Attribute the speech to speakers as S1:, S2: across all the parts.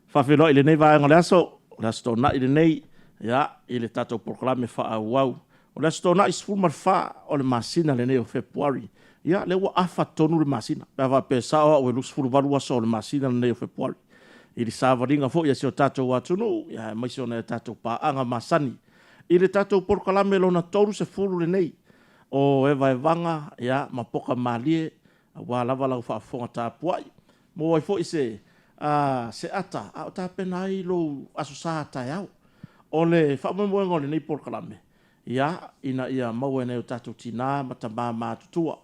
S1: Faafeiloai i lenei vaega o le aso, o le Aso Toonai lenei, ia, i le tatou polokalame faaauau. O le Aso Toonai 14 o le masina lenei o Fepuari. Ia, lea ua afa tonu le masina, pe a faapea e sao au e 28 aso o le masina lenei o Fepuari. I le savaliga foi a si o tatou atunuu, ia, aemaise o nai a tatou paaga masani. I le tatou polokalame lona 30 lenei o Evaevaga, ia, ma Poka Malie, aua lava lau faafofoga tapuai. Maua ai foi se se ata a o tapena ai lou Aso Sa a taeao. O le faamoemoega o lenei polokalame, ia, ina ia maua e nai o tatou tina ma tama matutua,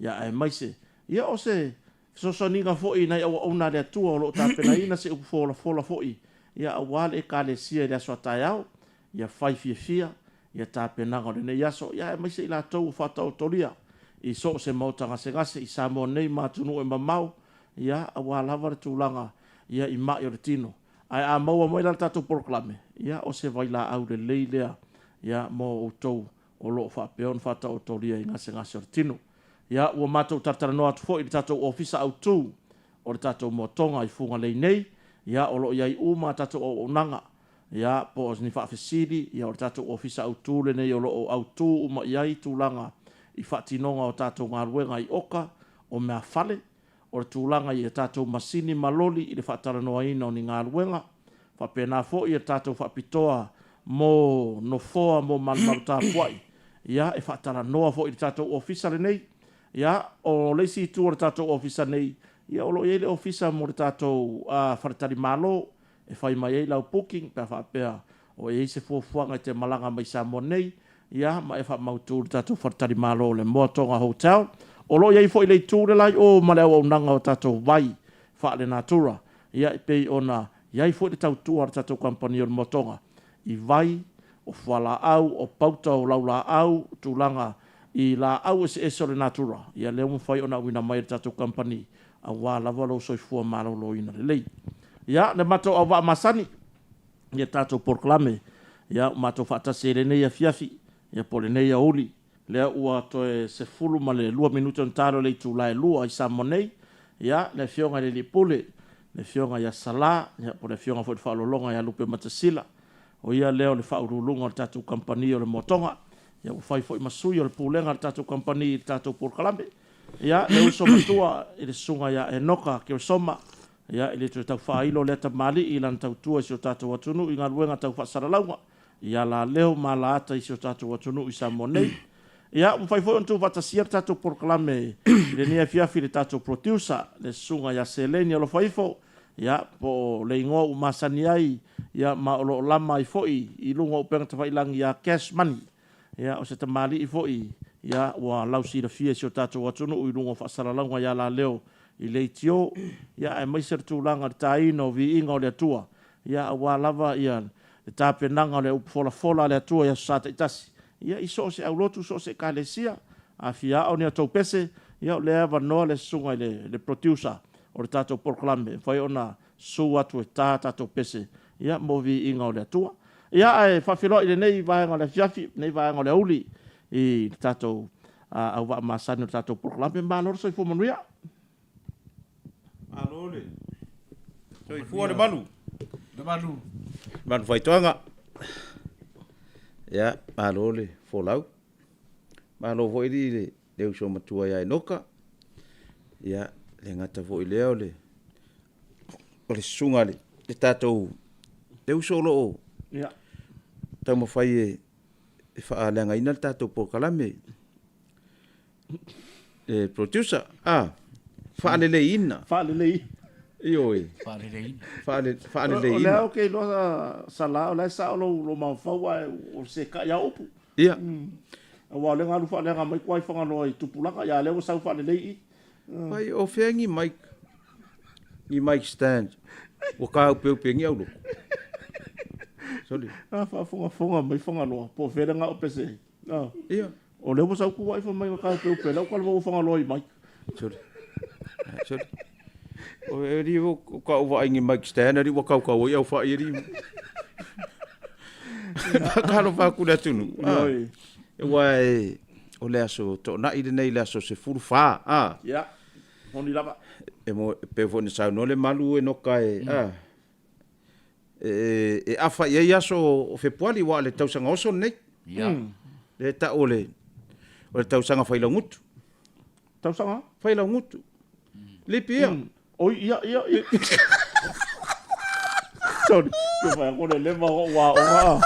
S1: ia aemaise, ia o se fesoasoaniga foi i nai auauna a le Atua o lo o tapenaina se upu folafola foi, ia aua le Ekalesia i le aso a taeao, ia fai fiafia ia tapenaga o lenei aso, ia aemaise i latou ua faataotolia i so o se maota gasegase i Samoa nei ma atunuu e mamao, ia, aua lava le tulaga ia i mai o le tino. Ae a maua mai la le tatou polokalame, ia o se vailaau lelei lea, ia, mo outou o lo o faapea ona faataotolia i gasegase o le tino. Ia, ua matou talatalanoa atu foi i le tatou Ofisa Autu o le tatou Moatoga i Fugalei nei, ia, o lo o i ai uma a tatou auaunaga, ia, po o ni faafesili, ia, o le tatou Ofisa Autu lenei o lo o autu uma i ai tulaga i faatinoga o tatou galuega i oka o meafale, o le tulaga i a tatou masini ma loli i le faatalanoaina o ni galuega, faapena foi le tatou faapitoa mo nofoa mo malumalu tapuai, ia, e faatalanoa foi i le tatou Ofisa lenei. Ia, o le isi itu o le tatou Ofisa nei, ia o lo o i ai le Ofisa mo le tatou faletalimalo e fai mai ai lau booking pe a faapea o i ai se fuafuaga e te malaga mai Samoa nei, ia, ma e faamautu i le tatou faletalimalo o le Moa Toga Hotel. O lo o i ai foi le itu le la i o ma le auaunaga o tatou vai faalenatura, ia, e pei ona i ai foi le tautua a le tatou kamupani o le Moa Toga i vai, o fualaau, o pauta o laulaau, o tulaga i laau eseese o le natura, ia lea ua mafai ona auina mai e le tatou kamupani aua lava lou soifua maloloina lelei. Ia, le matou auvaa masani i a tatou polokalame, ia ua matou faatasi ai i lenei afiafi, ia po o lenei aoauli, lea ua toe 12 minute ona ta lea o le itula e 2 i Samoa nei. Ia, le Afioga i le Alii Pule, le Afioga ia Sala, ia po o le Afioga foi i le Faaoloologa ia Lupematasila, o ia lea o le Faauluuluga o le tatou Kamupani o le Moa Toga, ia ua fai foi ma sui o le Pulega a le tatou Kamupani i le tatou polokalame. Ia, le uso matua i le Susuga ia Enoka Keresoma, ia, e le toe tau faailo lea tamalii i lana tautua i si o tatou atunuu i galuega tau faasalalauga i alaleo ma alaata i si o tatou atunuu i Samoa nei. Ia, ua mafai foi ona tuufaatasia le tatou polokalame i lenei afiafi i le tatou producer, le Susuga ia Seleni Alofaifo, ia, po o le igoa ua masani ai, ia, ma o lo o lama ai foi i luga o upega tafailagi ia Cash Money. Ia, o se tamalii foi, ia, ua lausilafia i si o tatou atunuu i luga o faasalalauga i alaleo i leitio, ia, aemaise le tulaga i le taina o viiga o le Atua, ia, aua lava ia le tapenaga o le upu folafola a le Atua i aso Sa taitasi, ia, i so o se aulotu, so o se Ekalesia. A fia ao ni a outou pese, ia, o lea e avanoa le susuga i le producer o le tatou polokalame e mafai ona susu atu e ta tatou pese, ia, mo viiga o le Atua. Ia, ae faafeiloai i lenei vaega o le afiafi, lenei vaega o le aoauli i le tatou auvaa masani o le tatou polokalame. Malo le soifua manuia.
S2: Malo le soifua le malu.
S3: Le malu.
S2: Malu faitoaga. Ia, malo le folau. Malo foi le le uso matua ia Enoka. Ia, le gata foi lea o le o le susuga le, le tatou le uso o lo o
S1: yeah.
S2: taumafai e, e faaleagaina le tatou polokalame le producer ah faaleleiina
S1: faalelei
S2: ioe
S3: faaleleiina
S2: faaleleiina
S1: o lea ou te iloa Sala o la e sao lou lou mafaufau ae o se kai a upu
S2: ia
S1: aua o lea na alu faaleaga mai tua i Fagaloa i tupulaga ia lea ua sau faalelei i
S2: Pai o fea ni mic ni mic stand ua kāupeupe ni aulotu sorry
S1: a faafogafoga mai Fagaloa po o fea le gao pese
S2: Ia.
S1: O lea ua sau kuai fai mai na taupeupe lau kala ua Fagaloa i mai.
S2: Sorry. Sorry. O e li o ka u vaai ni mic stand ali ua kau kau ai au fai ali. Kalo fa ku le atunu.
S1: Oi.
S2: E wa e o le aso toonai lenei le aso 14. Ah.
S1: Ia. Moni lava.
S2: E mo pe fo ni saunoa le malu e noka e. Ah. e afa i ai aso o Fepuari, aua o le tausaga oso lenei.
S3: Ia.
S2: Lea e tau o le o le tausaga failaugutu.
S1: Tausaga?
S2: Failaugutu. Lipi ia.
S1: Oi, ia, ia, ia. Sorry, ke whai ako le leva o ua o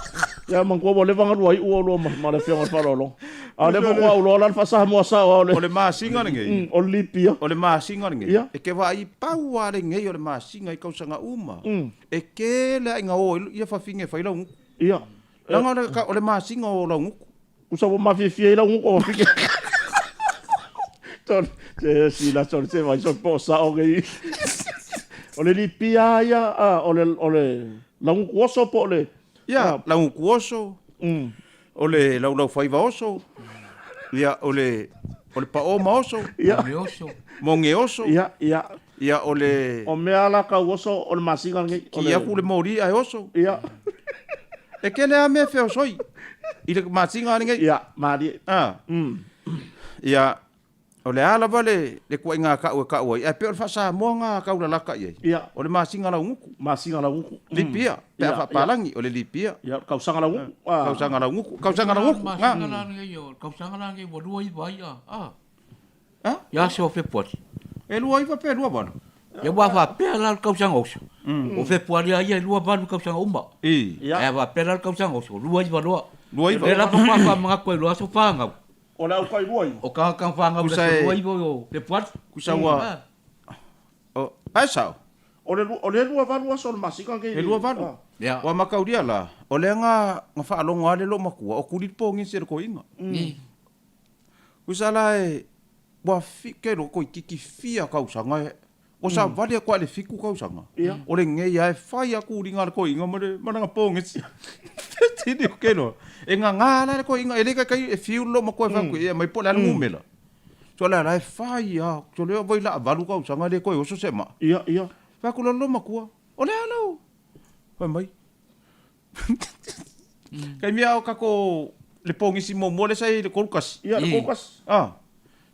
S1: Ia manatua ua leva galua iu oulua ma le Afioga i le Faaaloalo. A o lea foi ua auloa la le faa-Samoa sao a o le
S2: O le masina lenei.
S1: O le lipia.
S2: O le masina lenei.
S1: Ia.
S2: E te vaai pau lava lenei o le masina i tausaga uma. E tele lava ina o ai ia fafine e fai laugutu.
S1: Ia.
S2: Leaga o le masina o laugutu.
S1: Usa ua mafiafia ai laugutu o fafine. Sorry, se sila sorry se vai sorry po o sao nei. O le lipia ia o le o le laugutu oso po o le
S2: Ia, laugutu oso, o le laulaufaiva oso, ia, o le, o le paoma oso,
S1: Ia.
S3: Moge oso.
S2: moge oso,
S1: Ia, ia.
S2: ia, o le
S1: O mea la kau oso o le masina lenei. O
S2: ki
S1: le
S2: aku le moli ae oso.
S1: Ia.
S2: E tele lava mea e feosoi i le masina lenei.
S1: Ia, malie.
S2: Ah. Ia, O le a lava le le tuuaiga kau e kau ai, ae pei o le faa-Samoa na taulalata i ai.
S1: Ia.
S2: O le masina laugutu.
S1: Masina laugutu.
S2: Lipia, pe a faapalagi, o le lipia.
S1: Ia, o le tausaga laugutu.
S2: Tausaga laugutu. Tausaga laugutu,
S3: na. Masina la lenei, o le tausaga la lenei ua 29 ai a, a.
S2: A?
S3: Ia aso o Fepuari.
S2: E 29 pe 28?
S3: Ia ua faapea la le tausaga oso. O Fepuari a ia e 28 tausaga uma.
S2: I.
S1: Ia.
S3: Ae a faapea la le tausaga oso, 29 loa.
S2: 29.
S3: Lea lava faatoa faamanatu ai loa aso fanau.
S1: O le au kai 29.
S3: O tagata fanau i le aso 29 o Fepuari.
S2: Kusa ua o ae sao.
S1: O le o le 28 aso o le masina lenei.
S2: E 28.
S3: Ia.
S2: Ua mataulia la, o lea na na faalogo lava le loomatua o kuli le pogisi e le toeaina. Kusa la e ua fi ke lo toeitiiti fia tausaga e Ua savali atu lava i le 7 tausaga, o lenei lava e fai lava kuliga a le toeaina ma le ma lana pogisi. Tini o ke loa. E gaga la le toeaina, e le taitai e fiu le loomatua e fai atu i ai e aumai po o le a le numera. So o le a la e fai lava, so lea ua i laa 8 tausaga e le toe oso se maa.
S1: Ia, ia.
S2: Fai atu loa le loomatua, o le a lau? Fai mai, Taimi a o tatou le pogisi muamua lea sa i ai i le 31.
S1: Ia, le 31.
S2: Ah.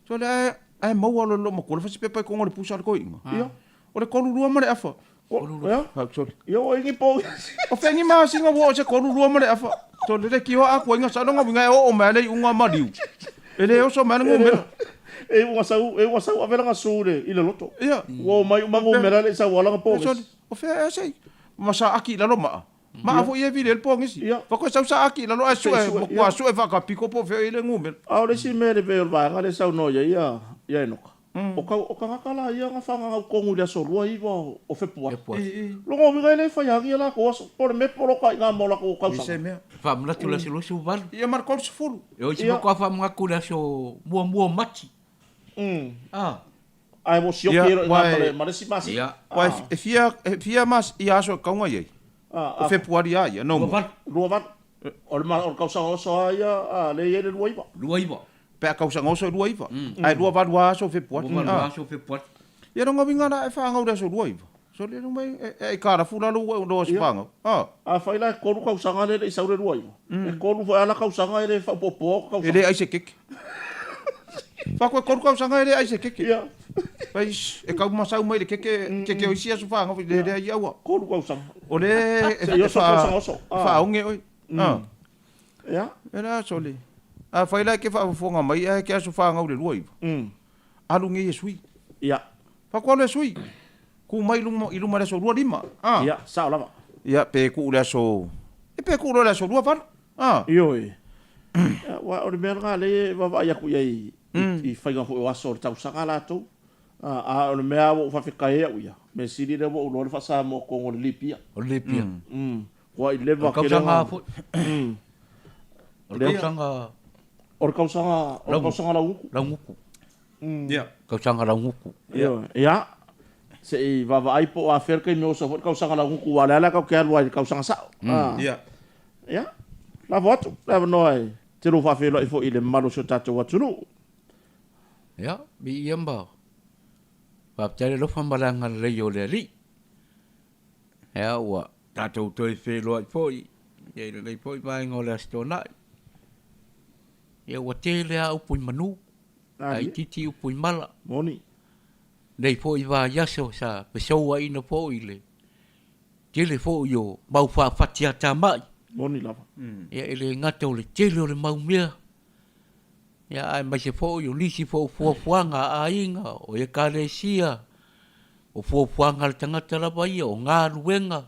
S2: So lea ae maua loa e le loomatua le fasipepa i totonu o le pusa a le toeaina.
S1: Ia.
S2: O le 32 ma le afa.
S1: Ia.
S2: Sorry.
S1: Ia ua i ni pogisi.
S2: O fea ni masina ua oo se 32 ma le afa. Sorry, le tio a atu ai na sa lona uiga e oo mai lava le iuga maliu. E le oso mai le numera.
S1: E ua sau, e ua sau ave lana su i le loto.
S2: Ia.
S1: Ua oo mai uma numera e le i sau lana pogisi.
S2: Sorry, o fea ea se ma sa aki i lalo maa. Maa foi ia e vili ai le pogisi.
S1: Ia.
S2: Faatoa sau sa aki i lalo ae sue,
S1: Sue,
S2: matua sue faakapiko po o fea i le numera.
S1: A o le isi mea e le o le vaega lea e saunoa i ai ia Enoka, o kau, o tagata la ia na fagagau tonu i le aso 29 o Fepuari.
S3: Fepuari.
S1: Lona uiga e le fai agi a latou aso, po o le mea poloka i ina mo latou
S2: I se
S1: tausaga.
S2: mea.
S3: Faamanatu i le aso 28.
S2: Ia ma le 30.
S3: E oi se matua faamanatu i le aso muamua o Mati. Ah.
S1: Ae ua sioki
S2: Ia,
S1: ai loa i ina
S2: ua
S1: ma le,
S2: e-
S1: ma le isi masina.
S3: Ia.
S2: Ua e e fia, e fia mas, ia aso e kauga i ai.
S1: Ah,
S2: O Fepuari a ia, no more.
S3: 28.
S1: 28. O le, ma, o le tausaga oso a ia, a, lea e i ai le 29.
S3: 29.
S2: Pe a tausaga oso e 29. Ae 28 a aso o Fepuari.
S3: 28
S2: Ah.
S3: aso o Fepuari.
S2: Ia lona uiga la e fagau i le aso 29. So le mai e e aikalafu la lou lou aso fagau. Ah.
S1: Afai la e tolu tausaga lea e le i sau le 29, e tolu foi lava la tausaga e le faaopoopoa o
S2: E
S1: tausaga.
S2: le ai se keke. Faaku e tolu tausaga e le ai se keke.
S1: Ia.
S2: Fai e kau masau mai le keke keke o isi aso fagau le le ai aua.
S1: Tolu tausaga.
S2: O le e
S1: Se i oso tausaga oso. Ah.
S2: faaoge oe. Ah.
S1: Ia.
S2: E le aso le. Afai la e ke faafofoga mai ae ke aso fagau le 29. Alu nei e sui.
S1: Ia.
S2: Faaku alu e sui. Ku mai luma, i luma le aso 25. Ah.
S1: Ia, sao lava.
S2: Ia, pe kuu le aso... E pe kuu loa le aso 28. Ah.
S1: Ioe. Ia, aua o le mea lena lea e vaavaai atu i ai i faiga foi o aso o le tausaga latou. A, a o le mea ua ou faafetai ai au ia, mea sili lea ua ou iloa le faa-Samoa tonu o le lipia.
S3: O le lipia.
S1: Ua i leva
S3: O le tausaga foi. O le tausaga...
S1: O le tausaga, o le tausaga laugutu.
S3: Laugutu.
S2: Ia.
S3: Tausaga laugutu.
S1: Ioe. Ia, se i vaavaai po o afea le taimi oso foi le tausaga laugutu, aua o lea la tatou te alu ai i le tausaga sao.
S2: Ia.
S1: Ia, lafo atu le avanoa e te lou faafeiloai foi i le mamalu o si o tatou atunuu.
S3: Ia, viia ma faafetai le alofa ma le agalelei o le Alii. Ia, ua tatou toe feiloai foi i lenei foi vaega o le Aso Toonai. Ia, ua tele lava upu i manu, ae itiiti upu i mala.
S1: Moni.
S3: Nei foi vaiaso sa fesouaina foi le. Tele foi o mau faafatiatamai.
S1: Moni lava.
S3: Ia e le gata o le tele o le mau mea, ia aemaise foi o nisi foi o fuafuaga a aiga, o ekalesia, o fuafuaga a le tagata lava ia, o galuega.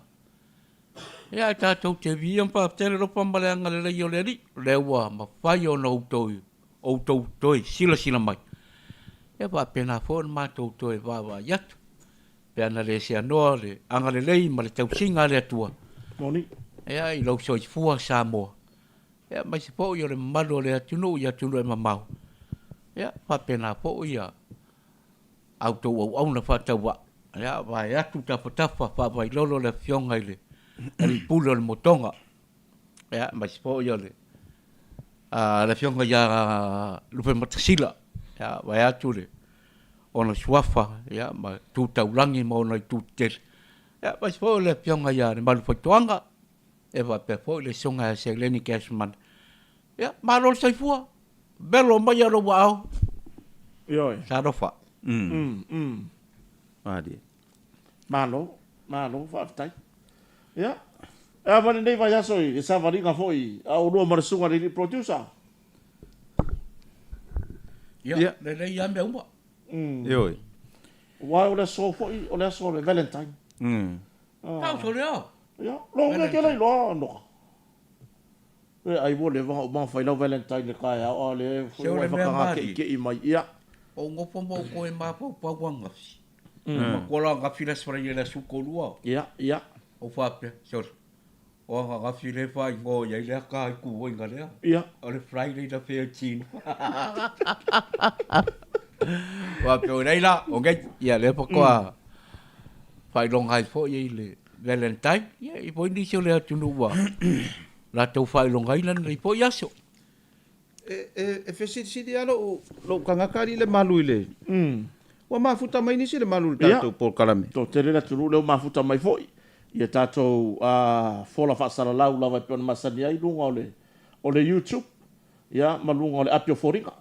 S3: Ia ae tatou te viia ma faafetai le alofa ma le agalelei o le Alii, o lea ua mafai ona outou outou toe silasila mai. Ia faapena foi ona matou toe vaavaai atu. Pe ana le seanoa le agalelei ma le tausiga a le Atua.
S1: Moni.
S3: Ia i lou soifua Samoa, ia aemaise foi o le mamalu o le atunuu i atunuu e mamao, ia faapena foi ia a outou auauna faatauvaa, ia vaeatu tafatafa faavailolo le afioga i le Alii Pule o le Motoga, ia aemaise foi o le le afioga ia Lupematasila, ia vaeatu le ona suafa ia ma tu taulagi ma ona itu tetele, ia aemaise foi o le afioga ia Lemalufaitoaga, ia faapea foi le susuga ia Seleni Cashman. Ia, malo le soifua, velo maia lou aao.
S1: Ioe.
S3: Talofa.
S2: Malie.
S1: Malo, malo, faafetai. Ia, e a ma lenei vaiaso i le savaliga foi a oulua ma le susuga i le alii producer?
S3: Ia, lelei lava mea uma.
S2: Ioe.
S1: Aua o le aso foi, o le aso o le Valentine.
S3: Tau lea.
S1: Ia, lou mea ke le iloa Noka. E ai ua leva ona uma ona fai lau Valentine i le taeao a o lea foi ua e whakanga keʻikeʻi mai. Ia.
S3: Ou nofo ma ou toe mafaufau angafi. Matua la angafi le aso le aso 32.
S1: Ia, ia.
S3: Ou faapea, sole, o ananafi lea e faaigoa i ai le ata i tuuaiga lea.
S1: Ia.
S3: O le Friday the 13. Faapea oi nei la, okay. Ia lea faatoa faailoga ai foi i le Valentine. Ia i foi nisi o le atunuu ua latou faailogaina lenei foi aso.
S2: E fesilisili lava lou tagata alii le malu i le... Ua mafuta mai nisi le malu i le tatou polokalame.
S1: Ia, toatele le atunuu lea ua mafuta mai foi i a tatou fola faasalalau lava e pei ona masani ai i luga o le YouTube ia ma luga o le api o foliga.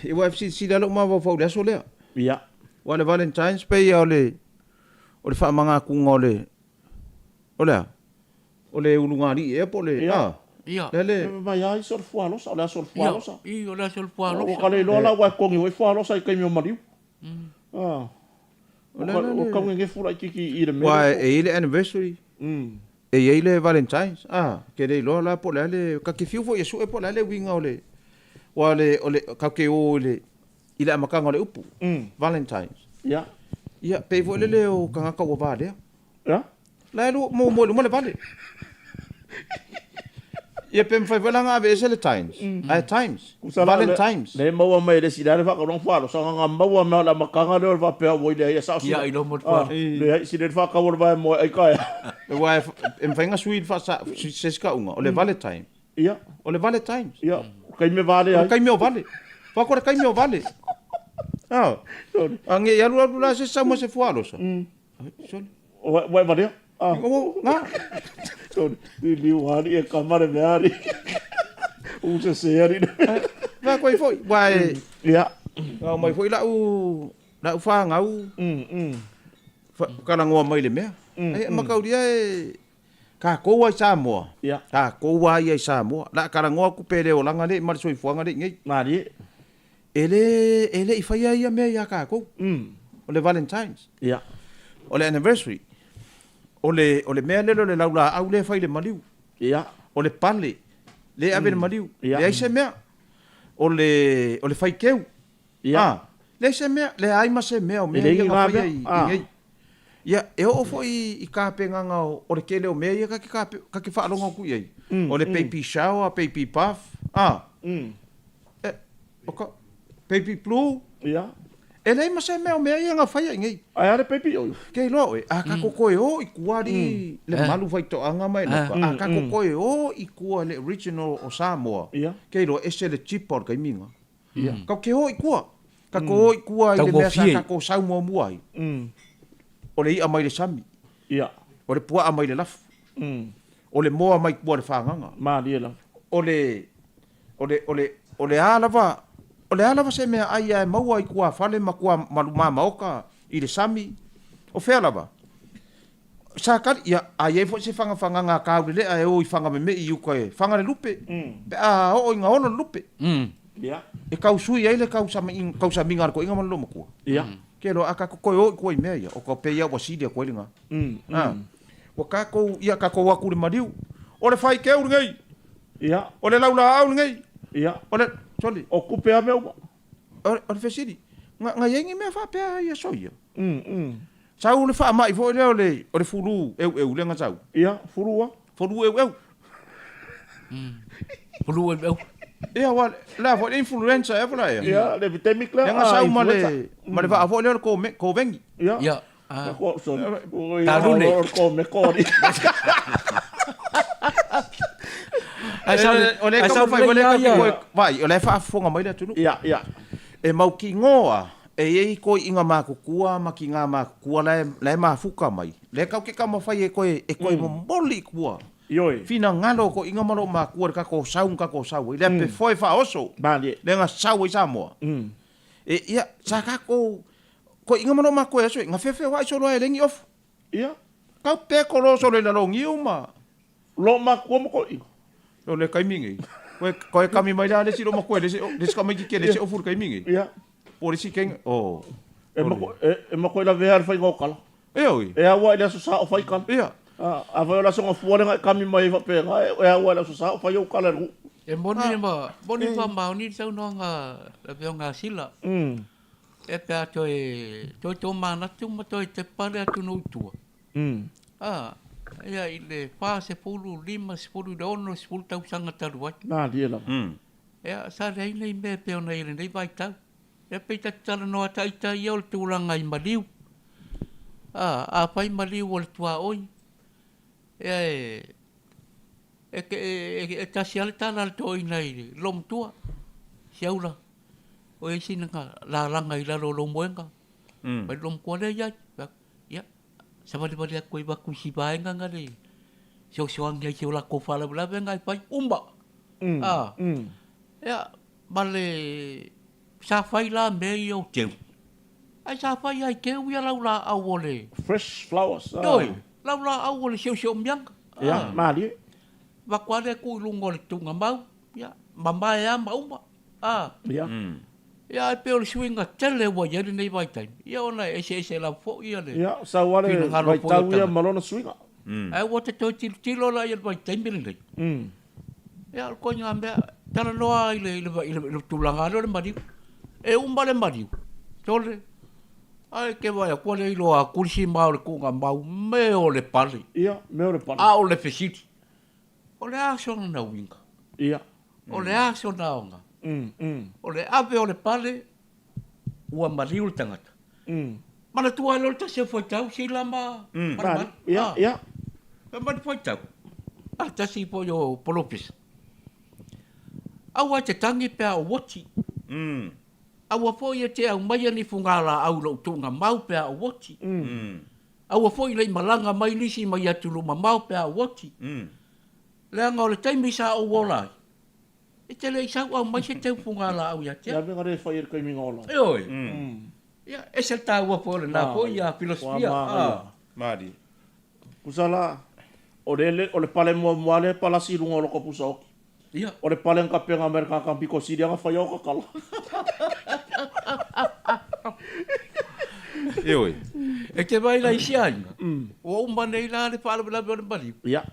S2: Ia ua e fesilisili lava lou mafaufau i le aso lea.
S1: Ia.
S2: Aua o le Valentine's pei lava o le faamanatuga o le... O le a? O le ulugalii ea po o le a?
S3: Ia.
S2: Le le.
S1: Mai ai se o le fualosa, o le aso o le fualosa.
S3: Ia, o le aso o le fualosa.
S1: Ua ka le iloa la ua e togi foi fualosa i taimi o maliu. Ah.
S2: O le ala
S1: le. Ua taugegefu laitiiti i le mea.
S2: Aua e i ai le anniversary. E i ai le Valentine's. Ah, ke le iloa la po o le a le, ta te fiu foi e sue po o le a le uiga o le, aua o le, o le, tatou te o i le, i le amataga o le upu. Valentine's.
S1: Ia.
S2: Ia, pei foi lele o tagata ua valea.
S1: Ia.
S2: La e muamua i luma le vale. Ia pe mafai foi la ona aveese le times. Ae times. Valentimes.
S1: Le maua mai e le isi lea le faatauga fualosa na maua mai o le amataga lea o le faapea ua i leai e sao sila.
S3: Ia i loma le fualosa.
S1: Leai sila le faatau o le vae moe ai taeao.
S2: Aua e mafai ona sui se isi tauga o le valentine.
S1: Ia.
S2: O le vale times.
S1: Ia, o taimi e vale ai.
S2: O le taimi o vale. Fako le taimi o vale. Ah. A nge i alu alu la se sau ma se fualosa. Sole.
S1: Ua e valea.
S2: Ah. Nga.
S1: Sole. Ni liu ali e kama le mea ali. U se se ali.
S2: Va koi foi. Wa e.
S1: Ia.
S2: Nga mai foi lau lau whāngau. Kalagoa mai le mea. E makaulia e Takou a i Samoa, takou a ia i Samoa, la a talanoa atu pe le olaga lea ma le soifuaga lea i nei.
S1: Malie.
S2: E le, e le i faia ia mea ia takou. O le Valentine's. O le anniversary. O le, o le mea lele o le laulaau lea e fai i le maliu. O le pale lea e ave i le maliu. Leai se mea. O le, o le faiteu. A, leai se mea, leai ma se mea o mea ia na faia i nei. Ia, e oo foi i tapenaga o le tele o mea ia ta te ta te faalogo atu i ai. O le baby shower, baby bath, a, e, o ka, baby blue.
S1: Ia.
S2: E leai ma se mea o mea ia na faia i nei.
S1: Ae a le baby oil?
S2: Ke iloa oe, a tatou toe o i tua alii le malu faitoaga ma Enoka, a tatou toe o i tua i le original o Samoa, ke iloa ese le cheaper o le taimi lena. Ia. Kau ke o i tua. Ka ko o i tua i le mea sa tatou sau muamua ai. O le i'a mai le sami.
S1: Ia.
S2: O le pua'a mai le lafu. O le moa mai tua le fagaga.
S1: Malie lava.
S2: O le, o le, o le, o le a lava, o le a lava se mea ai a e maua i tuafale ma tua ma luma maota i le sami, o fea lava. Sa kali, ia, a i ai foi se fagafagaga a Kaulelea e o i Fagamemei i uka e faga le lupe, pe a oo i gaolo le lupe.
S1: Ia.
S2: E kau sui ai le kausamiga a le toeaina ma le loomatua.
S1: Ia.
S2: Ke loa a tatou toe o i tua i mea ia, o ka pei lava ua sili atu ai lena. A, ua tatou, ia tatou o atu i le maliu. O le faiteu lenei.
S1: Ia.
S2: O le laulaau lenei.
S1: Ia.
S2: O le, sole.
S1: O tupe a mea uma.
S2: O le fesili, na i ai ni mea faapea i aso ia? Sau le faamai foi lea o le o le fulu eueu lea na sau.
S1: Ia, fulu a?
S2: Fulu eueu.
S3: Fulu eueu.
S2: Ia, aua o le a foi le influenza ea po o le a ea?
S1: Ia, le epidemic lea.
S2: Lea na sau ma le ma le vaa foi lea o le Koveni.
S1: Ia.
S3: Ia.
S1: Talune.
S3: Ai sau
S2: o le taumafai foi lea tatou te vaai, o la e faafofoga mai le atunuu.
S1: Ia, ia.
S2: E mautinoa e i ai toeaiina matutua ma tina matutua la e, la e mafuta mai, lea tatou te taumafai e toe, e toe momoli i tua.
S1: Ioe.
S2: Finagalo o toeaiina ma loo matua i le tatou sau na tatou sau ai, le apefoe faaoso
S1: Malie.
S2: lea na sau ai Samoa. E, ia, sa tatou, toeaiina ma loo matua i aso ia, na feofeoai solo ai e leai ni ofu.
S1: Ia.
S2: Tau pe kolo solo i lalo o niu ma.
S1: Loo matua ma toeaiina.
S2: O le taimi nei. Koe, koe kami mai la le isi loo matua, le isi, le isi tamaititi e le isi ofu i le taimi nei.
S1: Ia.
S2: Po o le isi keng, o.
S1: E mako, e, e mako i lavea le faiga o kala.
S2: E oi.
S1: E aua i le aso sa o fai kala.
S2: Ia.
S1: A, afai o le aso gafua lea na e kami mai ai faapena, e, e aua i le aso sa o fai ou kala i le nuu.
S3: E moni ma, moni faamaoni le saunoaga a le Afioga a Sila. E pe a toe, toe tomanatu ma toe tepa le atunuu i tua. A, ia i le 40, 50 i le 60 tausaga talu ai.
S1: Malie lava.
S3: Ia, sa leai nei mea e pei ona i ai i lenei vaitau. Ia pei ta te talanoa ita ia o le tulaga i maliu. A, afai maliu o le tuaoi, ia e, e, e, e tasi lava le tala a le toeaina i loomatua, Siaula, o i ai sina lalaga i lalo o lou moega, mai le loomatua lea i ai. Ia, savalivali atu ai avatu i si vaega na le fesoasoani ai i si o latou faalavelave na e fai, uma. A, ia, ma le, sa fai la mea ia o teu, ae sa fai lava i teu ia laulaau o le.
S1: Fresh flowers.
S3: Ioe, laulaau o le siosiomiaga.
S1: Ia, malie.
S3: Avatu lava lea tuu i luga o le tuugamau, ia, mamae lava ma uma. A.
S1: Ia.
S3: Ia, ae pei o le suiga tele ua i ai lenei vaitaimi, ia ona e eseese lava foi ia le
S1: Ia, sau lava le
S3: finagalo foi o
S1: vaitau ia
S3: tagata.
S1: ma lona suiga.
S3: Ae ua te toe tilotilo la i le vaitaimi lenei. Ia, o le ituaiga mea, talanoa i le, i le, i le, i le tulaga lea o le maliu. E uma le maliu, sole, ae te vaai atu ua le iloa atu le sima o le tuugamau, mea o le pale.
S1: Ia, mea o le pale.
S3: A o le fesili, o le a sona uiga?
S1: Ia.
S3: O le a sona aoga? O le ave o le pale, ua maliu le tagata. Manatua ai loa le tasi o faitau, sila ma Malumalu.
S1: Ia, ia.
S3: Fai mai le faitau, a le tasi foi o polofesa, aua e te tagi pe a ou oti. Aua foi e te aumaia ni fugalaau i lou tuugamau pe a ou oti. Aua foi le i malaga mai nisi mai atunuu mamao pe a ou oti. Leaga o le taimi sa ou ola ai, e te le i sau aumai se teu fugalaau ia te au.
S1: Ia mea le fai e le taimi na ola
S3: ai. Ioe. Ia, ese le taua foi o lena foi ia filosofia.
S2: Malie.
S1: Tusa la, o le, o le pale muamua lea e palasi i luga o lota pusa oti.
S3: Ia.
S1: O le pale na tapena mai e le tagata pito sili lava ona fai au tatala.
S2: Ioe.
S3: E te vaai la i si aiga, ua uma nei la le faalavelave o le maliu.
S1: Ia.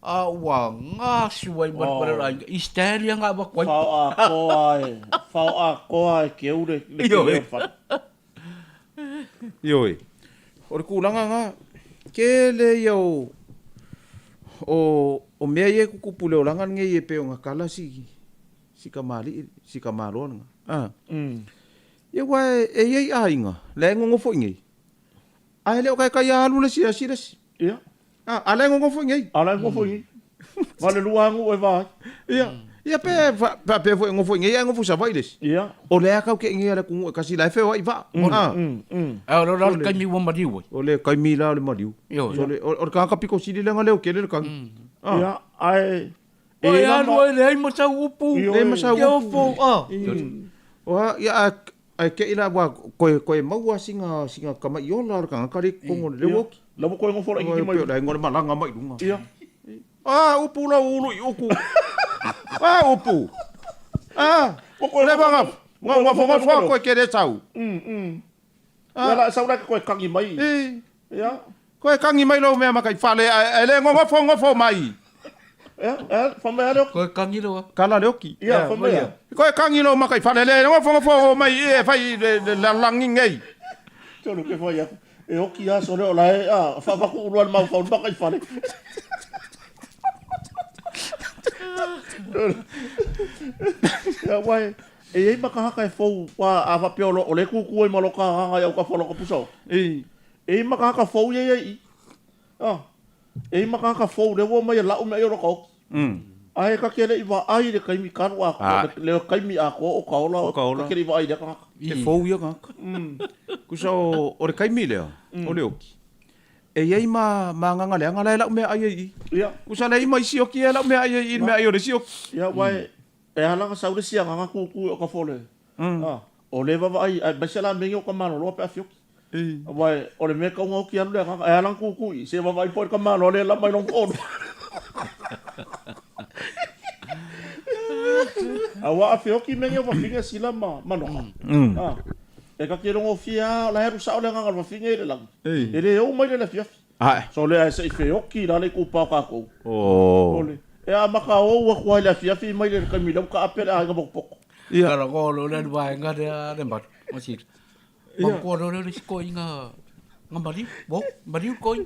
S3: A ua gasu ai ma le fale o le aiga i stand ia na avatu ai.
S1: Fao atoa e, fao atoa e keu le, le kele o le fale.
S2: Ioe. O le tulaga lena, tele ia o, o, o mea ia e tutupu i le olaga lenei e pei ona tala si, si kamali'i, si tamaloa lena. A. Ia aua e i ai aiga, la e nonofo i inei, ae le o taitai lava alu le isi e asi le isi.
S1: Ia.
S2: A, a la e nonofo i inei.
S1: A la e nonofo i inei. Ma le lua nuu e va ai.
S2: Ia. Ia pe faapea foi e nofo i inei ae nofo i Savaii le isi.
S1: Ia.
S2: O lea tatou te i inei a le atunuu e tasi la e feoai vaa. A.
S3: A o le la taimi ua maliu ai.
S2: O le taimi la o le maliu.
S3: Ioe.
S2: So le, o le tagata pito sili lea na leotele le tagi. A.
S1: Ia, ae e
S3: Ua e
S1: i ai
S3: alu
S1: lava
S3: ai leai ma sau upu.
S1: Ioe.
S2: Leai ma sau
S3: Ke
S2: upu.
S3: ofo, a.
S2: O a, ia, ae, ae te i la ua koe, koe maua sina, sina tama'i ola o le tagata lea i totonu o le leo oki.
S1: La ua toe nofo laitiiti mai.
S2: Pei o le aiga o le malaga mai luga.
S1: Ia.
S2: A upu lou ulu i uku. A upu. A. Le vaga. Nofo nofo a koe ke le sau.
S1: Ia la e sau la ke toe kagi mai.
S2: I.
S1: Ia.
S2: Koe kagi mai lou mea ma kai fale ae le nofo nofo mai.
S1: Ia, ia, fai mai a le oki.
S3: Koe kagi loa.
S2: Kala le oki.
S1: Ia, fai mai a.
S2: Koe kagi lou ma kai fale le nofo nofo mai i e fai le lalagi nei.
S1: Tolu ke fai aku. E oki a sole o la e a whaavaku ulua le maufau le maka i fale. Ia wai, e iai makahaka e fou, wa a whapea o lo, o le kūkū ai ma lo ka hanga i au ka whalo ka pusa o.
S2: I.
S1: E iai makahaka fou ia ia i. Ah, e iai makahaka fou le ua mai e lau mea i o lo ka oki. Ae ka ke le i vaai le kaimi kanu a
S2: Ah.
S1: le kaimi a ko o ka ola
S2: O ka ola.
S1: ka ke le i vaai le kangaka.
S2: E fou ia kangaka. Kusa o, o le kaimi lea, o le oki. E iai ma, ma agaga leaga la e lau mea ai ai i.
S1: Ia.
S2: Kusa leai ma isi oki e lau mea ai ai i le mea ai o le isi oki.
S1: Ia wai e ala ka sau le sia agaga kūkū o ka fole. Ah, o le vavaai aemaise la mea o ka malolo pe a fioki. Wai o le mea kauga oki alu le agaga e ala kūkū i se vavaai po i ka malo le la mai long ono. A wa a fioki mea o wawhinga sila ma manoka. Ah, e ka ke rongo fia la heru sao le agaga o wawhinga i le langi. E le o mai le le fiafi.
S2: Ae.
S1: So le ai se i feoki la le kupa o kākou.
S2: Oh.
S1: Ole. E a maka o ua kua i le afiafi mai le kaimi lau ka ape le aiga pokopoko.
S2: Ia.
S3: Kala ko lo le vaenga le le mat. Ma si. Ma ko lo le ko inga nga mali, bo, mali ko.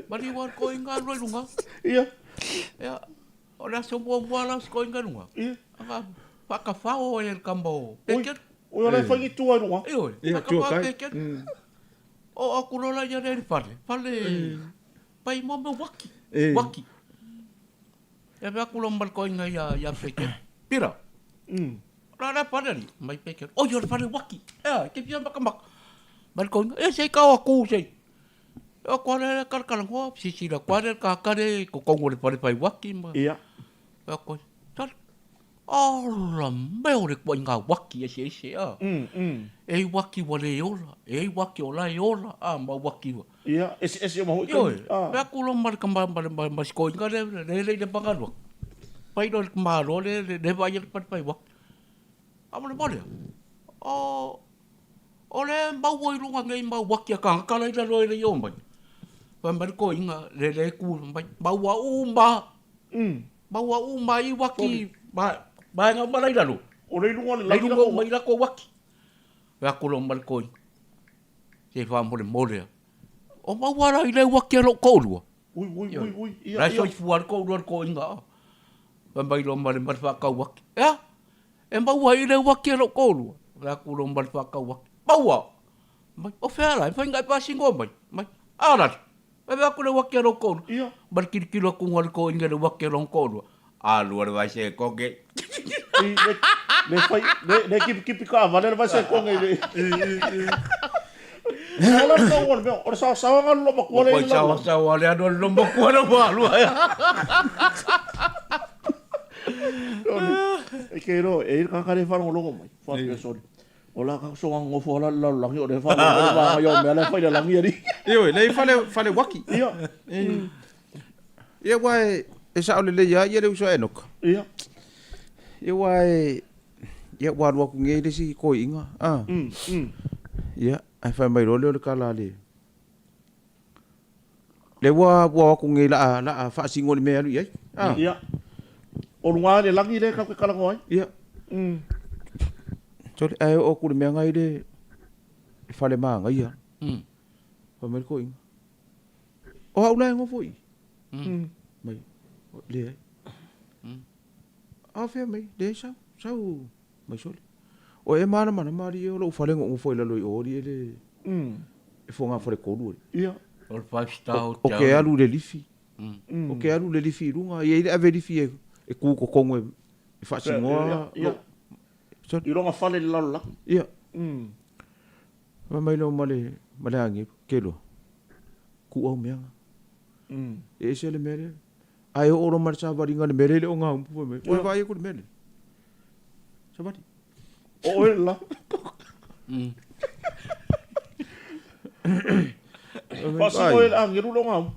S3: Mali wa ko inga lo lunga.
S1: Ia.
S3: Ya. O la so mo mo la ko inga lunga.
S1: Ia.
S3: Anga pa ka fa o el kambo.
S1: Oi.
S3: Peke.
S1: Oi o le whangi tua i runga.
S3: E oi.
S2: Ia,
S3: Pa ka
S2: tua
S3: fa
S2: kai.
S3: peke. O a ku lo la ia le fale. Fale. Pai mo mo waki.
S2: Eh.
S3: Waki. E pe aku lo mal ko inga ia ia peke. Pira. La la fale ni mai peke. O ia fale waki. E ke pia maka maka. Mal ko inga e sei ka o ku sei. O ko le kal kal ngo si si la ko le ka ka le ko ko le fale pai waki ma.
S1: Ia.
S3: E ko tal. O la mea o le kua inga waki e se se a. E waki wa le ola, e waki o la e ola, a ma waki wa.
S1: Ia. Esi esi o mahu i
S3: Ioe,
S1: kaimi. Ah.
S3: mea ku lo ma le ka ma ma ma ma siko inga le le le le pangalua. Pai lo le malo le le le vai le pai pai waki. A mo le mole. O o le mau i lunga nei mau waki a ka ka le lo le yo mai. Pa ma ko inga le le ku mai mau a uma. Mau a uma i waki ma ma nga ma lai lalo.
S1: O le lunga le
S3: Lai
S1: langi
S3: lunga
S1: la
S3: mai la ko waki. Mea ku lo ma le ko inga. Se fa mo le mole. O mau ala i le waki a lo koulua.
S1: Ui, ui, ui, ui. Ia,
S3: Lai
S1: ia.
S3: soi fua le koulua le ko inga. Pa mai lo ma le ma le whakau waki. Ea, e maua i le waki a lo koulua. Mea ku lo ma le whakau waki. Maua! Mai, o whea la, e whai ngai pāsingo mai. Mai, ārari. E mea ku le waki a lo koulua.
S1: Ia.
S3: Ma le kirikiro kunga le ko inga le waki a lo koulua. A lua le vai se konge.
S1: I, le, le whai, le, le kipi kipi ka vale le vai se konge i le. O le tau o le mea, o le sao sao nga lo makua le
S3: Koi
S1: i
S3: sawa
S1: lalo.
S3: sawa le anu le lombo kua le wālua.
S1: E ke ro, e ka ka le whango longo mai. Wha pia sori. O la ka so ngofo la la langi o le whango le wanga yo mea le whai le langi ari.
S2: Ioe, le fale fale waki.
S1: Ia.
S2: Ia wa e e sao le le ia ia le uso enoka.
S1: Ia.
S2: Ia wa e ia wa lua ku nge le si ko inga. Ah. Ia, ai fai mai lo le o le kala le. Le wa wa ku nge la la fa singo le mea alu i ai. Ah.
S1: Ia. O lunga le langi le ka ke kalango ai.
S2: Ia. Sole ai o ku le mea ngai le le fale ma ngai ia. Fai mai le ko inga. O au la ngofo i. Mai. O, Le ai. A fea mai, le sau, sau mai sole. O e mana mana mari o lou fale ngofo i lalo i o ri e le e fonga fale kolu e.
S1: Ia.
S3: O le five star
S2: O
S3: hotel.
S2: ke alu le lifi. O ke alu le lifi i runga, i e ave lifi e e ku ko kongo e e whaasingoa.
S1: Ia.
S2: Sole.
S1: I longa fale le lalo langi.
S2: Ia. Ma mai lo male male angi ke lo. Ku au mea. E ese le mele. Ai o ro mare sa varinga le mele le o ngā umpu me. O vai ku le mele. Sa vari.
S1: O e la. Faasino e le agelu le ogaumu.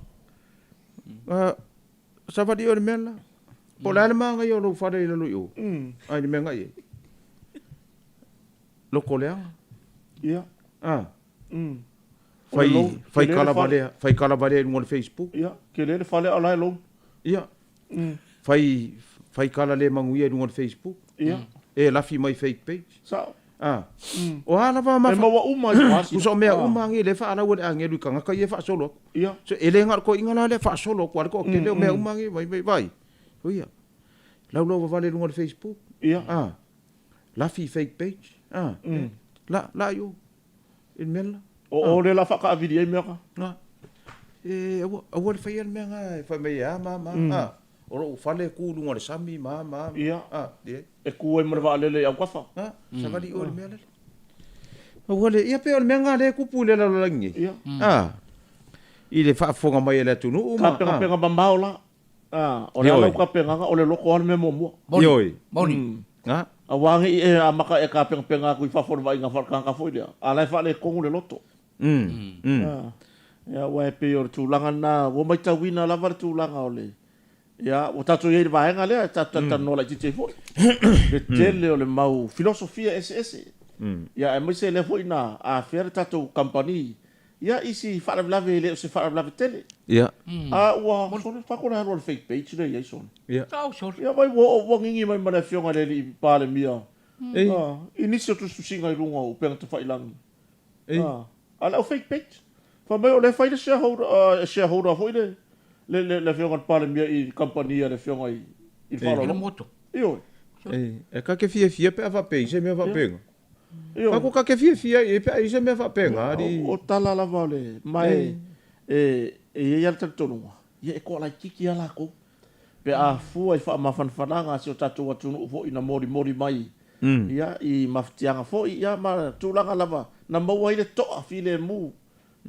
S2: Savali o le mea la. Po o le a le magaia o lou fale i lalo i o? A i le mea na i ai. Loko leaga.
S1: Ia.
S2: A. Fai, fai kala valea, fai kala valea i luga o le Facebook.
S1: Ia, tele le fale a o la e loan.
S2: Ia. Fai, fai kala le manuia i luga o le Facebook.
S1: Ia.
S2: E lafi mai fake page.
S1: Sao.
S2: A. O a lava
S1: ma. E maua uma i luga.
S2: Tusa o mea uma nei lea e faalau e le agelu i tagata ia e faasolo atu.
S1: Ia.
S2: So, e le na o le toeaina la lea e faasolo atu a le toatele o mea uma nei, vai, vai, vai. Ia. Laulau vavale i luga o le Facebook.
S1: Ia.
S2: A. Lafi fake page. A. La, la i o. I le mea lela.
S1: O o lea la faakaavili ai mea ka.
S2: Na. E, aua, aua le faia le mea na e fai mai e a ma ma. A. O lou fale e ku i luga o le sami ma ma.
S1: Ia.
S2: A, leai.
S1: E ku ai ma le vaalele i autafa.
S2: A, savali i o i le mea lele. Aua le, ia pei o le mea na lea e tupu i le lalolagi nei.
S1: Ia.
S2: A. I le faafofoga mai a le atunuu ma.
S1: Tapenapena mamao la. A, o le a lau tapenaga, o le loko lava le mea muamua.
S3: Moni.
S2: Ioe.
S3: Moni.
S2: A.
S1: Aua ne i e amata e tapenapena atu i fafo o le vaaiga faale-tagata foi lea, a o la e faaletonu le loto. A, ia, aua e pei o le tulaga lena, ua matauina lava le tulaga o le, ia, ua tatou i ai i le vaega lea, e tatou talatalanoa laitiiti ai foi, le tele o le mau filosofia eseese, ia, aemaise lea foi na afea le tatou kamupani Ia isi faalavelave e le o se faalavelave tele.
S2: Ia.
S1: A ua sole fako le alu a le fake page lea i ai sole.
S2: Ia.
S3: Tau sole.
S1: Ia mai ua oo ua gigi mai ma le afioga i le alii Palemia.
S2: Ei.
S1: A, i nisi o tusitusiga i luga o upega tafailagi.
S2: Ei.
S1: A, a le au fake page. Fai mai o lea e fai le shareholder, uh, shareholder foi le le le, le afioga i le Palemia i kamupani a le afioga i i le faaaloalo.
S3: Moto.
S1: Ioe.
S2: Ei, e ka ke fiafia pe a faapea i se mea faapena.
S1: Ioe.
S2: Ka ka ke fiafia i pe a i se mea faapena, alii.
S1: O tala lava o le ma e e e i ai lava le talitonuga, ia e toalaitiiti lava latou pe a fua i faamafanafanaga a si o tatou atunuu foi na molimoli mai ia i mafatiaga foi ia ma tulaga lava na maua ai le toa filemu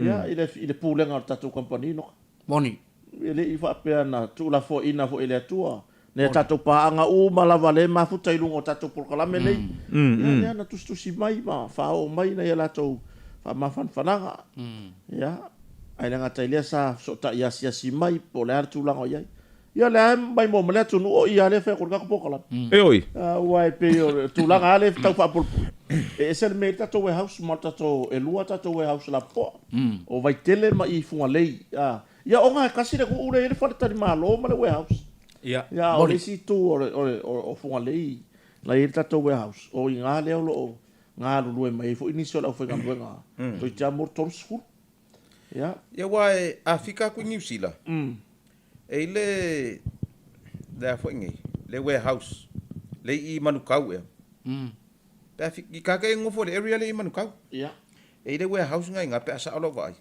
S1: ia i le i le pulega o le tatou kamupani Noka.
S3: Moni.
S1: E le i faapea na tuulafoaiina foi e le Atua nai a tatou paaga uma lava lea e mafuta i luga o tatou polokalame nei. Ia lea na tusitusi mai ma faaoo mai nai a latou faamafanafanaga. Ia, ae le gata i lea sa fesootai asiasi mai po o le a le tulaga o i ai. Ia lea e maimoa mai le atunuu o i a lea e fai atu i le tatou polokalame.
S2: Oi.
S1: Aua e pei o le tulaga lava lea e tau faapulapula. E ese le mea i le tatou warehouse ma le tatou, e lua tatou warehouse lapopoa. O Vaitele ma i Fugalei. Ia ona e tasi le nuu lea e i ai le faletalimalo ma le warehouse.
S2: Ia.
S1: Ia a o le isi itu o le, o le, o Fugalei la e i ai le tatou warehouse, o i ina lea o lo o galulue mai ai foi nisi o le aufaigaluega toeitiiti lava mo le 30. Ia.
S2: Ia aua e a fika atu i Niu Sila, e i le, le a foi nei, le warehouse le i Manukau ea. Pe a fika, i ka ke nofo i le area le i Manukau.
S1: Ia.
S2: E i le warehouse nga i ina pe a sao lau vaai.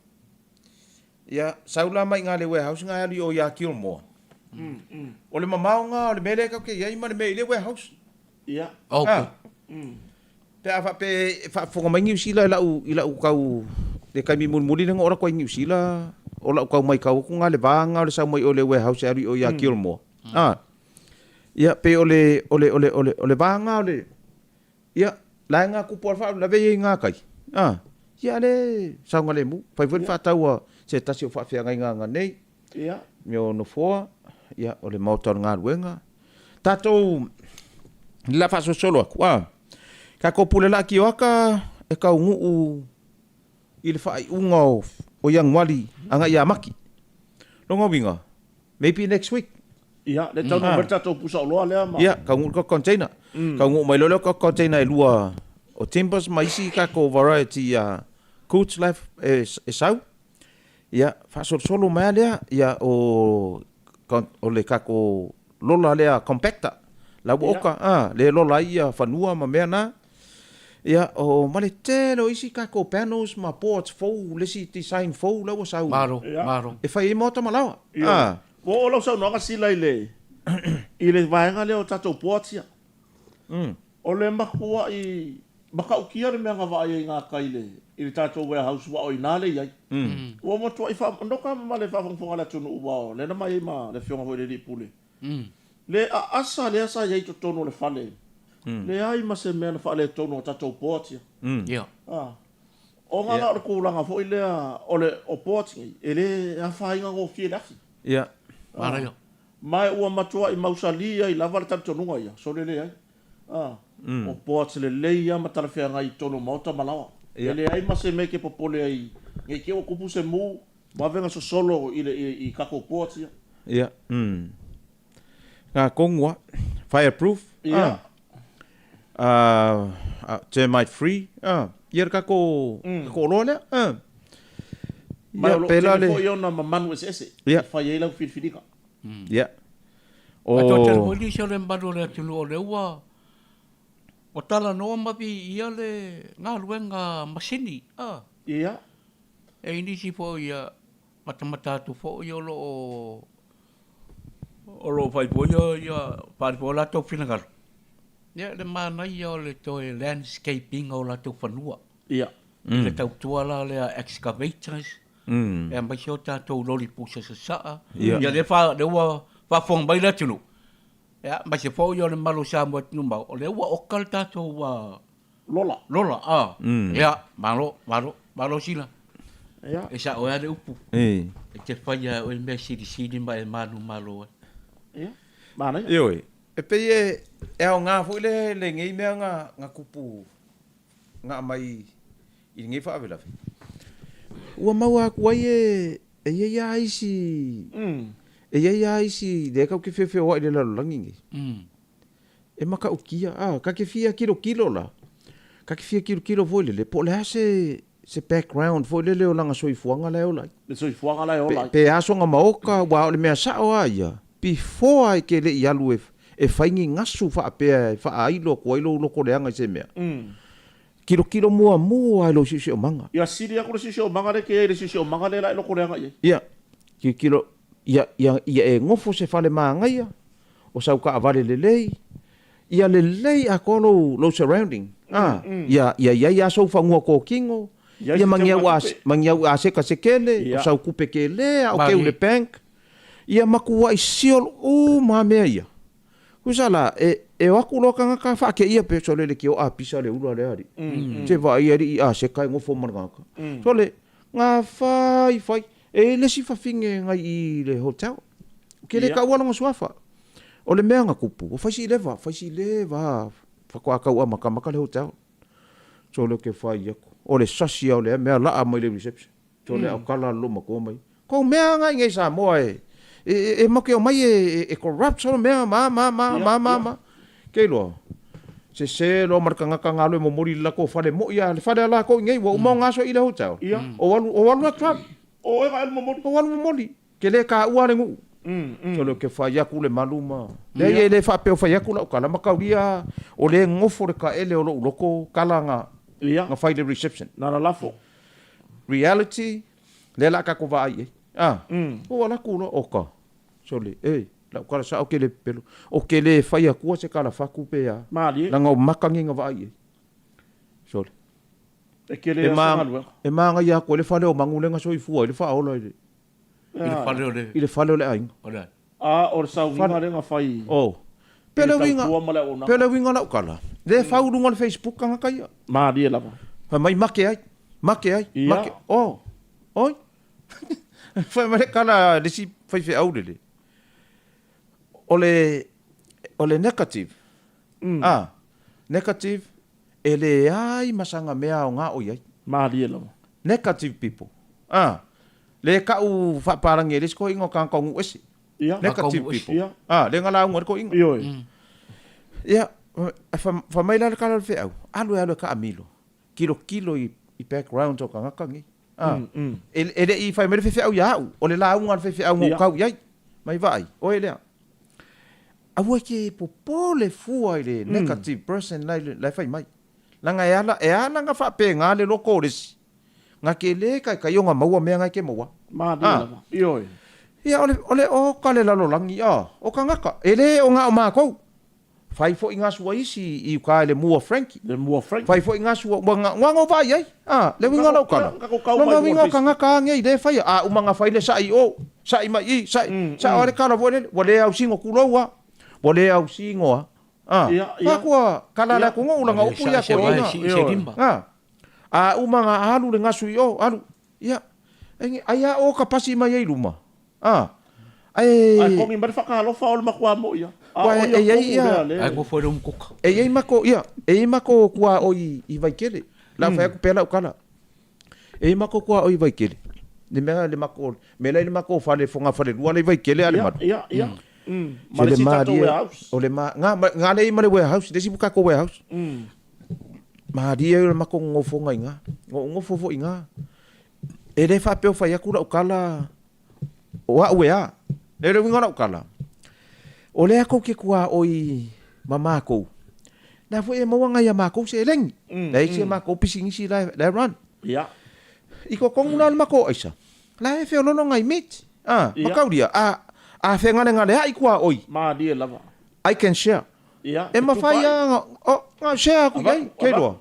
S2: Ia, sau la mai ina le warehouse nga e alu i o ia Kilmore. O le mamao nga o le mea lea tatou te i ai ma le mea i le warehouse.
S1: Ia.
S3: Ok.
S2: Ah. Pe a faapea e faafofoga mai Niu Sila i lau, i lau tau, le taimi mulimuli lea na oo atu ai i Niu Sila, o lau tau maitau atu na le va na o le sau mai o le warehouse e alu i o ia Kilmore. Ah. Ia, pei o le, o le, o le, o le, o le va na o le, ia, la e na tupu lava le faalavelave ia i gakai. Ah. Ia, a le saogalemu. Fai foi le faatau a se tasi o faafeagaiga ananei.
S1: Ia.
S2: Me o nofoa, ia, o le maota o le galuega. Tatou, le la faasolosolo atu, a, tatou pule laa Kioaka e taunuu i le faaiuga o, o Ianuari agai ia Maki. Lona uiga, maybe next week.
S1: Ia, le taunuu mai le tatou pusa oloa lea ma.
S2: Ia, taunuu le tatou container. Taunuu mai loa lea o tatou container e lua o timbers ma isi tatou variety a goods la e, e sau. Ia, faasolosolo mai lava lea, ia, o, o le tatou lola lea compactor, la ua oka, a, lea e lola ai ia fanua ma mea na. Ia, o, ma le tele o isi tatou panels ma boards fou, le isi design fou la ua sau.
S3: Malo, malo.
S2: E fai ai maota ma laoa. A.
S1: Ua oo lau saunoaga Sila i le, i le vaega lea o tatou boards ia. O le matuai matautia le mea na vaai ai gakai i le i le tatou warehouse aua o i ina lea e i ai. Ua matuai faa noka ma le faafogafoga a le atunuu aua o lea na mai ai ma le afioga foi i le alii pule. Le aasa lea sa i ai i totonu o le fale, leai ma se mea na faaletonu o tatou boards ia.
S3: Ia.
S1: A. Ona la o le tulaga foi lea o le o boards nei, e le afaina gofie le afi.
S2: Ia.
S3: Manaia.
S1: Ma ua matuai mausali ai lava le talitonuga ia, sole leai. O boards lelei lava ma talafeagai i totonu o maota ma laoa. E leai ma se mea e te popole ai ne i te i ua tupu se mu ma vave ona sosolo i le i tatou boards ia.
S2: Ia. Nga tonu lava. Fireproof.
S1: Ia.
S2: Termite free. Ia le tatou tatou oloa lea.
S1: Ma o lo o tele foi ona mamanu eseese e fai ai lau filifiliga.
S2: Ia.
S3: Ae toatele foi nisi o le mamalu o le atunuu o lea ua ua talanoa ma viia le galuega masini.
S1: Ia.
S3: E i ai nisi foi ia matamata atu foi o lo o o lo o fai foi ia faaali foi o latou finagalo. Ia le manaia o le toe landscape ina o latou fanua.
S1: Ia.
S3: I le tautua la lea excavators, e aemaise o tatou loli pusa sasaa. Ia lea fa, lea ua faafofoga mai le atunuu, ia, aemaise foi o le mamalu o Samoa i atunuu mamao, o lea ua oka le tatou
S1: Lola.
S3: Lola, a. Ia, malo, malo, malo Sila.
S1: Ia.
S3: E sao ai lava le upu. E te faia e oe mea silisili ma e manumalo ai.
S1: Ia, manaia.
S2: Ioe, e pei e aoga foi lenei mea na tupu na aumai i lenei faalavelave, ua maua atu ai e i ai lava isi, e i ai lava isi lea tatou te feofeoai i le lalolagi nei, e matautia, a, ta te fia tilotilo la, ta te fia tilotilo foi lele po o le a se se background foi lele o lana soifuaga la e ola ai.
S1: Le soifuaga la e ola ai.
S2: Pe a sona maota, aua o le mea sao lava ia, before lava e te le i alu e fai ni gasu faapea e faaailo atu ai lou loto leaga i se mea, tilotilo muamua lava i lou siosiomaga.
S1: Ia sili atu le siosiomaga lea e te i ai i le siosiomaga lea la e loto leaga i ai.
S2: Ia, tilotilo, ia, ia, ia e nofo se fale manaia, o sau taavale lelei, ia lelei atoa lou, lou surrounding, a, ia, ia i ai lava sou fanua tokino, ia ma ni au a, ma ni au aseta se tele, o sau tupe tele a o keu i le bank, ia matuai seal uma lava mea ia. Tusa la, e, e o atu loa tagata faateia pe sole le tio apisa le ula lea alii. Se vaai alii i aseta e nofo ma le tagata. Sole, na fai fai, e i ai le isi fafine nai i le hotel. Ou te le taua lona suafa. O le mea na tupu, ua fai si leva, fai si leva faatoa tau amatamata le hotel. Sole ou te fai atu, o le sasi lava o lea mea laa mai le reception. Sole a o tala le loomatua mai. Kou mea nga i nei Samoa e, e, e matou te omai e, e corrupt solo mea ma, ma, ma, ma, ma, ma. Ke iloa, sese loa ma le tagata na alu e momoli i le latou fale moi a le fale a latou i nei, ua uma ona aso i le hotel. O alu, o alu atu lava.
S1: O oe na alu momoli.
S2: O alu momoli. Ke le taua le nuu. Sole ou te fai atu le malu ma. Leai e le faapea o fai atu lau tala, mataulia o lea e nofo le taele o lou loto tala na, na fai i le reception.
S1: Na lalafo.
S2: Reality, lea la a tatou vaai i ai. A, ua alu atu loa, oka, sole, e, lau tala sao ou te le pepelo. Ou te le fai atua se tala fatu pe a.
S1: Malie.
S2: Leaga o maka nei na vaai i ai. Sole.
S1: E tele lava se galuega.
S2: E magaia atu ai le fale o Manu lea na soifua ai le faaola i le.
S3: I le fale o le.
S2: I le fale o le aiga.
S3: O le aiga.
S1: A o le sauniga lea na fai.
S2: Oh.
S1: Pe le uiga. Tautua ma le auaunaga.
S2: Pe le uiga lau tala. Lea fau i luga o le Facebook tagata ia.
S1: Malie lava.
S2: Fai mai make ai. Make ai.
S1: Ia.
S2: Make. Oh. Oi. Fai mai le tala a le isi faifeau lele. O le, o le negative. Ah. Negative e leai ma sana mea aoga o i ai.
S1: Malie lava.
S2: Negative people. Ah. Le kau faapalagi e le isi toeaiina o tagata o nuu ese.
S1: Ia.
S2: Negative people.
S1: Ia.
S2: Ah, le na lauga ai le toeaina.
S1: Ioe.
S2: Ia, fai mai la le tala o le feau, alu e alu e taamilo, tilotilo i backgrounds o tagata nei. Ah, e le i fai mai le faifeau ia au, o le lauga a le faifeau na ou tau i ai. Mai vaai, oe lea. Aua e te popole fua i le negative person la e fai mai. Leaga e ala, e ala ona faapena le loko o le isi, na te le taitai ona maua mea na e te maua.
S1: Malie lava. Ioe.
S2: Ia, o le, o le oka le lalolagi, a, o tagata, e le o na o matou. Fai foi gasu a isi i uka i le mua Frankie.
S1: Le mua Frankie.
S2: Fai foi gasu ua ua ua na vaai ai. A, le uiga o lau tala. Lona uiga o tagata a nei le faia, a uma na fai le sa'i i o, sa'i mai i, sa'i, sa'o a le tala foi lele, ua le ausigo tulou a, ua le ausigo a. A, fa kua kala le atunuu lana upu ia koe ina. A, A uma ga alu le gasu i o, alu. Ia, ai a o ka pasi mai ai i luma. A, ae.
S1: Ae kogi mai le whakaalofa o le matua mo ia. A
S2: o
S1: ia
S2: e iai
S1: ia.
S3: Ae nofo i le umukuka.
S2: E iai mako, ia, e iai mako kuaoi i Vaitele. La fai atu pea lau tala. E iai mako kuaoi i Vaitele. Le mea le mako, mea la i le mako fale fogafalelua la i Vaitele a le malu.
S1: Ia, ia, ia. Ma le isi tatou warehouse.
S2: O le ma, nga, nga le i ma le warehouse, le isi tatou warehouse. Malie ai o le mako nofoga i nga. Nofo foi i nga. E le faapea o fai atu lau tala o au e a. Le le uiga o lau tala, o lea tou te tuaoi ma matou, la foi e maua nai a matou seleni. Leai se matou pisinisi la e run.
S1: Ia.
S2: I totonu la o le matou aisa, la e feololo nai meat. A, mataulia, a fegalegaleai tuaoi.
S1: Malie lava.
S2: I can share.
S1: Ia,
S2: E mafai lava ona share atu i ai, ke iloa.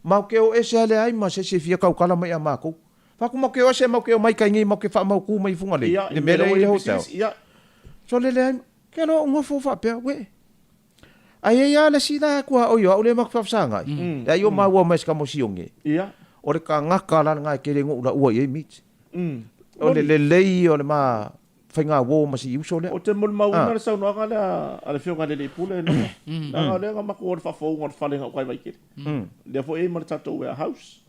S2: Matou te o ese lava leai ma se isi e fia tautala mai ia matou. Fatu matou te o ese matou te omai kai nei matou te faamautu mai i Fugalei,
S1: Ia,
S2: i le
S1: i
S2: mea
S1: mea
S2: lea i
S1: lea
S2: le
S1: ua i
S2: hotel.
S1: pisinisi, ia.
S2: Sole leai, ke aloa ou nofo faapea, uee. Ae i ai lava le isi la tuaoi o au lea matou te faafesagai, lea i o maua mai e si tama Sione,
S1: Ia.
S2: o le tagata la lena e tele ona ou laua i ai meat. O le lelei o le ma faiga uo ma si uso lea.
S1: Ou te molimauina le saunoaga lea a le Afioga i le Alii Pule, Enoka, leaga o lea na matou o i le faafouga o le fale i gauta i Vaitele. Lea foi e i ai ma le tatou warehouse.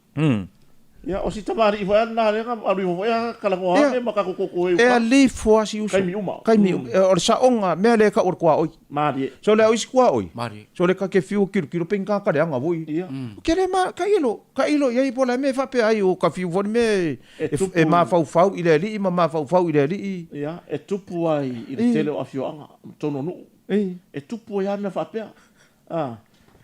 S1: Ia, o si tamalii foi lava lena lea na alu ifo foi a talanoa ane ma tatou toto ai i
S2: E
S1: uta.
S2: alifo lava si uso.
S1: Taimi uma.
S2: Taimi uma. O le saoga, mea lea e tau o le tuaoi.
S1: Malie.
S2: So le au isi tuaoi.
S3: Malie.
S2: So le ka ke fiu kilokilo pe ni tagata leaga foi.
S1: Ia.
S2: Ke le ma, ka ilo, ka ilo i ai po o le a mea e faapea ai o ka fiu foi le mea
S1: E tupu.
S2: E mafaufau i le alii ma mafaufau i le alii.
S1: Ia, e tupu ai i le tele o afioaga ma totonu o nuu. E tupu ai lava mea faapea. A,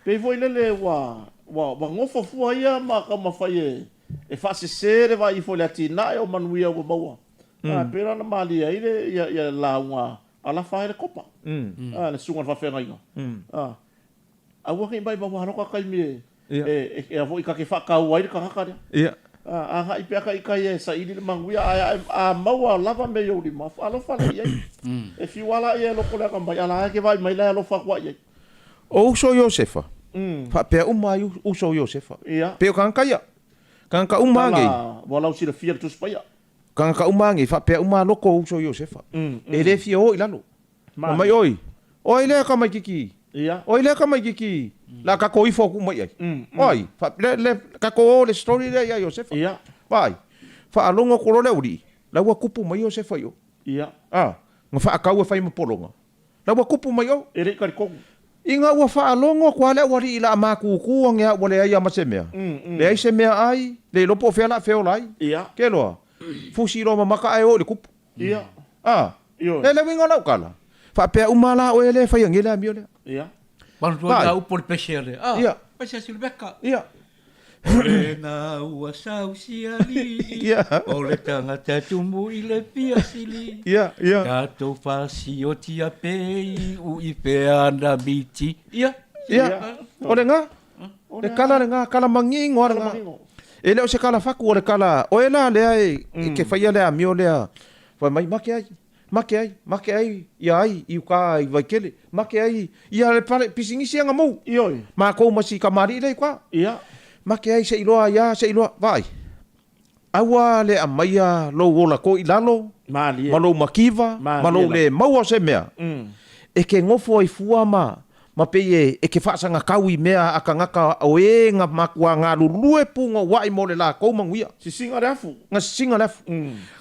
S1: pei foi lele ua, ua, ua nofo fua ia ma taumafai e, e faasese le vaai ifo i le atinae o manuia ua maua. A, pei la ona malie ai le, ia, ia le lauga a Lafa ai le Kopa, a, le susuga i le faafeagaiga. A, Aua ne i maimau aloka taimi e, e, e, a foi ta te faataua ai le tagata lea.
S2: Ia.
S1: A, agai pea ka i tai e saili le manuia, ae a, a maua lava mea i ou lima, alofa lea i ai. E fiu lava la ia e lokoleaga mai, a la e ke vaai mai la e alofa atu ai i ai.
S2: O uso Iosefa, faapea uma ai uso o Iosefa.
S1: Ia.
S2: Pei o tagata ia, tagata uma
S1: Tala
S2: nei.
S1: ua lausilafia le Tusi Paia.
S2: Tagata uma nei, faapea uma loko o uso o Iosefa. E le fia o i lalo. Fai mai, Oi, o ai lea tamaititi?
S1: Ia.
S2: O ai lea tamaititi la tatou ifo atu mai ai? O ai? Le, le, tatou o le story lea ia Iosefa.
S1: Ia.
S2: Vaai, faalogo atu loa le aualii, la ua tupu mai Iosefa i o.
S1: Ia.
S2: A, na faatau e fai ma pologa. La ua tupu mai o.
S1: E le i talitonu.
S2: Ina ua faalogo atu lava le aualii i la matutu ane a ua leai lava ma se mea. Leai se mea ai, le iloa po o fea la feola ai.
S1: Ia.
S2: Ke loa, fusi loa ma maka ae o i le kupu.
S1: Ia.
S2: A,
S1: Ioe.
S2: le le uiga o lau tala, faapea uma la oe lea e fai ange le amio lea.
S1: Ia.
S3: Manatua
S2: Vai.
S3: na upu o le pese a le, a,
S2: Ia.
S3: pese a Silveka.
S2: Ia.
S3: O lena ua sau si alii,
S2: Ia.
S3: o le tagata tumu i le fia sili.
S2: Ia, ia.
S3: Tatou fasiotia pe iu i fea ana miti. Ia.
S2: Ia. O le ga, le kala le ga, kala mangingo a le ga. E le o se kala faku o le kala, oe la lea e, e ke faia le amio lea, fai mai make ai, make ai, make ai, ia ai, i uka i Vaitele, make ai, ia le pale, pisinisi aga mou.
S1: Ioe.
S2: Makou ma si kamali'i lea i uka.
S1: Ia.
S2: Make ai se i loa ia, se i loa, vaai. Aua le aumaia lou ola ko i lalo,
S1: Malie.
S2: ma lou makiva, ma
S1: Malie
S2: lou
S1: lava.
S2: le maua o se mea, e ke nofo ai fua ma, ma pei e, e ke faasagakau i mea a kagaka o e nga makua galulue pugouaʻi mo le lakou manuia.
S1: Sisiga le afu.
S2: Ga sisiga le afu.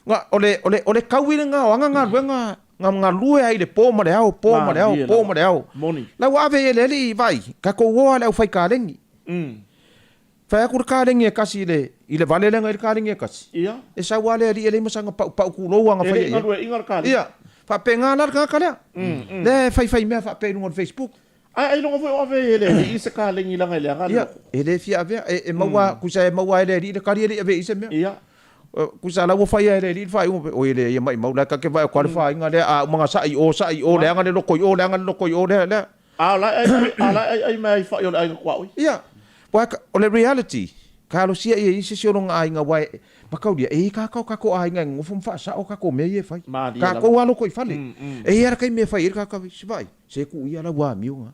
S2: Ga, o le, o le, o le kaui lena o aga galuega ga galue ai i le po ma le ao, po ma le ao,
S1: Malie
S2: po
S1: lava.
S2: ma le ao.
S1: Moni.
S2: La ua ave i e le alii, vaai, tatou o a le aufai kalegi. Fai atu le kalegi e kasi i le, i le vale lea na i le kalegi e kasi.
S1: Ia.
S2: E sau lava le alii e leai ma sana paupau kulou aga
S1: E
S2: faia
S1: le i
S2: i ai.
S1: galueaiina le kalegi.
S2: Ia, faapena la le tagata lea. Lea e faifai mea faapea i luga o le Facebook.
S1: Ae ailoga foi o ave ai e le alii se kalegi leaga e leaga le
S2: Ia,
S1: loko.
S2: e le fia avea, e, e maua, kusa e maua e le alii le kali e le i ave i se mea.
S1: Ia.
S2: Kusa la ua faia e le alii le faaiuga, oi le ia maimau la ka ke vae o ka le faiga lea, a uma ga sa'i o, sa'i o, leaga le loko i o, leaga le loko i o, lea, lea.
S1: A o la e ai, a o la e aiai mai ai fai o le aiga tuaoi.
S2: Ia, wa o le reality, talosia ia i se isi o lona aiga aua e, mataulia, e i kākau kākou aiga e nonofo ma faasao kākou mea ia e fai.
S1: Malie lava.
S2: Kākou alo koe i fale. E i ai le taimi e fai ai le kākau, se vaai, se kuu ia la ua amio nga.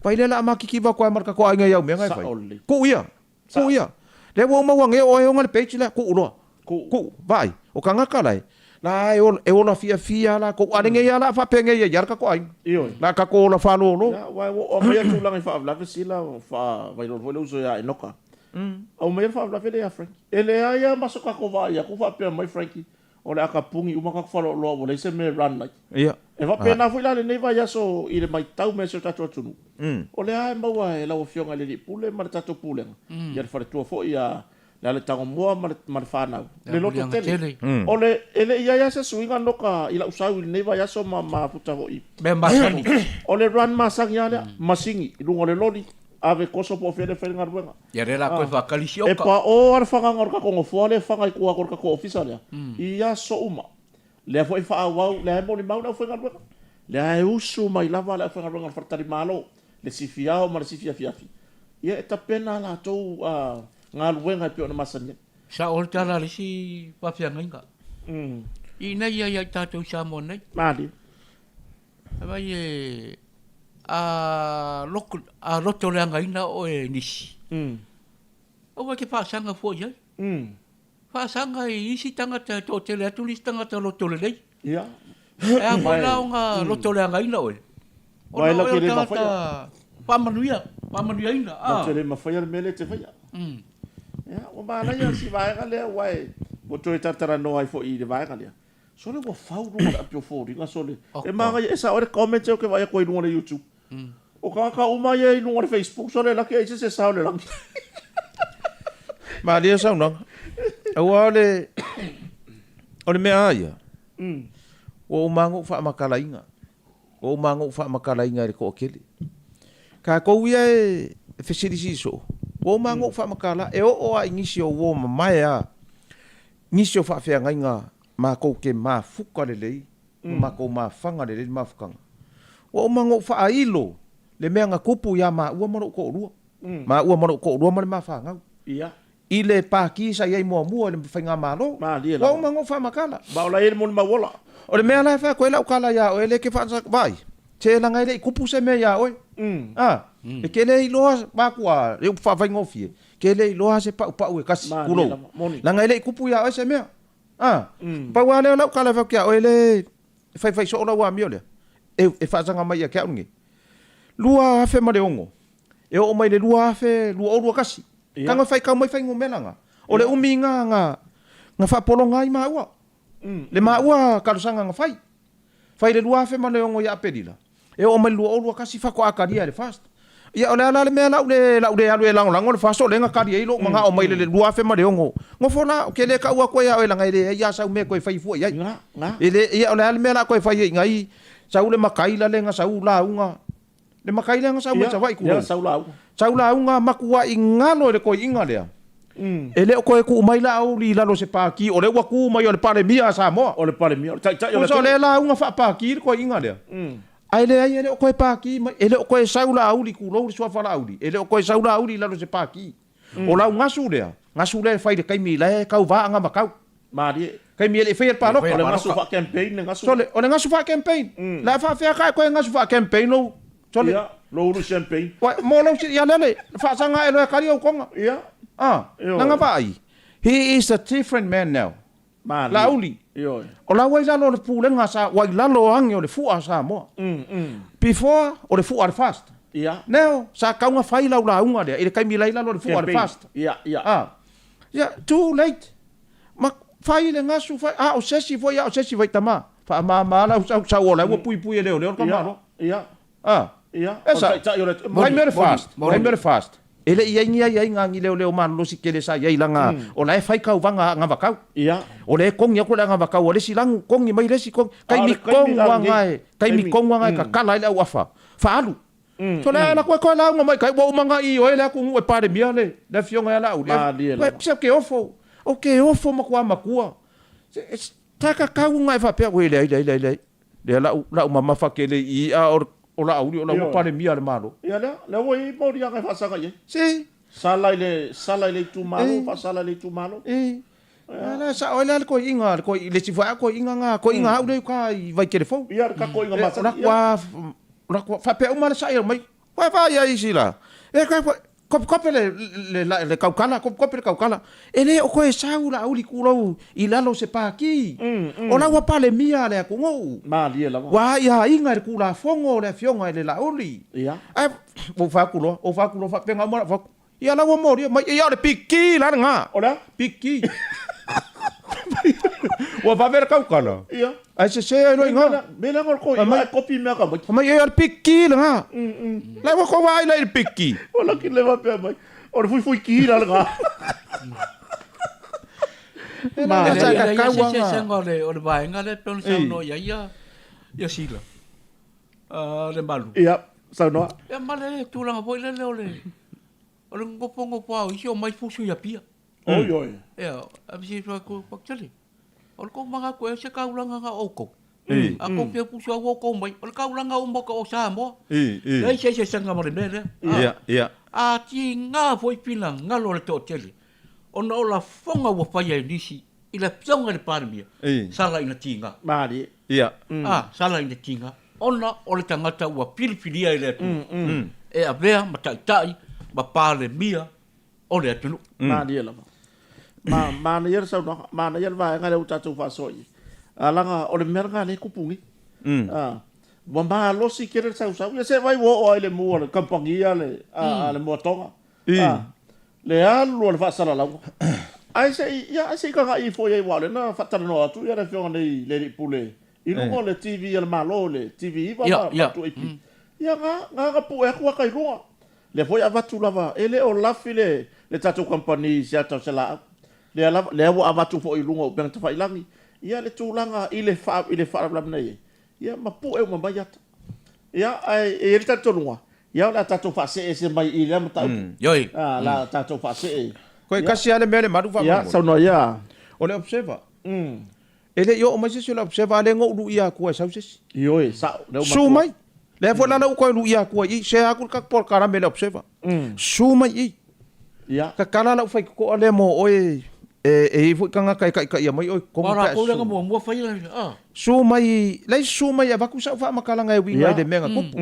S2: Vai lea la a makikiva koe ma le kākou aiga i au mea nga e fai.
S1: Sao lelei.
S2: Kuu ia, kuu ia. Lea ua uma ua geo oe e oga le page lea, kuu loa. Kuu. Vaai, o tagata la e, la e ola, e ola fiafia lava latou, a o lenei lava la a faapenei ai lava le tatou aiga.
S1: Ioe.
S2: La a tatou ola faalolo.
S1: Ia, aua ua oo mai tulaga i faalavelave sila faavailolo foi le uso ia Enoka. Aumaia le faalavelave lea ia Frankie. E leai lava ma so tatou vaai atu faapea mai Frankie, o le a tapuni uma tatou faleoloa ua leai se mea e run ai.
S2: Ia.
S1: E faapena foi la lenei vaiaso i le matau mai a si o tatou atunuu, o lea lava e maua e lau Afioga i le Alii Pule ma le tatou Pulega, ia le faletua foi ia Lealetagomoa ma le ma le fanau, le loto tele. O le, e le i i ai lava se suiga Noka i lau sau i lenei vaiaso ma mafuta foi.
S3: Mea masani.
S1: O le run masani lava lea, masini i luga o le loli, ave koso po o fea lea e fai le galuega.
S3: Ia lea la koe faatali si oka.
S1: E paʻo lava le fagaga o le tatou nofoa lea e faga i tua atu o le tatou ofisa lea, i aso uma. Lea foi e faaauau, lea e molimau le aufaigaluega. Lea e usu mai lava le aufaigaluega o le faletalimalo, le sifi ao ma le sifi afiafi, ia e tapena a latou galuega e pei ona masani ai.
S3: Sao le tala a le isi faafeagaiga. I inei ia ia i tatou i Samoa nei.
S1: Malie.
S3: Fai mai e a loto, a loto leagaina oe e nisi, aua e te faasaga fua i ai. Faasaga i isi tagata e toatele atu nisi tagata loto lelei.
S1: Ia.
S3: E a foi la ona loto leagaina oe, ona oe o le tagata faamanuia, faamanuiaina.
S1: Latou te le mafaia le mea lea e te faia. Ia, ua manaia si vaega lea aua e ua toe talatalanoa ai foi i le vaega lea. Sole ua fau luga o le api o foliga sole. E manaia, e sao ai le comment lea ou te vaai atu ai i luga o le YouTube. O tagata uma ia i luga o le Facebook sole laki ai se se sao le lagi.
S2: Malie saunoaga. Aua o le o le mea a ia. Ua uma lava ona ou faamatalaina. Ua uma lava ona ou faamatalaina i le toatele. Tatou ia e fesilisili soo, ua uma lava ona ou faamatala, e oo lava i nisi o uo mamae lava, nisi o faafeagaiga matou te mafuta lelei ma matou mafaga lelei le mafutaga. Ua uma ona ou faailo le mea na tupu ia maua ma lou toalua, maua ma lou toalua ma le ma fanau, i le Pati sa i ai muamua i le Faigamalo. Ua uma ona ou faamatala.
S1: Ma o la e i ai le molimau ola.
S2: O le mea la e fai atu ai lau tala ia oe, lea e te faasa, vaai, se leaga e le i tupu se mea ia oe. A, e te le iloa, vaeatu a le upu faafaigofie, e te le iloa se paupau e kasi, tulou, leaga e le i tupu ia oe se mea. A, pau lava lea o lau tala e fai atu ia oe, le faifai soo lau amio lea, e faasaga mai ia te au lenei. 2006, e oo mai le 2021, tago e faitau mai fuainumera na, o le umi na na faapologa ai maua, le maua talosaga na fai. Fai i le 2006 ia Aperila, e oo mai le 2021 faatoa talia e le FAST. Ia o le a la le mea la u le la u le alu e lagolago le FAST o lea na tali ai lou manao mai le 2006. Nofo la, ou te le tau atu ai ia oe leaga e leai lava sau mea e toe fai fua i ai. E le, ia o le a le mea la a toe fai ai i nai sau le matai la lea na sau lauga, le matai lea na sau mai Savaii tulou. Sau lauga matuai galo i le toeaina lea. E le o toe tuu mai Laauli i lalo o se pati, o lea ua tu mai o le Palemia a Samoa.
S1: O le Palemia, o le Taitai o le
S2: atunuu. Tusa o lea lauga faapati le toeaina lea. Ae leai e le o toe pati mai, e le o toe sau Laauli, tulou le suafa Laauli, e le o toe sau Laauli i lalo o se pati. O lau gasu lea, gasu lea e fai i le taimi la e tauva Agamakau.
S1: Malie.
S2: Taimi e le i faia le palota.
S1: O le gasu faa-campaign le gasu.
S2: Sole, o le gasu faa-campaign. La e faafefea ka e toe gasu faa-campaign lou, sole.
S1: Ia, lou ulu champagne.
S2: Uai, mo lou, ia lele, faasaga ae loa e kali ou koga.
S1: Ia.
S2: Ah, lana vaai, he is a different man now.
S1: Malie.
S2: Laauli.
S1: Ioe.
S2: O la ua i lalo o le pulega sa, ua i lalo age o le fua a Samoa. Before, o le fua a le FAST.
S1: Ia.
S2: Now, sa tau na fai lau lauga lea i le taimi la i lalo o le fua a le FAST.
S1: Ia, ia.
S2: Ah, ia, too late. Ma fai le gasu, fai, a o se isi foi, a o se isi foi tama. Faamama lau sau, sau o la ua puipui e leoleo le tamaloa.
S1: Ia,
S2: Ah,
S1: ia.
S2: E sa,
S1: O le taitai o le atunuu.
S2: Taimi o le FAST, taimi o le FAST. E le i ai ni aiaiga a ni leoleo malolosi tele sa i ai laga o la e fai tauvaga a agavakau.
S1: Ia.
S2: O lea e kogi atu le agavakau a le isi lagu, kogi mai le isi kogi. Taimi tonu lava e, taimi tonu lava e kakala ai le auafa, faaalu. So le ala koe koe lauga mai kai ua uma nga i oe le atunuu e Palemia le le afioga ia Laauli.
S1: Malie lava.
S2: Se ke ofo, o ke ofo matua matua. Se takakau nga e faapea ue leai leai leai leai. Lea lau lau mamafa tele i a o o Laauli o la ua Palemia le Malo.
S1: Ia lea, lea ua i ai moliaga e faasaga i ai.
S2: Se.
S1: Sala i le sala i le itumalo, faasala i le itumalo.
S2: E. Ia la sao ai la le koiiga le koi le isi foi a koiiga nga koiiga au lea i uka i Vaitele fou.
S1: Ia le ka koiiga masani.
S2: O la kua o la kua faapea uma le sai mai. Koe vaai ai isi la. E koe koe. Kopekope le, le, le, le kaukala, kopekope le kaukala. E le o koe sau Laauli Tulou i lalo o se pākī. O la ua Palemia a le atunuu.
S1: Malie lava.
S2: Ua aiaiga i le Tulafono o le Afioga i le Laauli.
S1: Ia.
S2: Ae ua ou fai atu loa, ou fai atu loa faapena uma lau fai atu, Ia la ua molia mai, ia o le piki la lena.
S1: O le a?
S2: Piki. Ua vave le kaukala.
S1: Ia.
S2: Ae sese ai loa i ina.
S1: Me leaga o le toeaina ae kopi mea ka mai.
S2: Fai mai, ia o le piki lena. La ua kou vaai la i le piki.
S1: Ua laki le faapea mai. O le fuifui ki la lena.
S2: Ma
S3: E leai lava se eseesega o le vaega lea e pei ona saunoa i ai ia Sila, Lemalu.
S1: Ia, saunoa.
S3: Ia ma le tulaga foi lele o le o le nofonofo lava o isi omai fusu i Apia.
S1: Oi oi.
S3: Ia, ae fesili atu ai, O le tou manatu ea se taulaga na o outou? A tou fia fusu lava ua outou omai. O le taulaga uma o Samoa. Leai se eseesega ma le mea lea. A tiga foi finagalo o le toatele ona o lafoga ua faia e nisi i le Afioga i le Palemia, sala ina tiga.
S1: Malie.
S3: Sala ina tiga ona o le tagata ua filifilia e le Atua e avea ma taitai ma Palemia o le atunuu.
S1: Malie lava. Ma, manaia le saunoaga, manaia le vaega lea ua tatou faasoa i ai. A leaga o le mea lena lea e tupu nei. A, ua malosi tele le sausau. Ia se vaai ua oo lava i le mu a le kamupani a le, a, a le Moatoga. A, le alu a le faasalalauga. Ae se i, ia, ae se i tagai ifo i ai aua o lea na faatalanoa atu ia le afioga nei i le alii pule i luga o le TV a le Malo, le TV 9 ma 2AP. Ia, na, na na pue atu ata i luga. Lea foi e avatu lava, e le o lafi le le tatou kamupani i se ata o se laau. Lea lava, lea ua avatu foi i luga o upega tafailagi, ia le tulaga i le faa, i le faalavelave na i ai, ia ma pue uma mai ata. Ia, ae e i ai le talitonuga, ia o le a tatou faasee ese mai i lea mataupu.
S3: Ioe.
S1: A, o le a tatou faasee.
S2: Koe kasi lava le mea le malu
S1: faamolemole. Ia, saunoa ia.
S2: O le observer. E le i oo mai se isi o le observer, a lea na ou luia atua e sau se isi.
S1: Ioe, sao,
S2: lea ua matua. Su mai. Lea foi la la ou toe luia atua i i, share atu le tatou polokalame i le observer. Su mai i i.
S1: Ia.
S2: Tatala lau faitotoa lea mo oe e i ai foi tagata e taitaia mai oe i totonu
S3: pe a
S2: su.
S3: O latou lea na muamua fai a.
S2: Su mai, leai su mai e avatu sau faamatalaga e uiga i le mea na tupu.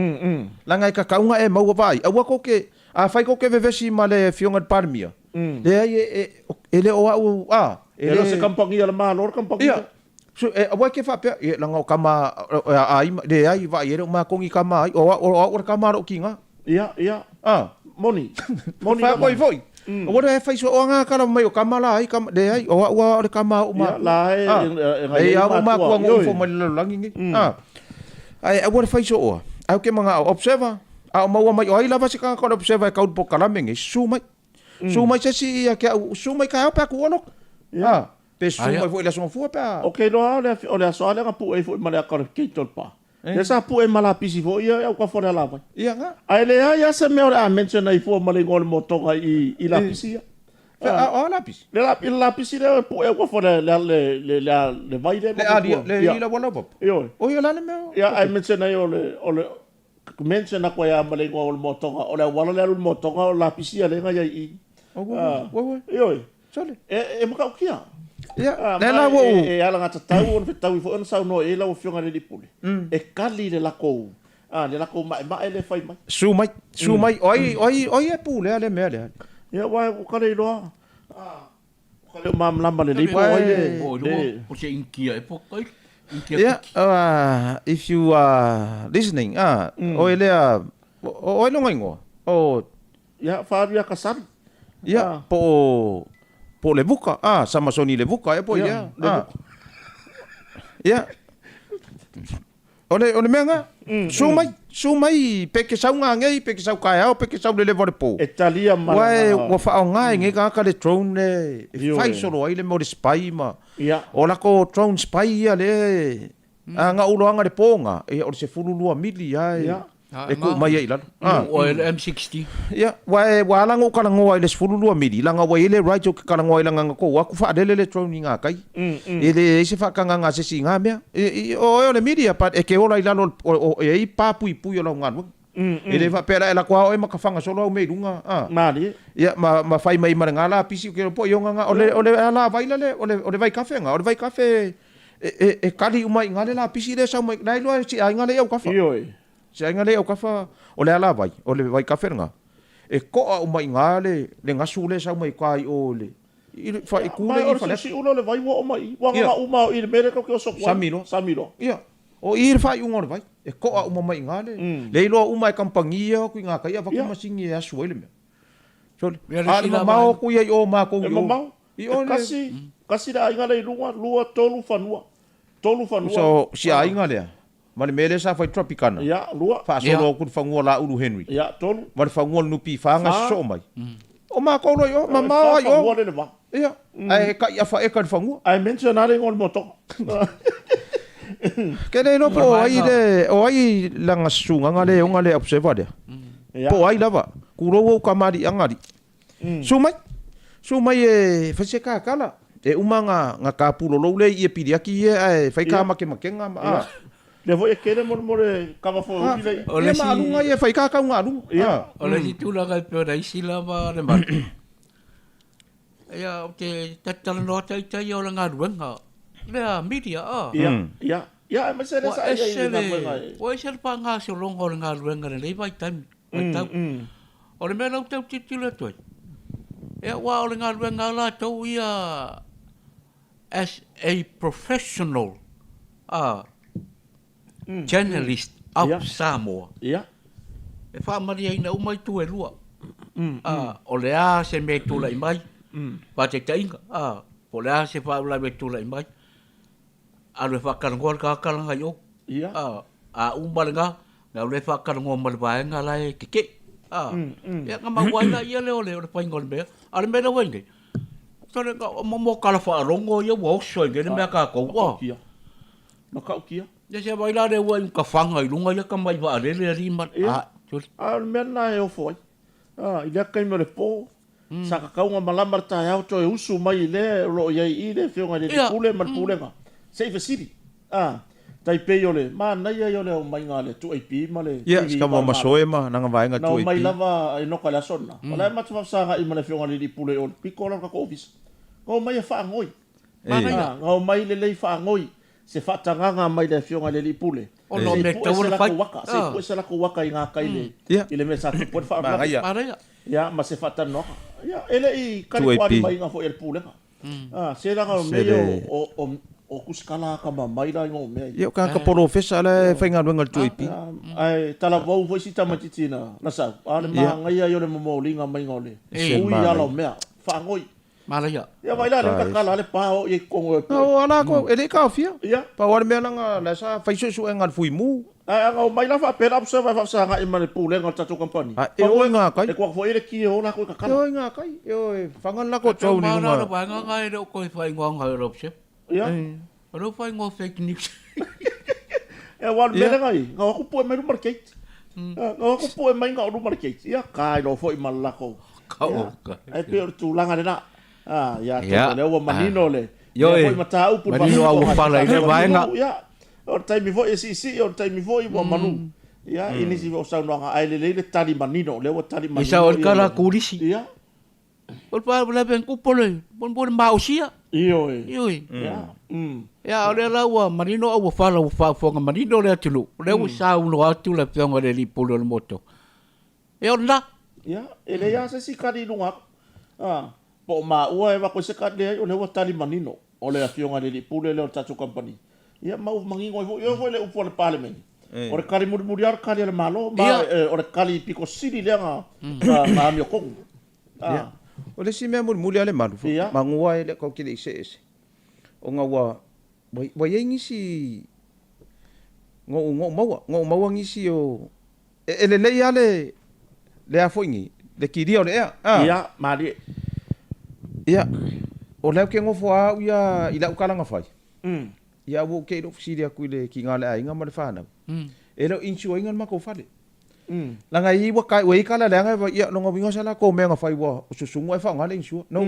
S2: Leaga e tatau ona e maua vaai, aua tou te, afai tou te vevesi ma le Afioga i le Palemia, Leai, e le o au, a,
S1: e le. E le o se kamupani a le Malo le kamupani lea.
S2: Ia, aua e te faapea, ia, leaga o tama a ai, leai, vaai, e le o matou ni tama ai, o au, o au o le tama a lou tiga.
S1: Ia, ia.
S2: A.
S1: Moni, moni
S2: lava. Faapea foi, aua le fai soo nga tala mai o tama la ai, tama, leai, o au lava o le tama a ou matua.
S1: Ia, la e, e
S2: gaia ai matua. Matua na ou mai le lalolagi nei. A. Ae aua le fai sooa. Ae ou te manao, observer, a o maua mai o ai lava se tagata o le observer e kau i le polokalame nei, susu mai. Susu mai se isi ia ke au, susu mai taeao pe a tuua loto. A, pe susu mai foi i le Aso Gafua pe a.
S1: Ou te iloa lava o le aso lava lea na pue ai foi ma le aka o le gate o le pa. Lea sa pue ma lapisi foi ia autafa o le alavai.
S2: Ia na.
S1: Ae leai lava se mea o le a mention ai fua ma le igoa o le motoga i lapisi ia.
S2: A o a lapisi?
S1: Le lapisi lea e pue autafa o le vai lea.
S2: Le alia, le i lau laupapa.
S1: Ioe.
S2: O ia la le mea.
S1: Ia, ae mention ai o le mention atu ai lava ma le igoa o le motoga, o le auala lea alu i le motoga o le lapisi ia lea na i ai i i.
S2: Oi,
S1: Ioe.
S2: Sole.
S1: E matautia.
S2: Ia, lea la ua ou.
S1: E alagatatau ona fetaui foi ona saunoa i ai lau Afioga i le Alii Pule, e kali le lakou, le lakou maemae lea e fai mai.
S2: Susu mai, susu mai, o ai, o ai, o ai e pulea le mea lea?
S1: Ia, aua ua ka le iloa, ua ka le o malamalama lelei po o ai le.
S3: Po o se Initia e po o Initia
S2: Ia, if you are listening, oe lea, o ai lona igoa? O.
S1: Ia, Faria Kasari.
S2: Ia, po o, po o Levuka, a, Samasoni Levuka ea po o ia.
S1: Levuka.
S2: Ia, o le, o le mea lena, susu mai, susu mai pe ke sau nanei, pe ke sau taeao, pe ke sau le leva o le po.
S1: E talia ma
S2: le agaga. Ua faaaoga e nei tagata le drone lea e fai solo ai le mea o le spy ma, o lako drone spy ia lea e, A na ou loaga le po na, ia o le 12 mili a e tuu mai ai i lalo.
S3: O le M60.
S2: Ia, ua e, ua ala ona ou talanoa i le 12 mili, leaga ua i ai le right ou te talanoa ai leaga na tou atu faalele le drone i gakai. E leai se faatagaga a se isi i na mea. O oe o le media, but e te ola i lalo o, e i ai pa puipui o lau galuega. E le faapea la e alu atu lava oe ma ka faga solo au mea i luga, a.
S1: Malie.
S2: Ia, ma fai mai ma le ga lapisi, ou te iloa po o i ona ga, o le, o le alavai la le, o le, o le vaikafe ga, o le vaikafe e kali uma i ina le lapisi lea e sau mai, la e iloa e si aiga lea i autafa.
S1: Ioe.
S2: Si aiga lea i autafa, o le alavai, o le vaikafe lena. E to'a uma i ina le le gasu lea e sau mai uta i o i le i le
S1: Ia,
S2: itu
S1: ma
S2: lea
S1: o
S2: i
S1: le
S2: Faleata.
S1: siusiu lea o le vai ua oo mai i i. Ua
S2: Ia.
S1: agaga uma o i le mea lea tatou te oso atu ai.
S2: Sami loa.
S1: Sami loa.
S2: Ia. O i le faaiuga o le vai. E to'a uma mai i ina le le iloa uma e kamupani ia o atu i gatai avatu masini e asu ai le mea. Sole.
S3: Ia le
S2: A o le
S3: isi la
S2: mamao
S3: vaega.
S2: atu ia i o matou
S1: E
S2: i o.
S1: mamao.
S2: I
S1: E
S2: o le
S1: tasi, tasi le aiga lea i luga, lua, tolu fanua. Tolu
S2: Uso
S1: fanua.
S2: o si aiga lea ma le mea lea sa fai Tropicana.
S1: Ia, lua.
S2: Faasolo atu le fanua o Laulu Henry.
S1: Ia, tolu.
S2: Ma le fanua o le NPF na
S1: Fa.
S2: sosoo mai. O matou loa i o,
S1: E
S2: mamao
S1: fa
S2: lava i o.
S1: fanua lea i le va.
S2: Ia, ae tai afa eka i le fanua.
S1: Ae mention lava le igoa o le motoka.
S2: Ke le iloa po o ai le, o ai lana susugaga lea e ona le observer lea.
S1: Ia.
S2: Po o ai lava. Tulou ou kamaliʻaga alii. Susu mai. Susu mai e fai se kakala. E uma na, na kapulolou lea i ie piliaki ia ae fai ka makemakega ma, a.
S1: Lea foi e kele mo le, mo le kava fo
S2: A,
S1: uli lea i.
S3: O le
S2: ia
S3: isi,
S2: ma aluga ia e fai ka kauga aluga.
S1: Ia.
S2: A.
S3: o le isi tulaga e pei ona isi lava le malu. Ia, ou te talatalanoa atu ita ia o le galuega lea media, a.
S1: Ia, ia. Ia, aemaise lea
S3: Ua
S1: sa i ai i
S3: ese
S1: le
S3: le,
S1: galuega e.
S3: ua ese le faagasologa o le galuega i lenei vaitaimi, vaitau. O le mea la ou tau tilotilo atu ai, ia aua o le galuega a latou ia as a professional a journalist of Samoa.
S1: Ia.
S3: E faamalieina uma itu e lua. A, o le a se mea e tulai mai, faataitaiga, a, po o le a se faalavelave e tulai mai, Alu e faatalanoa le tagata lana i o.
S1: Ia.
S3: A, a uma lena, na alu e faatalanoa ma le vaega la e tetee. A, ia na maua ai laia lea o le, o le faiga o le mea. A o le mea lea ua i nei, sole, na, mo, mo tala faalogo ia ua oso ai nei le mea a tatou. Ua.
S1: Matautia. Matautia.
S3: Ia se vaai la lea ua i uta faga i luga ia tamai vaalele alii ma,
S1: Ia.
S3: a, sole.
S1: A o le mea lena e ofo ai. A, i lea taimi o le po, Sa tatau ona malama le taeao toe usu mai i le o lo o i ai i i le Afioga i le Alii Pule ma le Pulega se i fesili. A, tai pei o le manaia ia o le aumaiga a le 2AP ma le
S2: Ia,
S1: TV
S2: si tama
S1: ma
S2: masoe ma lana vaega
S1: Na omai
S2: 2AP.
S1: lava e noka i le aso lena. O la e matou faafesagai ma le Afioga i le Alii Pule o le pito la o le tatou ofisa. Na omai e faanoi. A, na omai lelei faanoi se faatagaga mai le Afioga i le Alii Pule
S3: Ona o
S1: se i
S3: mea
S1: pue
S3: tatau
S1: se
S3: ona fai.
S1: latou aka, se i pue se latou aka i gakai i le
S2: Ia.
S1: i le mea sa tupu ai le faalavelave.
S2: Manaia.
S3: Manaia.
S1: Ia, ma se faatalanoaga. Ia, e le i
S2: 2AP.
S1: kalikualimaina foi e le Pulega. A, se leaga o
S2: Se
S1: mea ia
S2: le.
S1: o, o, o, o kusikala akamamai la i o mea ia.
S2: Ia, o tagata polofesa la e faigaluega i le 2AP.
S1: Ia, ae talavou foi si tamaitiiti na, na sau. A o le
S2: Ia.
S1: magaia ia o le momoliga maiga o le
S2: Se
S1: ui
S2: manaia.
S1: ala o mea. Faagoi.
S3: Manaia.
S1: Ia vaai la, lea ua tatala lava le pa o i ai i totonu o le
S2: Na o ala ko, e le i taofia.
S1: Ia.
S2: Pau lava le mea leaga la sa fai suesuega a le Fuimu.
S1: Ae a na omai la faapea le observer e faafesagai ma le Pulega o le tatou kamupani,
S2: A e o i ngā kai.
S1: E kuaka foi le ki e o lakou i
S2: E
S1: kakala.
S2: o i ngā kai. E o e whanga le lako
S3: Tau
S2: tau ni
S3: mauna
S2: lunga.
S3: le vaega nga e le o koe whaingoa nga e observer.
S1: Ia.
S3: O leo whaingoa fake news.
S1: E aua o le mea
S2: Ia.
S1: lea ngai, na o atu pue mai luma le gate. Na o atu pue mai nga o luma le gate. Ia, kai loa foi ma le lakou.
S3: Ka
S1: Ia.
S3: o ka.
S1: Ae pei o le tulaga lena. A, ia
S3: Ia.
S1: atonu o lea ua manino le
S3: Ioe.
S1: lea foi mataupu i le
S3: Manino a ua
S1: faafofoga a si
S3: pala i lea
S1: tatou
S3: vaega.
S1: atunuu. Ia, o le taimi foi e siisii, o le taimi foi ua malu. Ia, i nisi foi o saunoaga, ae lelei le tali manino, o lea ua tali
S3: I
S1: manino
S3: sao le
S1: ia
S3: kala
S1: le-
S3: kulisi.
S1: Ia.
S3: O le pa le ven kupo le, bon bon maosia.
S1: Ioe.
S3: Ioe.
S1: Ia.
S3: Ia, o lea la ua manino a ua fala ua faafofoga manino le atunuu. O lea ua saunoa atu le Afioga i le Alii Pule o le Moto. Ia o lena.
S1: Ia, e leai lava se isi kali i luga atu. A, po o maua e avatu ai se kali, leai, o lea ua tali manino, o le Afioga i le Alii Pule lea o le tatou kamupani. Ia, ma ua manino ai foi, e oo foi i le upu a le Palemene, o le kali mulimuli lava o le kali a le Malo, ma o le kali pito sili lea na, na amiotonu. A.
S2: Ia, o le isi mea mulimuli lava le malu, magua e le tau te le i see ese, ona ua, ua i ai nisi, na ou, na ou maua, na ou maua nisi o, E e lelei lava le le a foi nei, le kilia o le ea, a.
S1: Ia, malie.
S2: Ia, o lea ou te nofo lava au ia i lau kalaga fai. Ia aua ou te iloa fesili atu i le kiga a le aiga ma le fanau. E le o insure ina le matou fale. Leaga e i ai ua ua i ai kala leaga e vaai, ia lona uiga sa latou mea na fai ua susugu ae faaaoga le insure. No.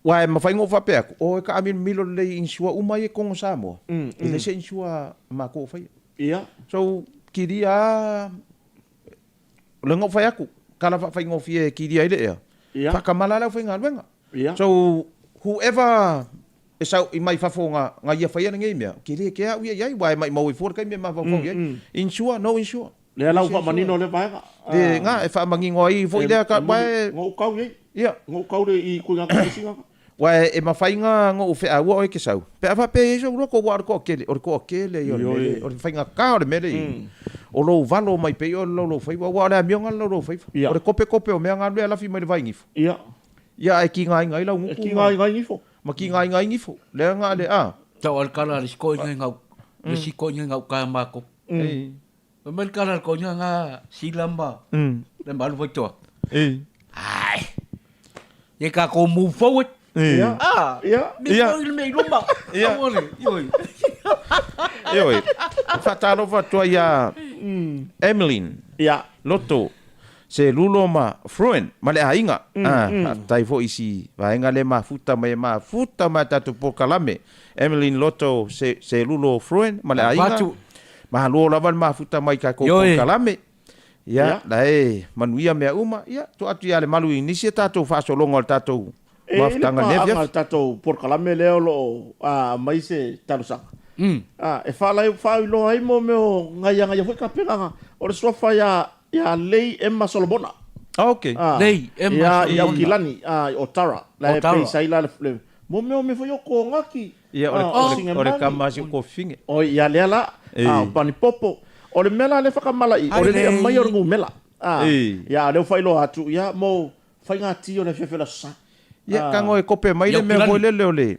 S2: Aua e mafai ona ou faapea atu, o e taamilomilo lelei i insure uma ia i totonu o Samoa, e leai se insure a matou o faia.
S1: Ia.
S2: So, kilia lava, o lea na ou fai atu, tala faafaigofie e kilia ai le ea,
S1: Ia.
S2: faakamala le aufaigaluega.
S1: Ia.
S2: So, whoever e sau i mai fafo na, na ia faia lenei mea, ke le kea au ia i ai, aua e maimau ai fua le taimi e mafaufau i ai. Insure, no insure.
S1: Lea la ua faamanino lea vaega.
S2: Le ga e faamanino ai foi lea ka wae.
S1: Ga ou kau i ai.
S2: Ia.
S1: Ga ou kau le i kuiga komisi ga.
S2: Wae e mafai ga ga ou feaua oe e te sau. Pe a faapea e i ai sou loto aua o le toatele, o le toatele ia o le mea lea, o le faigata o le mea lea e i ai. O lou valo mai pea ia o le laulaufaivaa aua o le amioga le laulaufaivaa. O le kopekope o mea na alu e lafi mai le vaigifo.
S1: Ia.
S2: Ia ae tigaina ai lau gutu.
S1: E tigaina ai gifo.
S2: Ma tigaina ai gifo. Lea na le a.
S3: Tau a le kala a le isi toeaina i gau, le isi toeaina i gauta a matou. Fai mai le kala a le toeaina na sila ma le malu faitoa. Ai. Ia tatou move forward.
S1: Ia.
S3: Ah.
S1: Ia.
S3: Me foi le mea i luma.
S2: Ia.
S3: Aua le. Ioe.
S2: Ioe. Faatalofa atu ai ia Emmeline.
S1: Ia.
S2: Loto Selulo ma Fruin ma le aiga. Ah, faafetai foi i si vaega lea mafuta mai e mafuta mai a tatou polokalame. Emmeline Loto Se, Selulo Fruin ma le aiga.
S3: Avatu.
S2: Malo lava le mafuta mai i tatou
S3: Ioe.
S2: polokalame. Ia,
S1: Ia.
S2: la e manuia mea uma. Ia, tuu atu ia Lemalu i nisi a tatou faasologa o le tatou
S1: E i ai le
S2: mafutaga i lenei
S1: paaga
S2: afiafi.
S1: a le tatou polokalame lea o lo o aumai se talosaga. E faalai, faailoa ai mo mea o gaiagaia foi tapenaga. O le suafa ia, ia Lei Emma Solomona.
S2: Ah, okay.
S3: Lei Emma
S1: Ia, i
S3: Solomona.
S1: Aukilani, i Otara. La e
S3: Otara.
S1: peisa ai la le, le, mo mea o mea foi o kogaki.
S2: Ia, o le,
S1: o
S2: o le, o le
S1: Singemani.
S2: kama si o kofine.
S1: O ia lea la, o Panipopo. O le mea la lea whakamala i, o le
S3: Ai,
S1: lea mai o le ngumela.
S2: Ei.
S1: Ia, lea whailoa atu, ia, mo whainga tī o le afiafi o le aso Sa.
S2: Ia, kago e kope mai le
S3: Ia,
S2: mea foi
S3: Aukilani.
S2: lele o le,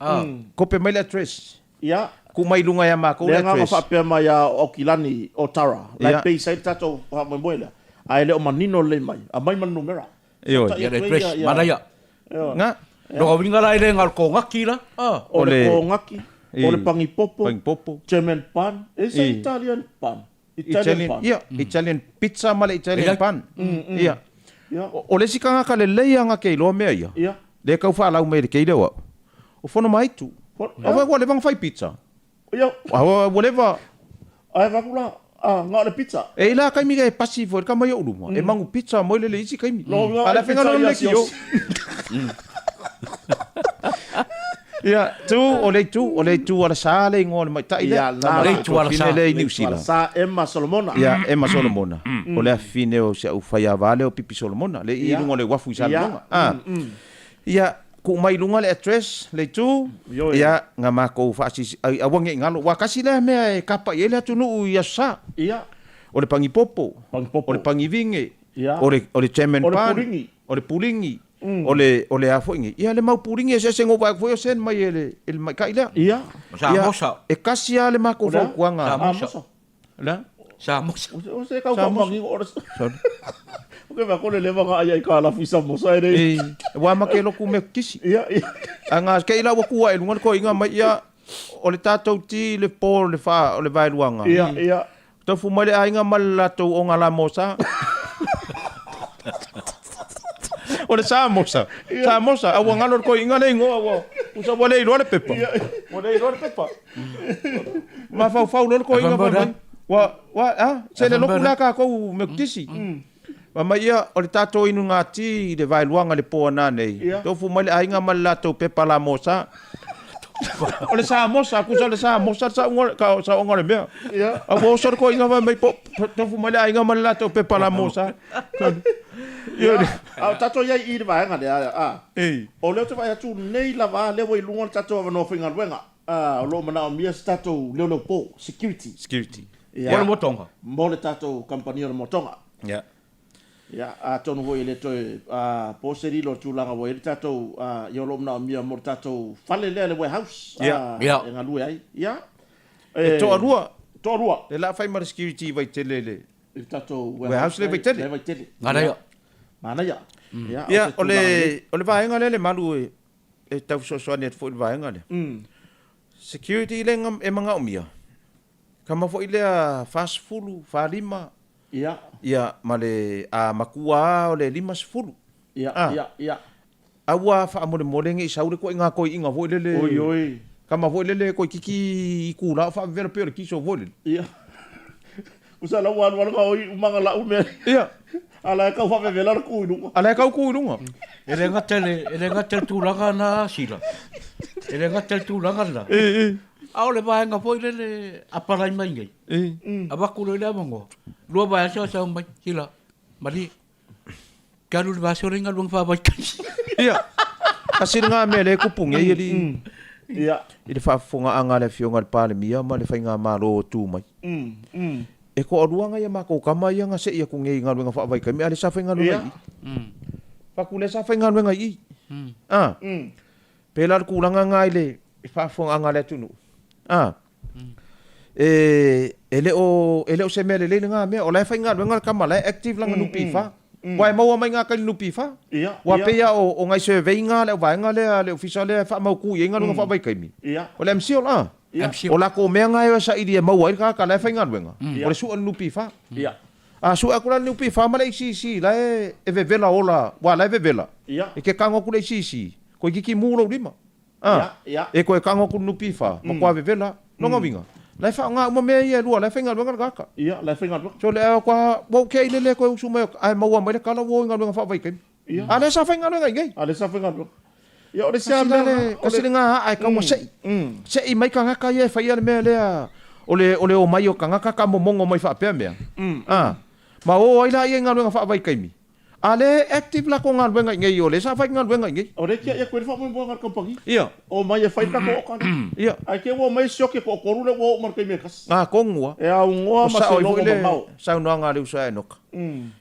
S2: kope mai le address.
S1: Ia.
S2: Ku mai lunga ia makou le
S1: Lea ngā
S2: address.
S1: whaapea mai a Aukilani o Tara. La
S2: Ia.
S1: e peisa ai le tatou faamoemoe lea. Ae le o manino lelei mai. Aumai ma le numera.
S2: Ioe.
S1: Faata'i
S3: Ia, le
S1: atu ai
S3: address,
S1: ia- ia-
S3: manaia.
S1: Ioe.
S2: Nga.
S3: Lona uiga la e le galo kogaki la. Ah.
S1: O le
S2: O le-
S1: kogaki, o le pangipopo,
S2: Pangipopo.
S1: German pan, e se
S2: I.
S1: Italian pan. Italian
S2: Italian,
S1: pan.
S2: ia, Italian pizza ma le Italian
S3: Ia.
S2: pan. Ia.
S1: Ia.
S2: O le isi tagata lelei lava ke iloa mea ia.
S1: Ia.
S2: Lea e tau faalau mai i le kei lea o au. O Fono Maitu. Aua ua leva ona fai pizza.
S1: Ia.
S2: Aua ua leva.
S1: Ae vaku la, a, nga o le pizza.
S2: E i la kaimi e pasi foi le kama i ou luma. E mangu pizza moi le le isi kaimi.
S1: Lo,
S2: A le afega
S1: pizza
S2: lona
S1: ia
S2: le kio. Ia, tu, o le itu, o le itu ala sa le ingoa o le maita'i lea.
S1: Ia, la.
S3: Le itu ala sa.
S2: Fine lea i Niu Sila.
S1: Sa Emma Solomona.
S2: Ia, Emma Solomona. O le afine o si au faiava lea o Pipi Solomona, le i
S1: Ia.
S2: luga o le uafu i Salelologa.
S1: Ia.
S2: Ah. Ia, tuu mai i luga le address, le itu,
S1: Ioe.
S2: ia, ga makou faasisi, ai, aua ne i galo. Ua kasi lea mea e kapa'i ai le atunuu i aso sa.
S1: Ia.
S2: O le pagipopo,
S1: Pagipopo.
S2: o le pagivine,
S1: Ia.
S2: o le, o le German
S1: O le
S2: pan,
S1: puligi.
S2: o le puligi, o le, o le a foi nei. Ia, le mau puligi eseese gou vaai atu foi o send mai e le, e le maita'i lea.
S1: Ia.
S3: O sa
S2: Ia,
S3: mosa.
S2: e kasi lava le makou
S1: O le a?
S2: fautuaga.
S3: Sa
S1: Ah,
S3: mosa.
S1: mosa.
S2: Le a?
S3: Sa mosa.
S1: O se kau
S2: Sa mosa.
S1: whamangi o
S2: Sorry.
S1: O ke whakole le wanga ai ai ka lafu i sa mosa e rei.
S2: E, ua make loku mea kisi.
S1: Ia, ia.
S2: A ngā kei la ua kua e lunga le koinga mai ia, o le tātou ti le pō le wha, o le vaeluaga.
S1: Ia, ia.
S2: Tofu mai le aiga ma le latou o ngā la mosa. O le sa mosa. Sa mosa. A ua ngalo le koinga le ingoa ua. Usa ua le iloa le pepa. Ua le iloa le pepa. Mafaufau loa le koinga fai mai. Ua, ua, a, se le loku la kākou mekutisi. Fai mai ia, o le tatou inu ngā tī i le vaeluaga i le pō ana nei. Tofu mai le aiga ma le latou pepa la mosa. O le sa mosa, kusa o le sa mosa le saoga, ka, saoga o le mea. A ua oso le koiga fai mai po, tofu mai le aiga ma le latou pepa la mosa.
S1: Ia, a o tatou i ai i le vaega lea, a.
S2: Ei.
S1: O lea ou te vaai atu nei lava, lea ua i luga o le tatou avanoa faigaluega. A, o lo o manaomia se tatou leoleopo, security.
S2: Security.
S1: Ia.
S3: Mo le motoga.
S1: Mo le tatou kamupani o le motoga.
S2: Ia.
S1: Ia, atonu foi e le toe po se lilo o le tulaga ua i ai le tatou, ia o lo o manaomia mo le tatou fale lea, le warehouse,
S2: Ia.
S3: Ia.
S1: e galue ai. Ia.
S2: E toalua.
S1: Toalua.
S2: Le la fai ma le security i Vaitele i le.
S1: I le tatou
S2: warehouse le Vaitele.
S1: Le Vaitele.
S3: Manaia.
S1: Manaia. Ia,
S2: Ia,
S1: o
S2: o
S1: se tulaga lelei.
S2: le, o le vaega lea le malu e, e tau fesoasoani atu foi i le vaega lea. Security lea e manaomia, kama foi lea 40, 45,
S1: Ia.
S2: ia, ma le, a matua lava o le 50.
S1: Ia,
S2: Ah.
S1: ia, ia.
S2: Aua faamolemole ne i sau le koiga koiiga foi lele.
S1: Oi, oi.
S2: Kama foi lele koikiki i kula o faavevela pei o le kiso foi lele.
S1: Ia. Usa la ua alu alu ka oi umanga lau mea.
S2: Ia.
S1: A la e kau faavevela le ku i luga.
S2: A la e kau ku i luga.
S3: E le gata le, e le gata le tulaga na Sila. E le gata le tulaga lena.
S2: E, e.
S3: A o le vaega foi lele apalai mai nei, avatu loa i le avanoa, 2 vaiaso ae sau mai, sila, malie, te alu i le vaiaso lea i galuega faavaitaimi.
S2: Ia, tasi lena mea lea e tupu nei alii, i le faafofogaaga a le Afioga i le Palemia ma le Faigamalo o tu mai. E toalua nai a matou tama ia na sei atu nei i galuega faavaitaimi, a o lea sa faigaluega i i. Fatu lea sa faigaluega i i. A. Pei la le tulaga lena i le faafofogaaga a le atunuu. A. E, e le o, e le o se mea lelei lena mea. O la e faigaluega le tama, o la e active lana NPF. Ua e maua mai ga taimi NPF. Ua pei lava o nai survey ga a le auvaega lea a le ofisa lea e faamautu i ai galuega faavaitaimi. O le MCIL a. O latou mea ga e o e saili e maua ai le tagata la e faigaluega, o le sue o le NPF. A sue atu la le NPF ma le ACC la e vevela ola, aua la e vevela, e te tago atu le ACC, toeitiiti mu lou lima. A, e toe tago atu le NPF, matua vevela. Lona uiga, la e faaaoga uma mea ia e lua, la e faigaluega le tagata.
S1: Ia, la e faigaluega.
S2: So le ua ua ou tea i le le toe usu mai ae maua mai le tala ua o i galuega faavaitaimi.
S1: Ia.
S2: A lea sa faigaluega i inei.
S1: A lea sa faigaluega. Ia o le isi lava mea
S2: lena, tasi lena aa e tatau ona sei. Sei mai tagata ia e faia le mea lea o le o le omai o tagata tamomono mai faapea mea. A, ma o ai laia i galuega faavaitaimi. A lea e active latou galuega i inei, o lea sa fai galuega i inei.
S1: O lea e tiai atu ai le faamoemoega a le kamupani.
S2: Ia.
S1: Omai e fai le tatou oka lea.
S2: Ia.
S1: Ae te i ua omai sioki e toatolu lea ua oo ma le taimi e tasi.
S2: Ga tonu a.
S1: E aunoa ma se logo mamao.
S2: Saunoaga a le uso a Enoka.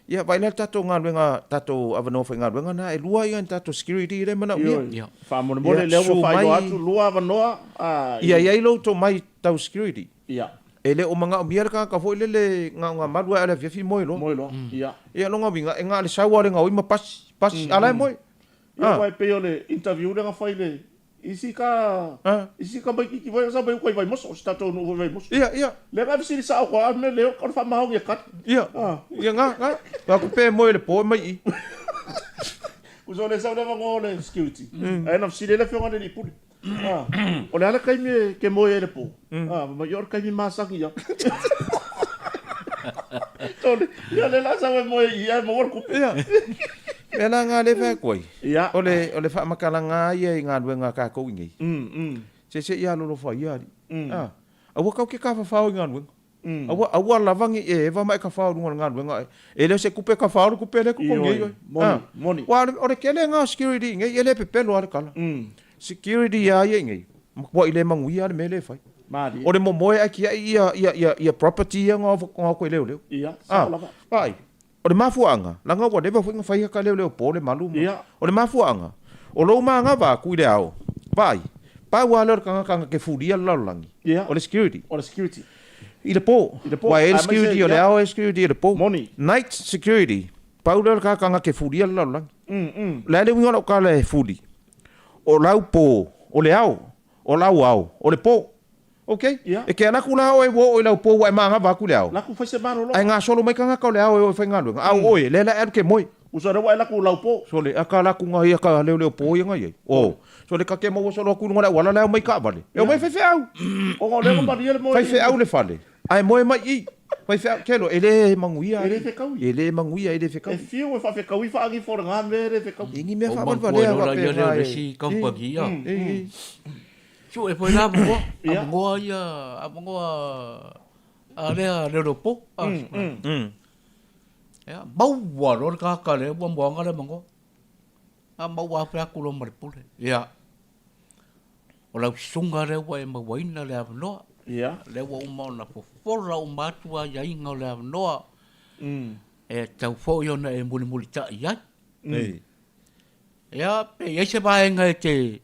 S2: Ia, vaai la le tatou galuega, tatou avanoa faigaluega na, e lua ia ni tatou security lea e manaomia.
S1: Ioe. Faamolemole lea ua faailoa atu, lua avanoa.
S2: Ia i ai lou tomai tau security.
S1: Ia.
S2: E le o manaomia le tagata foi lele na ona malu ae o le afiafi moe loa.
S1: Moe loa, ia.
S2: Ia lona uiga, e na o le sau lava o le gaoi ma pasi, pasi, a la e moe.
S1: Ia aua e pei o le interview lea na fai i le isi ka, isi tamaititi foi sa mai uta i Vaimoso, si tatou nuu foi i Vaimoso.
S2: Ia, ia.
S1: Lea na fesili sao atu lava, mea lea o le faamaoni e tali.
S2: Ia, ia na, na. Fai atu pe moe i le po e mai i i.
S1: Uso o lea sau le avanoa o le security, ae na fesili ai le afioga i le alii pule. O le a le taimi e te moe ai i le po? Fai mai, ia o le taimi masani lava. Tole, ia lea la sau e moe i i ae maua le tupe.
S2: Ia. Mea la nga lea e fai atu ai,
S1: Ia.
S2: o le, o le faamatalaga lava ia i galuega a tatou i inei, se se i alolofa ia alii. A, aua tatou te tafafao i galuega. Aua, aua lava ne i e eva ma e tafao i luga o le galuega. E le o se tupe tafao le tupe lea e totogi ai oe.
S1: Moni, moni.
S2: Aua o le tele lena o security i inei, e le pepelo lava le tala. Security lava ia i inei, matuai le manuia lava le mea lea e fai.
S1: Malie.
S2: O le momoe ae tiai ia, ia, ia, ia property ia na o atu e leoleo.
S1: Ia, sao lava.
S2: Vaai, o le mafuaaga, leaga ua leva foi ona fai ata leoleo po le malu ma.
S1: Ia.
S2: O le mafuaaga, o lou manava atu i le ao, vaai, pau lava lea o le tagata na te fulia le lalolagi,
S1: Ia.
S2: o le security.
S1: O le security.
S2: I le po.
S1: I le po.
S2: Ua e le
S1: Aemaise,
S2: security o le
S1: ia.
S2: ao e security i le po.
S1: Moni.
S2: Night security, pau lea o le tagata na te fulia le lalolagi. O le a le uiga o lau tala e fuli? O lau po, o le ao, o lau ao, o le po. Ok.
S1: Ia.
S2: E te alu atu la oe ua oo i lau po ua e manava atu i le ao.
S1: Laku fai se malologa.
S2: Ae gasolo mai tagata o le ao e o e faigaluega. A o oe, lea la e alu ke moe.
S1: Uso lea ua e laku lau po.
S2: Sole, a ka laku nga ia ka leoleo po ia nga iai. Oh. Sole ka ke maua solo atu i luga o le auala la e omai kaavale. E omai faifeau.
S1: Ona o lea ua malie le moe.
S2: Faifeau le fale. Ae moe mai i. Faifeau, telo, e le manuia.
S1: E le fekaui.
S2: E le manuia, e le fekaui.
S1: E fiu e faafekaui faagifo o le nga mea e le fekaui.
S2: E ni mea
S3: Ou
S2: faavalevalea
S3: mantua
S2: faapena
S3: loa lea o le
S2: e.
S3: isi company ia.
S2: E.
S3: Sue foi la avanoa, avanoa ia, avanoa a lea leoleo-po. Ia, maua loa le tagata lea ua moaga le avanoa. A maua afe atu loa ma le pule. Ia, o lau susuga lea ua e mauaina le avanoa.
S1: Ia.
S3: Lea ua uma ona fofola uma atu aiaiga o le avanoa. E tatau foi ona e mulimulitai ai. Ia, pe i ai se vaega e te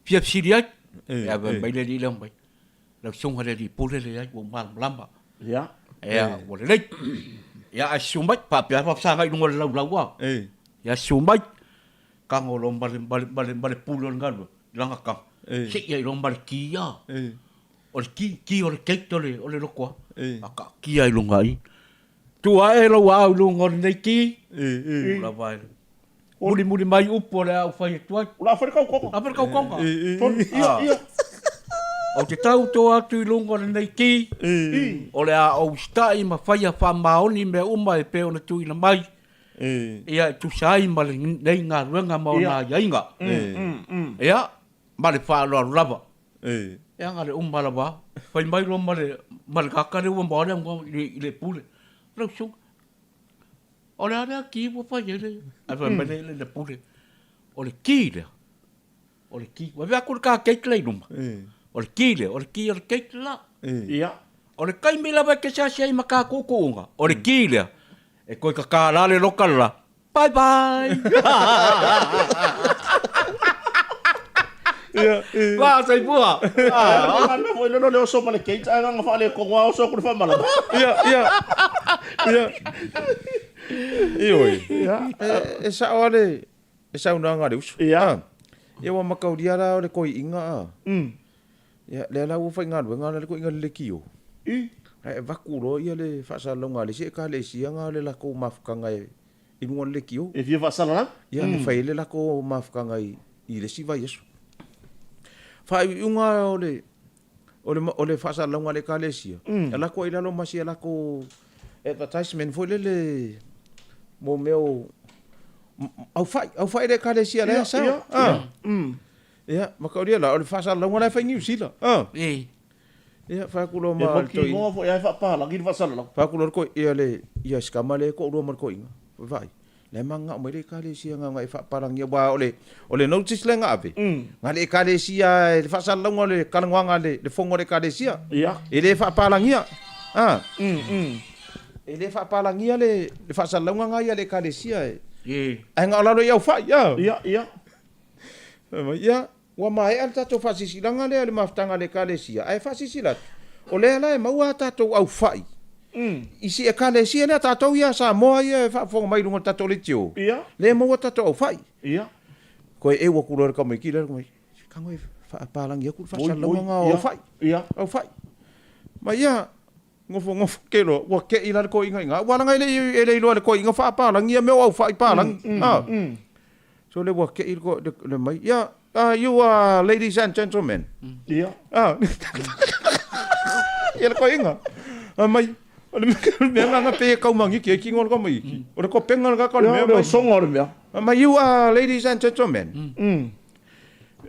S3: fia fesili ai, ia fai mai le alii lea mai, lau susuga i le alii pule leai ua ou malamalama.
S1: Ia.
S3: Ia, ua lelei. Ia, ae susu mai, faapea faafesagai i luga o le laulau a. Ia, susu mai, tago loa ma le, ma le, ma le, ma le pule o le galuega, i lana tago, sei ai loa ma le ki a. O le ki, ki o le gate o le, o le lotoa. A taatia i luga i. Tuu ae lou ao i luga o lenei ki, ua lava e mulimuli mai upu o le a ou fai atu ai.
S1: O le a fai le tautoga.
S3: O le a fai le tautoga.
S1: Ia, ia.
S3: Ou te tau toa atu i luga o lenei ki, o le a ou usitai ma faia faamaoni mea uma e pei ona tuuina mai, ia e tusa ai ma lenei galuega ma ona aiaiga. Ia, ma le faaaloalo lava. E aga le uma lava, fai mai loa ma le, ma le kaka lea ua maua le auga i le pule. Lau susuga, o le a lea ki ua fai ai le, ae fai mai le, le pule, o le ki lea, o le ki. Ua vea atu le ka gate la i luma, o le ki lea, o le ki o le gate la.
S1: Ia.
S3: O le taimi lava e te asiasi ai ma ka tuutuuga, o le ki lea, e toe tatala le loka la, Bye bye!
S2: Ia, i.
S3: Va, soifua!
S1: Ah, mea foi lelo le oso ma le gate, ae ganga faaletonu lava oso atu le faamalama.
S2: Ia, ia, ia. Ioe.
S1: Ia.
S2: E, e sao lava le, le saunoaga a le uso.
S1: Ia.
S2: Ah. Ia ua mataulia la o le toeaina a. Ia, lea la ua faigaluega la le toeaina le leitio.
S1: I.
S2: Ae avatu loa ia le faasalalauga a le isi ekalesia na o le latou mafutaga e i luga o le leitio.
S1: E fia faasalalau?
S2: Ia, e fai ai le latou mafutaga i i le isi vaiaso. Faaiuiuga o le o le o le faasalalauga a le ekalesia, e alu atu ai i lalo ma si a latou advertisement foi lele mo mea o aufai, aufai le ekalesia la e sao.
S1: Ia,
S2: Ia, mataulia la, o le faasalalauga la e fai i Niu Sila. Ia, fai atu loa
S1: E
S2: ma le
S1: mautinoa
S2: toeaina.
S1: foi lava e faapalagi le faasalalau.
S2: Fai atu loa le ia le, ia si tama lea e toalua ma le toeaina, vaai, la e mananao mai le Ekalesia na ona e faapalagia, aua o le, o le notice lea na ave, na le Ekalesia e le faasalalauga o le talanoaga a le, le fono a le Ekalesia.
S1: Ia.
S2: E le faapalagia. A. E le faapalagia le, le faasalalauga na ia a le Ekalesia e, ae na o lalo i aufai, a.
S1: Ia, ia.
S2: Fai mai, ia, Ua maea le tatou faasilasilaga lea i le mafutaga a le Ekalesia, ae faasilasila atu, o lea la e maua a tatou aufai i si Ekalesia lea, tatou ia Samoa ia e faafofoga mai i luga o le tatou leitio, lea e maua tatou aufai. Toe eu atu loa le tamaiti lea, mai, tago e faapalagi atu le faasalalauga o aufai, aufai. Ma ia, nofonofo ke loa, ua te i la le toeaina i ina, aua leaga e le i, e le iloa e le toeaina faapalagi ia mea o aufai palagi. So le ua te i le, le mai, ia, you are ladies and gentlemen.
S1: Ia.
S2: Ah. Ia le toeaina. Mai, o le mea nganga pe e kaumagiki ai kino o le tamaiti. O le kopenga le kaka o le mea.
S1: Ia, o le osoga o le mea.
S2: Mai, you are ladies and gentlemen.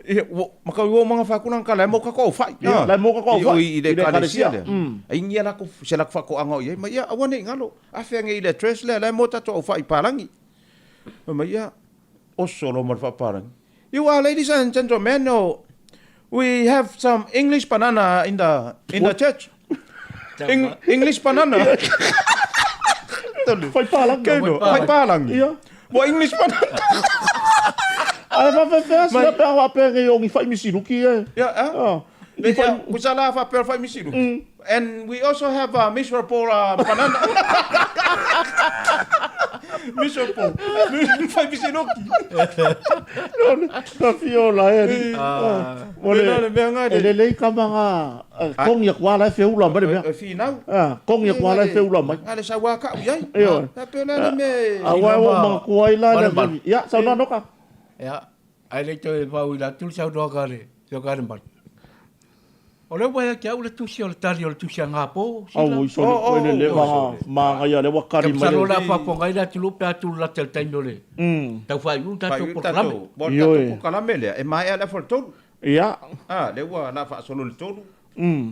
S2: Ia, ua, makau i o manga whakuna ka lai mo ka ko whai.
S1: Ia, lai mo ka ko whai.
S2: I le ekalesia lea. Ai ngia la ko se la whakoanga o i ai, mai ia, aua nei ngalo. A whea nge i le address lea, lai mo tatou au whai palangi. Mai ia, oso lo ma le whapalangi. You are ladies and gentlemen, oh, we have some English banana in the in the church. English banana.
S1: Whai palangi.
S2: Kei no, whai palangi.
S1: Ia.
S2: Wa English banana.
S1: Ae whawhewhea sila pe a whapea ngei o ngi whai misiruki e.
S2: Ia, ah.
S1: Ah.
S2: Le ia, kusa la whapea whai misiruki. And we also have a miserable banana. Miserable. Whai misiruki.
S1: Ka whio la e ni. Mo le,
S2: Pena le mea ngā
S1: e
S2: le.
S1: lelei ka manga kongi a kua la e whioula mai le mea.
S2: E whinau.
S1: Ah, kongi a kua la e whioula mai.
S2: Ngā le saua kau iai.
S1: Ioe.
S2: Nā pēlā le mea e.
S1: A wai o manga kua i la le.
S3: Malu.
S1: Ia, sau noka.
S3: Ia, ae le i toe pau i la atu le saunoaga a le Afioga a le Malu. O lea ua ia te au le tusi o le tali o le tusi a Gapo,
S1: Au
S3: sila.
S1: i sole koe le leva maga ia le ua kali mai
S3: Masalo
S1: le.
S3: la faafofoga ai le atunuu pe a tulata i le taimi o le tau faaiuiu le tatou
S2: Faaiuiu
S3: polokalame.
S2: tatou, mo le
S1: Ioe.
S2: tatou polokalame lea, e maea le afa o le tolu.
S1: Ia.
S2: Ah, lea ua la faasolo le tolu.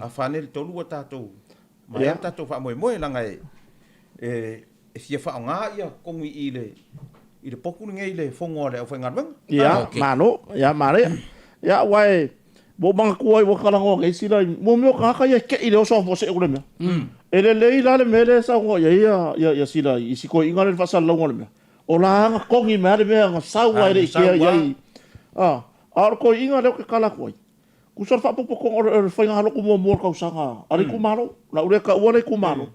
S2: A fane le tolu ua tatou maea
S1: Ia.
S2: le tatou faamoemoe leaga e e e fia faaaoga ia togi i le i le potu lenei i le fono a le aufaigaluega.
S1: Ia,
S3: Ok.
S1: malo, ia mare. Ia ua e mo manga kua i wakalango ngai sila mo meo ka ia ke i le oso fo se le mea. E le lei la le mea le sa ngo ia ia ia ia sila i si ko inga le fasa longo le mea. O la anga kongi mea le mea nga sau ai le
S2: Ah,
S1: ke ia
S2: saua.
S1: i. Ah, a o ko inga le ke kala koi. Ku sa fa popo ko o le whainga halo ku mua mua kausaga. Ari ku malo, la ure ka ua le ku malo.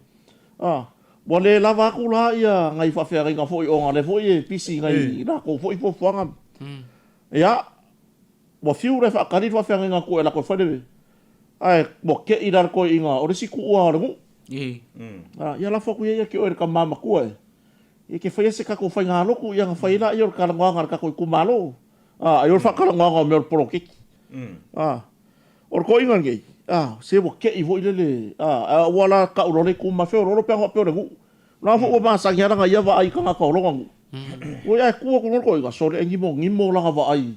S1: Ah, ua le lava aku la ia ngai faafeagaiga foi ona le foi e pisi ngai lakou foi fuafuaga. Ia, ua fiu le faakali le faafeagaiga ku e lako e fai le ae ua ke'i la le koe'iga o le isi ku'ua o le gu'u. Ah, ia lafo aku ia ia ke oe le kamā makua e. Ia ke faia se kakou faigaloku ia ga fai laia o le kalagoaga a le kakou itumālō. Ah, ai o le faakalagoaga o mea o le poloketi. Ah, o le koiga lenei, ah, se ua ke'i foi lele, ah, a ua la ka'u loa le itumafea o lolo pe a faapea o le nu'u. La foi ua masani lava laga ia vaai i tagata o lona nu'u. Ua ae tu atu loa le koiga, sole e gimo gimo laga vaai.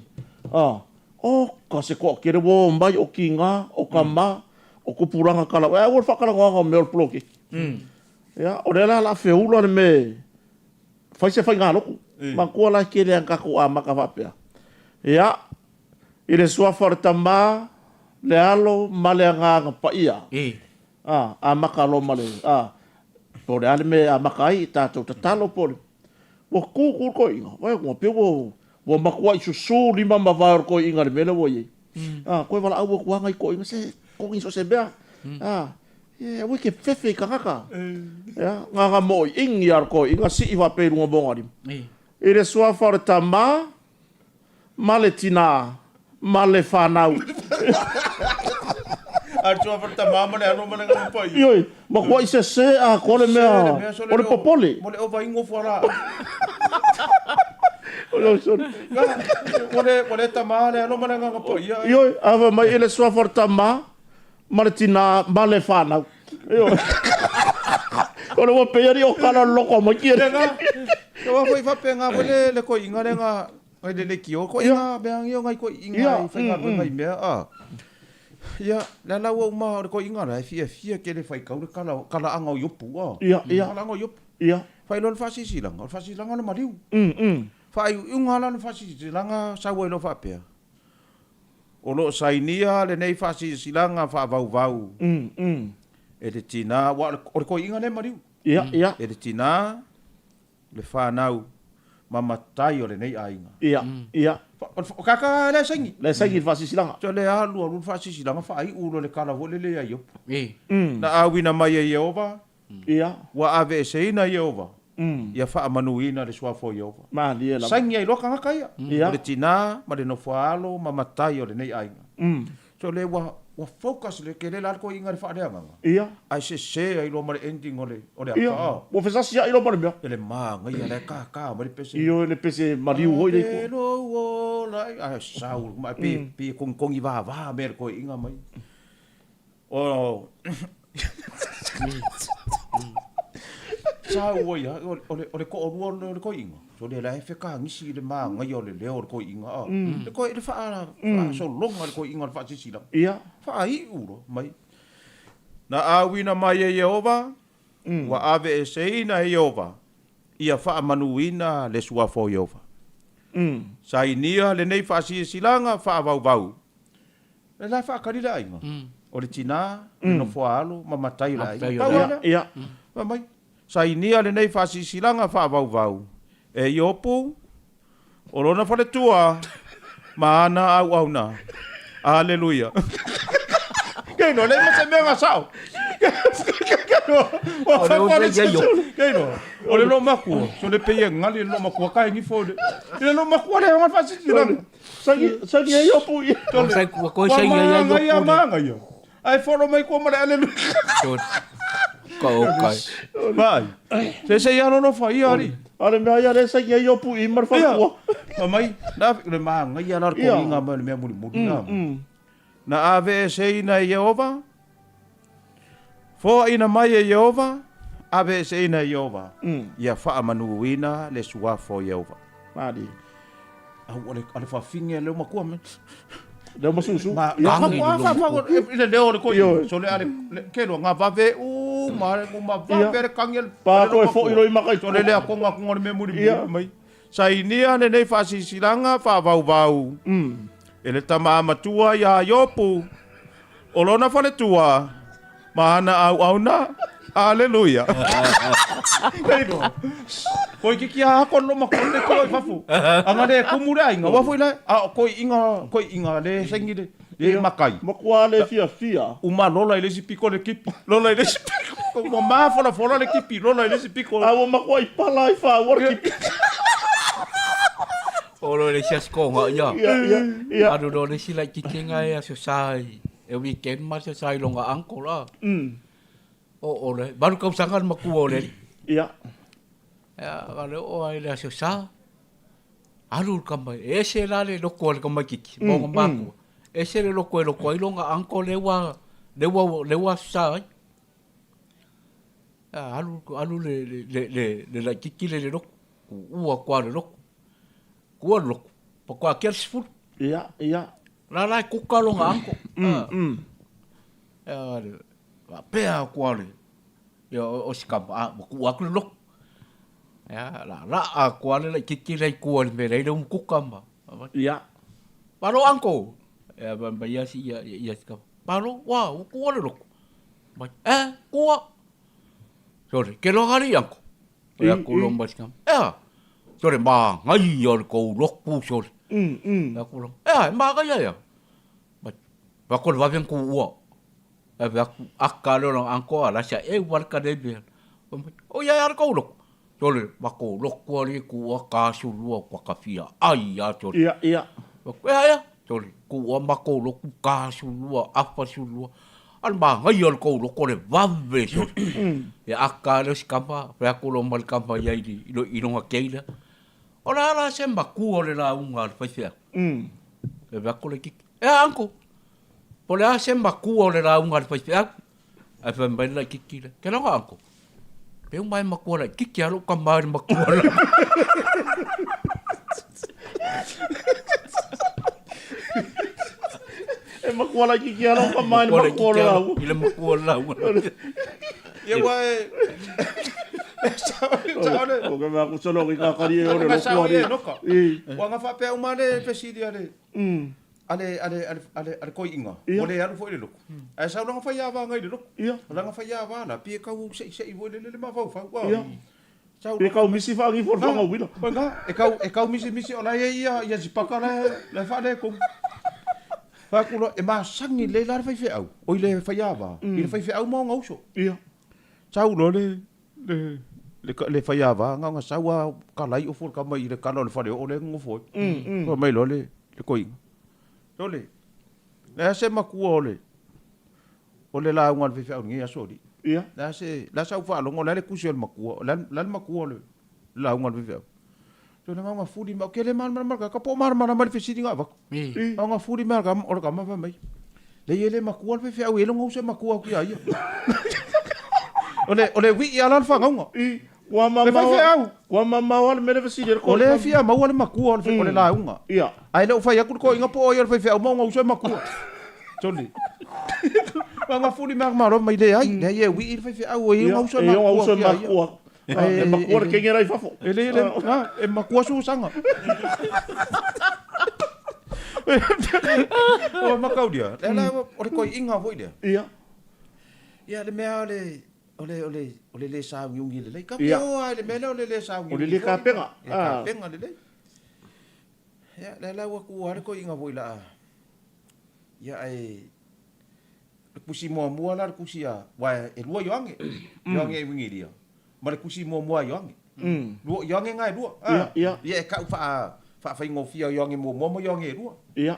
S1: Ah, Oka se toatele ua o mai o tiga, o tama, o tupulaga talavou, ae aua le faatalanoaga o mea o le poloketi. Ia, o lea la o le a feula le mea e fai se faigalotu. Manatua la e tele lava ina tatou amata faapea. Ia, i le suafa o le Tama, le Alo ma le Agaga Paia. A, amata loa ma le, a, po o le a le mea e amata ai, tatou tatalo po o le, Ua tu tu le toeaina, vaai atu, pei ua, ua matuai susu lima ma vae o le toeaina i le mea lea ua i ai. A, toe valaau atu lava nai toeaina, se togi so o se mea. A, e aua e te fefe i tagata. Ia, na ona moiigi lava o le toeaina sii faapea i luga o mogalima. I le suafa o le tama ma le tina ma le fanau.
S2: A le suafa o le tama ma le alo ma le agaga paia.
S1: Ioe, matuai sese atoa le mea o le popole.
S2: Mo le ova ingo fuala. Ua le tama le alo ma le agaga paia.
S1: Ioe, a fai mai i le suafa o le tama ma le tina ma le fanau. Ioe. O le ua pei alii o kala o le loko mai kia.
S2: Ua foi faapena foi le toeaina lea na Ngai le leitio ko inga mea ngi o ngai ko inga i faigaluega i mea a. Ia, le ala ua uma o le ko inga la e fiafia tele faitau le kala kalaaga o Iopu a.
S1: Ia, ia.
S2: Kalaaga o Iopu.
S1: Ia.
S2: Faailoa le faasilasilaga, o le faasilasilaga o le maliu. Faaiuiuga la o le faasilasilaga sau ai loa faapea, O lo o sainia lenei faasilasilaga faavauvau e le tina, aua o le toeaina lea e maliu.
S1: Ia, ia.
S2: E le tina, le fanau ma matai o lenei aiga.
S1: Ia, ia.
S2: O kaka lea saini.
S1: Lea saini i le faasilasilaga.
S2: So le alu alu le faasilasilaga faaiu loa le kala foi lele ia Iopu. Na auina mai e Ieova.
S1: Ia.
S2: Ua aveeseina Ieova. Ia faamanuina le suafa o Ieova.
S1: Malie lava.
S2: Saini ai loa tagata ia. Ia. O le tina ma le nofoaalo ma matai o lenei aiga. So le ua ua focus le kele la le koiinga i le faaleagaga.
S1: Ia.
S2: Ae sese ai loa ma le ending o le o le aka.
S1: Ia. Ua fesasiai loa ma le mea.
S2: Ia le manaia la e kaka mai le pese.
S1: Ioe le pese maliu foi le i tua.
S2: Ave lou ola i ae sau ma pe pe kongkongi vava mea le koiinga mai. O Sau ai lava, o le, o le toalua o le toeaina, so le la e fekagisi i le manaia o le leo o le toeaina, a. Le toe, le faa, faasologa o le toeaina o le faasilasilaga.
S1: Ia.
S2: Faaiu loa mai. Na auina mai e Ieova, ua aveeseina e Ieova, ia faamanuina le suafa o Ieova. Sainia lenei faasilasilaga faavauvau. E la e faatali le aiga, o le tina, le nofoa alo ma matai o le aiga. Pau lava lea. Fai mai, sainia lenei faasilasilaga faavauvau e Iopu, o lona faletua ma ana auauna. Aleluia. Keino, leai ma se mea na sao. Keino, o le loomatua, so le pei e gali le loomatua kai nifo le. Le loomatua le ona faasilasilaga.
S1: Sagi, sagi ai opu ia.
S3: Sai kua koi sagi ai ai opu.
S2: Ua manga ia. Ai folo mai kua ma le aleluia.
S3: Ka o kai.
S2: Vai. Se se ia lolo fa ia ari.
S1: Ale mea ia le sagi ai opu i mar fa kua.
S2: Ma mai na le manga ia la ko inga ma le mea muli muli na. Na aveeseina e Ieova, foaina mai e Ieova, aveeseina e Ieova, ia faamanuina le suafa o Ieova.
S1: Malie.
S2: Au, o le, o le fafine leo makua me.
S1: Leo masusu.
S2: Ma, ia, fa, fa, fa, i le leo o le koi. So le ale, ke loa, ngā vave u, ma, ma vave le kangi le.
S1: Pa koe foi loi makai.
S2: So le lea konga konga le mea muri muri mai. Sainia lenei faasilasilaga faavauvau e le tama matua iā Iopu, o lona faletua ma ana auauna. Aleluia! Koi kiki a ako no makua le koi fafo. Anga le kumu le aiga, ua foi le a koi inga koi inga le sengi le le makai.
S1: Makua le fiafia.
S2: Uma lola i le isi piko le kipi. Lola i le isi piko. Ua mafolafola le kipi, lola i le isi piko.
S1: A ua makua i pala ai whāua le kipi.
S3: O lo le isi aso ia.
S1: Ia, ia, ia.
S3: Alu lo le isi laitiiti nga e aso sa i e weekend ma aso sa i longa uncle la. O o le valu tausaga le matua o le alii.
S1: Ia.
S3: Ia, ka le oo ai le aso sa. Alu le tama, e ese la le loko a le tamaititi ma ona matua. Ese le loko e loko ai lona uncle lea ua, lea ua, lea ua aso sa ai. Ia, alu, alu le, le, le, le, le laititi le le loku, ua kua le loku. Kua le loku, pa kua kia le sefulu.
S1: Ia, ia.
S3: La la e kuka longa anko. Ia le faapea atu a le ia o si kama a ua tuu atu le lotu. Ia la laa atu a le laitiiti lea i tua i le mea leai le umu kuka ma
S1: Ia.
S3: Malo uncle. Ia fai mai ia si ia ia si kama. Malo ua ua tua le lotu. Mai eh tua. Sole ke loa ali uncle. Ia ku lo mai si kama. Ea. Sole manaia o le tou lotu sole. Ia ku lo. Ea e manaia ia. Mai fa ko le vave ku ua. Ae fai atu, aka lea o lana uncle a la sia e ua le ka nei mea. Fai mai, o ia le kou lotu. Sole, matou lotu alii kuua 42 ua ka fia ai a sole.
S1: Ia, ia.
S3: Fai atu, ea, ea. Sole, kuua matou lotu 42, afa 12. A le manaia o le tou lotu o le vave sole. Ia aka lea o si kama, fai atu loa ma le kama i ai i lona kei lea. O le a la se matua o le lauga a le faifeau? Fai atu le kiki, ea uncle, Po le a se matua o le lauga a le faifeau? Ae fai mai le laititi lea, Ke langa uncle? Pe uma e matua laititi a lou tama i le matua la.
S1: E matua laititi a lou tama i le matua o le lauga.
S3: I le matua o le lauga.
S2: Ia ua e...
S1: O ke mea kusolo ki kakari e ore
S2: loku ari. Ua nga faapea uma le fesili a le... A le, a le, a le, a le, a le koiinga, ua le alu foi i le lotu. Ae sau langa faiava i le lotu. O langa faiava la, pei e kau seisei foi lele le mafaufau.
S1: Sau Pe kau misi whaangifo le whangauila.
S2: Koe nga, e kau, e kau misimisi o la e ia, ia sipaka la, la e whaale kou. Whaaku loa, e masangi lelei la le faifeau, oi le faiava, i le faifeau ma ona uso. Sau loa le, le, le, le faiava, nga ona sau a kalai ofo le kama i le kala o le fale oo lea e nonofo ai. Fai mai loa le, le koiga. Sole, le a se matua o le, o le lauga a le faifeau i lenei aso alii. Le a se, le a sau faalogo, o le a le tusi o le matua, o le a, le a le matua o le lauga a le faifeau. Sole, na ona fuli mai, ou te le malamalama i le tagata, po o malamalama i le fesili na avatu. Na ona fuli mai o le tama fai mai, Leai e le matua le faifeau, e iloga uso e matua atu ia ia. O le, o le wii ala le whangauga.
S1: I, kua mamao,
S2: Le faifeau.
S1: Kua mamao a le mele fesili e le
S2: O lea e fia maua le matua o le, o le lauga.
S1: Ia.
S2: Ae le o fai atu le toeaina po o ia le faifeau ma ona uso e matua. Sole. Nga fuli mea malo mai leai, leai e wii le faifeau e iloga uso e matua atu ia ia.
S1: E makua le kengera i fafo.
S2: E le, le, e makua susaga. O Makaulia, lea la, o le koiinga foi lea.
S1: Ia.
S2: Ia, le mea o le, o le, o le, o le le saugiugi lelei. Ka pea o ai le mea lea o le le saugiugi.
S1: O le le kapega.
S2: Le kapega lelei. Ia, lea la ua tuua le koiinga foi la. Ia, ai, le kusi muamua la le kusi a, wa e lua Ioane. Ioane e wingilia. Ma le kusi muamua a Ioane. Lua, Ioane nga e lua.
S1: Ia, ia.
S2: Ia e kau wha, whaingo Ioane muamua ma Ioane e lua.
S1: Ia.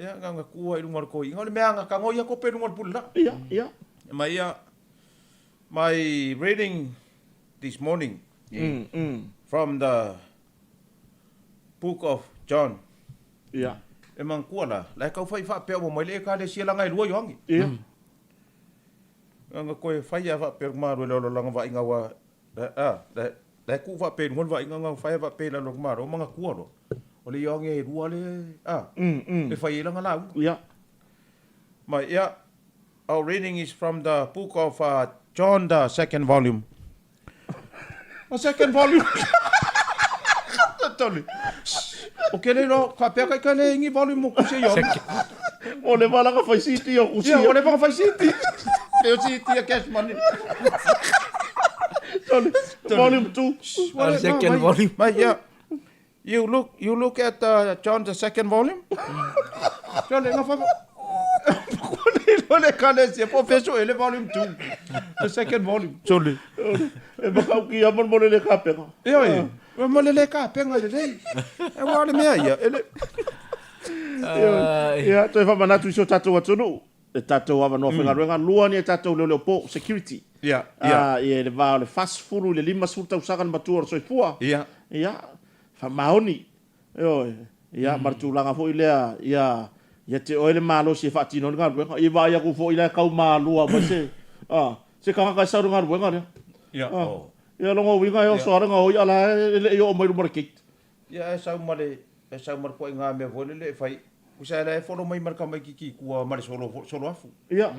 S2: Ia, nga nga kua i runga o le koiinga. O le mea nga kango ia kope i runga o le pule la.
S1: Ia, ia.
S2: Ma ia, my reading this morning from the book of John.
S1: Ia.
S2: E manatua la, la e kau fai faapea ua mai le Ekalesia langa e lua Ioane.
S1: Ia.
S2: Nga koe fai a faapea le malo i lalo langa vaaiga ua, a, la, la e tuu faapea i luga le vaaiga nga fai a faapea i lalo le malo, manatua loa, o le Ioane e lua le, a, e fai ai lana lauga.
S1: Ia.
S2: Ma ia, our reading is from the book of John the second volume. The second volume. Toli. O ke le lo, ka pea kai ka le ingi volume mo kusi yo.
S1: O le vala ka fai siti o kusi.
S2: Ia, o le vala fai siti. Pe o siti a cash money.
S1: Toli. Volume 2.
S3: The second volume.
S2: Mai, yeah. You look, you look at John the second volume. John, nga fa. Ko le kale se po feso ele volume 2. The second volume. Sole.
S1: E makau ki a mo le ka penga.
S2: Io e. Mo le ka penga le lei. E wa le mea ia. Ele.
S1: Ia, toe faamanatu i si o tatou atunuu, le tatou avanoa faigaluega, lua ni a tatou leoleo po, security.
S2: Ia, ia.
S1: Ia, i le va o le 40 i le 50 tausaga le matua o le soifua.
S2: Ia.
S1: Ia, faamaoni. Ioe. Ia, ma le tulaga foi lea, ia, ia te oe le malosi e faatino ai le galuega. Ia vaai atu foi la e kau malua mai se, a, se tagata e sau i le galuega lea.
S2: Ia, oh.
S1: Ia, lona uiga e oso lava le gaoi a la e le i oo mai luma o le gate.
S2: Ia, e sau ma le, e sau ma le koaiga mea foi lele e fai. Kusa e la e folo mai ma le tamaititi i tua ma le solo foi, solo afu.
S1: Ia.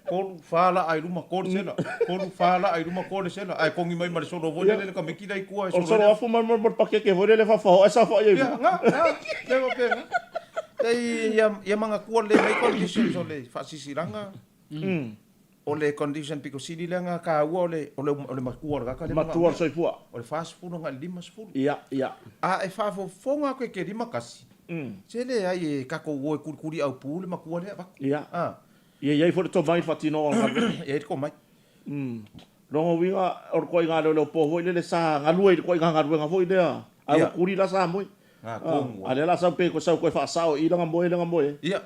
S2: Tolu, fa laa i luma, to le sela. Tolu, fa laa i luma, to le sela. Ae kogi mai ma le solo foi lele le tamaiti la i tua e
S1: O le
S2: solo
S1: solo afu ma ma le pakeke foi lele faafaoa ae saofai ai i
S2: Ia,
S1: luga.
S2: na, na, le faapena. Leai, ia, ia manatua lelei mai conditions o le faasilasilaga. O le condition pito sili lea na taua o le, o le, o le matua o le tagata lea e
S1: Matua o le
S2: manaomia.
S1: soifua.
S2: O le 40 agai i le 50.
S1: Ia, ia.
S2: A e faafofoga atu e te 51, se leai e tatou o e kulikuli aupu le matua lea e avatu.
S1: Ia.
S2: A.
S1: Ia i ai foi le tomai i le faatinoga o le galuega.
S2: E i ai le tomai.
S1: Lona uiga o le ituaiga leoleo po foi lele sa galue i le ituaiga galuega foi lea, ae ua kuli la sa moe.
S2: Ia. Tonu
S1: A lea la sau pe sau toe faasao i i lana moe lea na moe ai.
S2: Ia.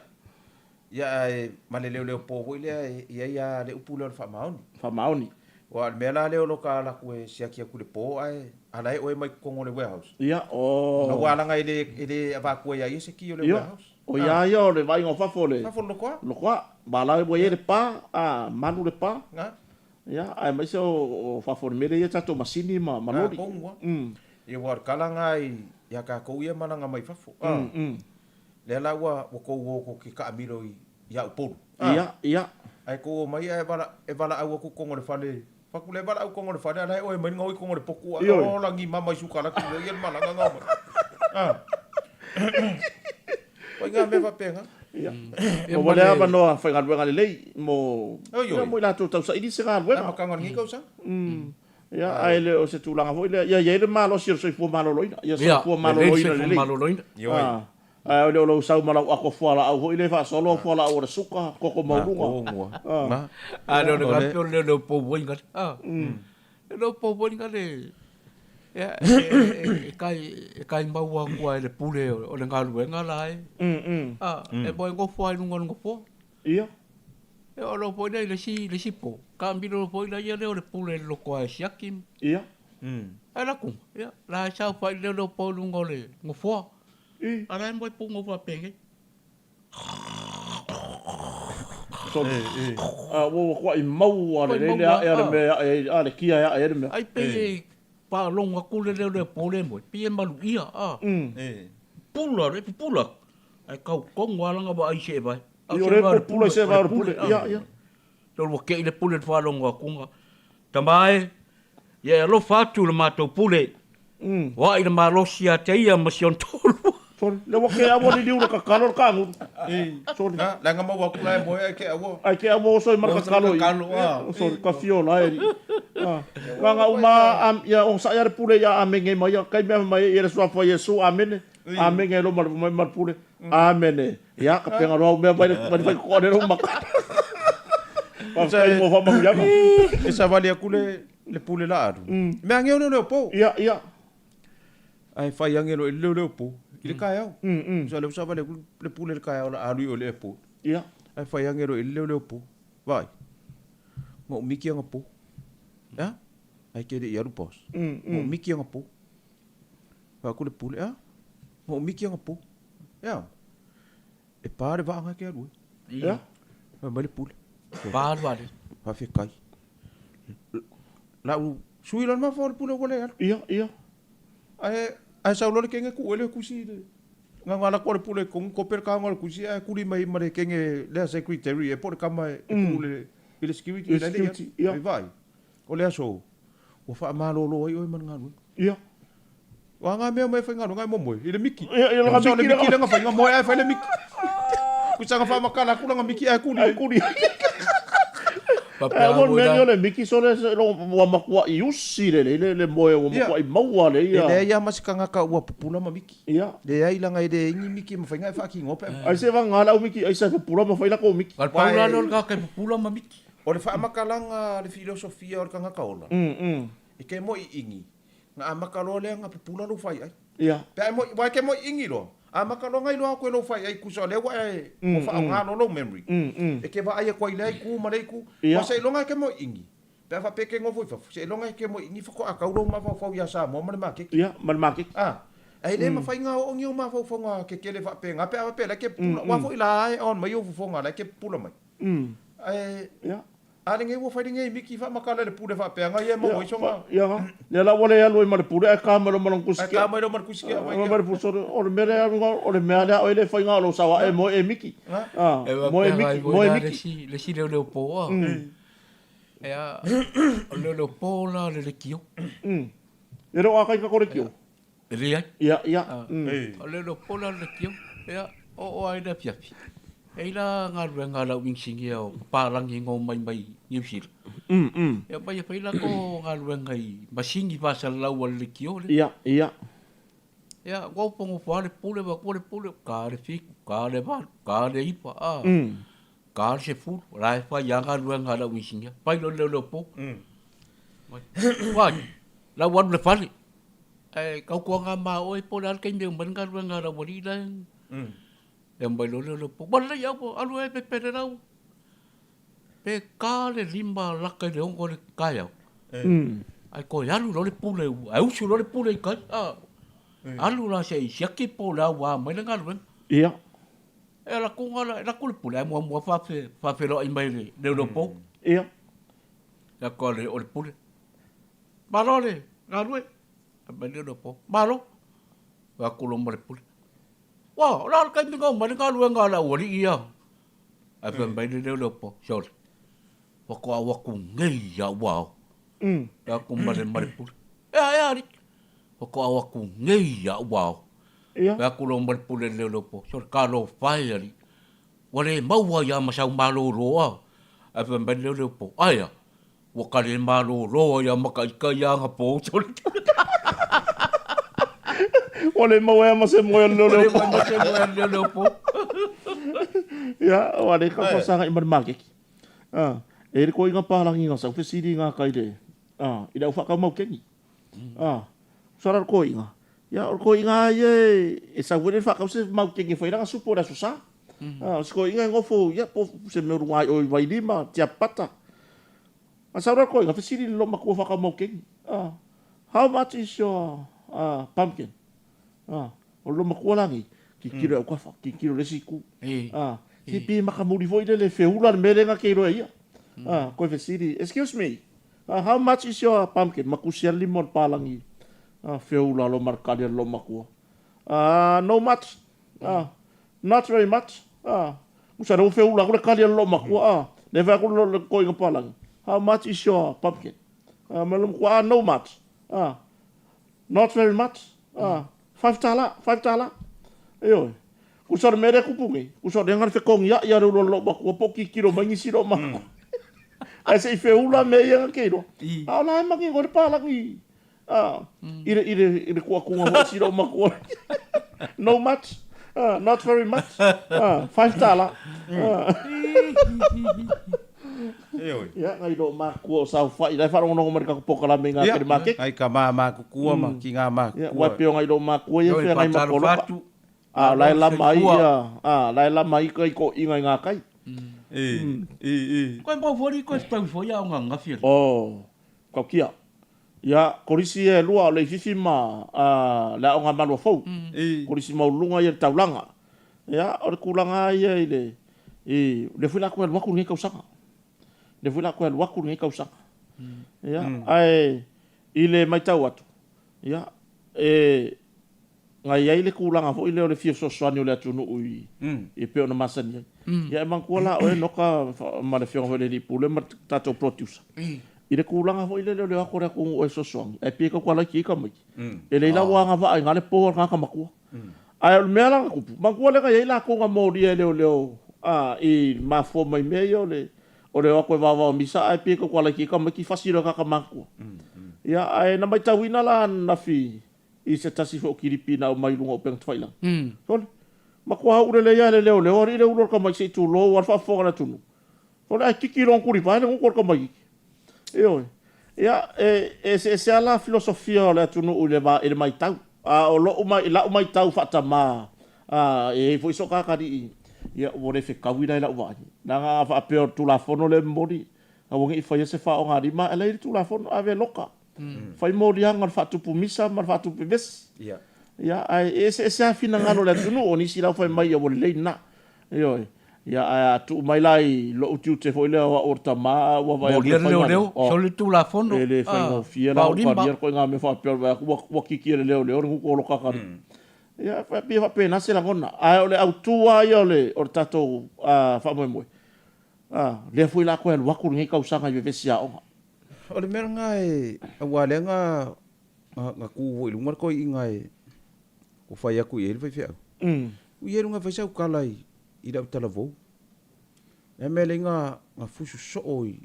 S2: Ia ae ma le leoleo po foi lea e i ai lava le upu lea o le faamaoni.
S1: Faamaoni.
S2: Aua o le mea la lea o lo ta ala atu e siaki atu i le po ae ala e oe mai totonu o le warehouse.
S1: Ia, o.
S2: Aua leaga e le e le avatua ia ia se ki o le warehouse.
S1: Ia, o ia ia o le vaaiga o fafo o le.
S2: Fafo o le lotoa.
S1: Lotoa. Ma la ua i ai le pa, a, malu le pa.
S2: Na.
S1: Ia, aemaise o fafo o le mea lea e i ai tatou masini ma loli.
S2: Na, tonu lava. Ia aua o le tala lena ia tatou ia e malaga mai fafo. Lea la ua ua tou o tou te taamilo i ia Upolu.
S1: Ia, ia.
S2: Ae tou o mai ae vala e valaau atu totonu o le fale. Fatu le valaau totonu o le fale a la e oe mai gaoi totonu o le potu a o lagi mama i sukalaki o ia le malaga gao mai. A. Oi ngā mea faapena.
S1: Ia. Ua lea avanoa faigaluega lelei mo ia mo i latou tausaili se galuega.
S2: Amataga o lenei tausaga.
S1: Ia, ae le o se tulaga foi lea, ia i ai le malosi o le soifua maloloina. Ia soifua maloloina lelei.
S2: Ioe.
S1: Ae o le o lou sau ma lau ato fualaau foi lea e faasolo, fualaau o le suka, koko maualuga.
S3: A le o le gape o le leo pou ai ngale. A. Le leo pou ai ngale. Ia, e kai, e kai maua atu ai le pule o le galuega la e. A, e moe nofo ai i luga o le nofoa.
S1: Ia.
S3: E oo loa foi lea i le isi, le isi po, taamilo foi laia lea o le pule i le lotoa e siaki.
S1: Ia.
S3: Ae laku, ia, la e saofai le leoleo po i luga o le nofoa.
S1: I.
S3: A la e moe pugo faapenei.
S1: Sorry. A ua matuai maua lelei le ae a le mea e ae ai, a le kia e ae ai le mea.
S3: Ai pei e faalogo atu le leoleo po lea e moe, pei e maluia, a. Pupula, e pupula atu. Ae tau tonu lava lana vaai i seevae.
S1: I o lea e pupula i seevae o le pule. Ia, ia.
S3: Tolu ua kei le pule i le faalogo atu. Tama e, ia e alofa atu i le matou pule. Ua ai le malosi ia te ia ma si ona toalua.
S1: Sorry, lea ua kea ua liliu le kakalo le kagulu. Sorry.
S2: Na, leaga maua atu la e moe ai ke aua.
S1: Ai ke aua oso i ma le kakalo i. Sorry, ka fio la e. Langa uma ia onosai a le pule ia amene mai ia kai mea mai ia le suafa o Iesu amene. Amene lo ma le mai ma le pule. Amene. Ia ka penga loa mea mai le mai le fai ko le lo maka. Faafetai mo faamanuiaga.
S2: E savali atu le le pule la alu. Mea age o leoleo po.
S1: Ia, ia.
S2: Ae fai age loa i le leoleo po i le taeao. Sa lea ua savali atu le pule i le taeao la alu i o i le airport.
S1: Ia.
S2: Ae fai age loa i le leoleo po. Vaai. Na ou miki anapo. Ea? Ae ke le i alu boss. Na ou miki anapo. Fai atu le pule, ea? Na ou miki anapo. Ea? E pa le vaa na e ke alu ai.
S1: Ea?
S2: Fai mai le pule.
S3: Pa alu ale.
S2: Faafetai. Lau sui la le mafaufau o le pule ua le alu.
S1: Ia, ia.
S2: Ae, ae sau loa le kenge kuu ai le kusi i le gaga ala atu a le pule i totonu, kope le kaoga o le kusi ae kuli mai ma le kenge lea secretary ea po o le kama e kuu i le security
S1: I le
S2: la e le i alu.
S1: security, ia.
S2: Ai vaai, o le aso ua faamalolo ai oe ma le galuega.
S1: Ia.
S2: O a ngā mea mai e faigaluega ai momoe i le miki.
S1: Ia, ia,
S2: Sa o le
S1: miki
S2: miki lea na fai, nga moe ae fai le miki. Kusa nga whaamakala aku langa miki ae kuli.
S1: Ae kuli.
S3: Faapea
S1: Ae ua
S3: foi
S1: mea
S3: la.
S1: ni o le miki so le lo ua makuai usi le le le moe ua
S2: Ia.
S1: makuai maua le
S2: E
S1: ia.
S2: leai lava ma se tagata ua pupula ma miki.
S1: Ia.
S2: Leai langa e le ingi miki e mafai nga e faakinoa pe a.
S1: Ai se vanga lau miki ai sa pupula ma fai lako miki.
S3: Ka le pau la lea o le tagata e pupula ma miki.
S2: O le faamakalaga le filosofia o le tagata ola. E ke moi ingi. Nga amaka loa lea nga pupula lou fai ai.
S1: Ia.
S2: Pe a e moi, wa e ke moi ingi loa. Amaka loa nga iloa aku e lou fai ai kusa o lea ua e, ua faaoga loa lou memory. E ke vaai aku ai lea itu ma lea itu.
S1: Ia.
S2: Wa seiloga e ke moi ingi. Pe a faapea e ke nofo i fafo, seiloga e ke moi ingi faatoa tau lou mafaufau ia Samoa ma le maketi.
S1: Ia, ma le maketi.
S2: A, e le mafai nga oogi ou mafaufauga kekele faapena pe a faapea la e ke pupula. Wa foi la e on mai ou fofoga la e ke pupula mai. Ae
S1: Ia.
S2: A lenei ua fai lenei miki faamatala i le pule faapea na ia e maua ai sona.
S1: Ia, lea la ua le alu ai ma le pule ae ka mai loa ma lona tusi
S2: kea. Ae ka mai loa ma le tusi kea.
S1: Mai le pule sole, o le mea lea o le mea lea o le faiga o lou sao ae moe e miki.
S3: Moe miki, moe miki. Le si leoleo po a. Ea, o le leoleo po la le lekiō.
S1: E le o a kai ka ko lekiō.
S3: E leai.
S1: Ia, ia.
S3: O le leoleo po la le lekiō. Ea, oo ai le afiafi. E i la galuega a lau inisinia o papalagi ngo mai mai Niu Sila. Ia mai e fai la ko galuega i masini faasalalau a le lekiō lea.
S1: Ia, ia.
S3: Ia, ua uponofo lava le pule, vaeatu le pule, ka le 7, ka le 8, ka le 9, a. Ka le 10, o la e fai lava galuega a lau inisinia. Fai loa le leoleo po. Wai, la ua alu i le fale. Ae tautuaga ma oe po o le a le taimi e uma ai le galuega a lau alii la e. E aumai loa le leoleo po, ua lelei au, alu e pepele lau. Pe ta le 5 lata i le 6 o le taeao, ae toe alu loa le pule, ae usu loa le pule i tai. Alu la se i siaki po o le a ua a mai le galuega.
S1: Ia.
S3: E ala atu la, alu atu le pule ae muamua faafeiloai mai i le leoleo po.
S1: Ia.
S3: Alu atu o le pule. Malo le galue. Fai mai le leoleo po. Malo. Fai atu loa ma le pule. Ua, o le a le taimi na omai le galuega a le aualii ia? Ae fai mai le leoleo po, sole, faatoa ou atu nei lava ua ao. Fai atu ma le ma le pule. Ea, ea alii. Faatoa ou atu nei lava ua ao. Fai atu loa ma le pule i le leoleo po, sole, talofa e alii. Ua le maua ai lava ma sau malolo a. Ae fai mai le leoleo po, aea, Ua ka le malolo ai a ma ka ika ia anapo.
S1: Ua le maua ai ma se moe o le leoleo po.
S3: Ma se moe o le leoleo po.
S1: Ia, ua le ka fasaga i ma le makeki. Ah, e le koiga palangi nga sau fesili nga kai le ah, i le au whakau mau kengi. Ah, sara le koiga. Ia, o le koiga ia e sau foi le whakau se mau kengi whai ranga supo le aso sa. Ah, o se koiga e ngofo, ia, po se mea runga ai o i Vailima, Tiapata. A sau la koiga, fesili le loma kua whakau mau kengi. Ah, how much is your pumpkin? Ah, o le loma kua la nei, kikilo e au kafa, kikilo le isi ku. Ah, si pi makamuri foi le le feula le mele nga ke iloa ia. Ah, koe fesili, excuse me, how much is your pumpkin? Makusi a lima o le palangi. Ah, feula lo markali a le loma kua. Ah, no much. Ah, not very much. Ah, usa le feula ku le kali a le loma kua. Ah, le fai aku le koinga palangi. How much is your pumpkin? Ah, ma loma kua, ah, no much. Ah, Not very much. Ah, $5, $5. Ioe. Kusa o le mea lea e kupu nei, kusa o le aga le fekogiai a le ulu o lou matua po o kikilo mai nisi lou matua. Ae se i feula mea ia na ke iloa. A o la e manino ai le palagi i le, i le, i le kuakuga foi si lou matua. No much. Not very much. $5.
S2: Ioe.
S1: Ia, ngai lou matua o saofai, la e faalogologo mai i le tatou polokalame i ngā
S2: Ia,
S1: kele makeki.
S2: ngai ka mā mākukua ma ki ngā mākukua.
S1: Ia, ua e peo ngai lou matua ia
S3: Ioe,
S1: feagai ma
S3: whātalo
S1: poloka.
S3: whātu.
S1: A, o la e lama ai
S3: Soifua.
S1: ia, a, la e lama ai kai koʻiga i ngā kai.
S2: E, e, e.
S3: Koe mau fori, koe tau foi a o ngā ngawhi ali.
S1: Oh, kaukia. Ia, kolisi ia e lua o Leififi ma, a, le aoga malua fou.
S2: E.
S1: Kolisi maualuluga ia i le taulaga. Ia, o le tulaga lava ia i le, i, lea foi la toe alu atu lenei tausaga. Lea foi la toe alu atu lenei tausaga. Ia, ae i le matau atu, ia, e, na i ai le tulaga foi lea o le fia fesoasoani o le atunuu i, e pei ona masani ai. Ia, e manatua la oe Noka ma le Afioga foi i le Alii Pule ma le tatou producer, i le tulaga foi lele o le o atu o le atunuu e fesoasoani, ae pei e tautuala iti ai tamaiti. E lelei la ua agavaa i ina le po a le tagata matua. Ae o le mea la na tupu, manatua lea na i ai latou na molia e leoleo i mafua mai mea ia o le o le o atu e vaovao misa ae pei e tautuala iti ai tamaiti fasi loa e tagata matutua. Ia, ae na maitauina la ananafi i se tasi foi o kilipi na aumai i luga o upega tafailagi. Sole, matua aulele lava e le leoleo alii le ulu o le tamaiti se i tulou lava le faafofoga a le atunuu. Sole, ae kiki loa tulivae le gutu o le tamaititi. Ioe. Ia, e eseese lava la filosofia o le atunuu i le va, i le matau. A o lo'u mai, la'u matau faatamā, a, e i ai foi so kakalii, ia, ua le fetaui la i la'u vaai. Leaga a faapea o le Tulafono lea e momoli, aua ne i faia se faaaogalima, ae la e i ai le Tulafono, ave loka. Fai moliaga o le faatupu misa ma le faatupu vevesi. Ia, ae e eseese lava finagalo o le atunuu, o nisi la ua fai mai, ia ua lelei lena. Ioe. Ia, ae a tuu mai la i lou tiute foi lea o au o le tama, a ua vaai atu
S3: Molia
S1: le
S3: le
S1: faiga lea,
S3: leoleo,
S1: oh,
S3: soli le Tulafono,
S1: e le
S3: ah,
S1: faigofie la ou
S3: vaolima.
S1: talia le koiga mea faapea o le vaai atu ua, ua kiki e le leoleo le gutu o lo kakali. Ia, e pei e faapena se lagona. Ae o le autu lava ia o le, o le tatou faamoemoe, lea foi la a toe alu atu lenei tausaga i vevesi aoga.
S2: O le mea lena e, aua lea na, na, na tu foi i luga le toeaina e, ua fai atu i ai le faifeau. Ui ai luga e fai sau tala i, i lau talavou. Le mea lea na, na fusu soo i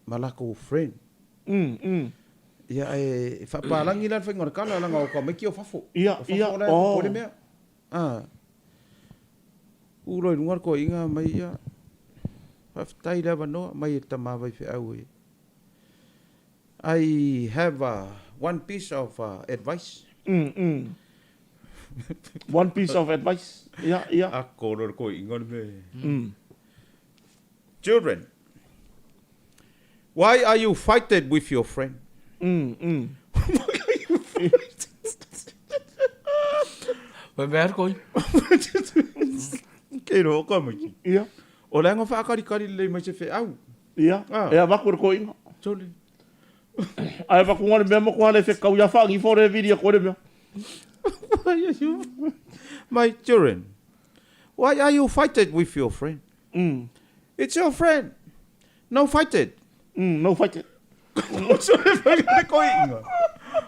S2: ma latou friend. Ia ae faapalagi la le faiga o le tala leaga o tamaiti o fafo.
S1: Ia,
S2: O fafo
S1: ia,
S2: la e
S1: oh.
S2: tupu ai le mea. Ah. U loa i luga le toeaina mai ia, faafetai le avanoa mai e le tama faifeau e. I have one piece of advice.
S1: One piece of advice. Ia, ia.
S2: Ako loa le toeaina le mea. Children, why are you fighted with your friend?
S3: Fai mea le koi.
S2: Kei roa ka maiki.
S1: Ia.
S2: O le anga whaakalikali lelei mai se feau.
S1: Ia.
S2: Ah.
S1: E avaku e le toeaina.
S2: Sole.
S1: Ae avaku le mea matua le fekau ia whaangifo le vili a koe le mea.
S2: Why are you, my children, why are you fighted with your friend? It's your friend. No fighted.
S1: No fighted.
S2: Sole fai le koiinga.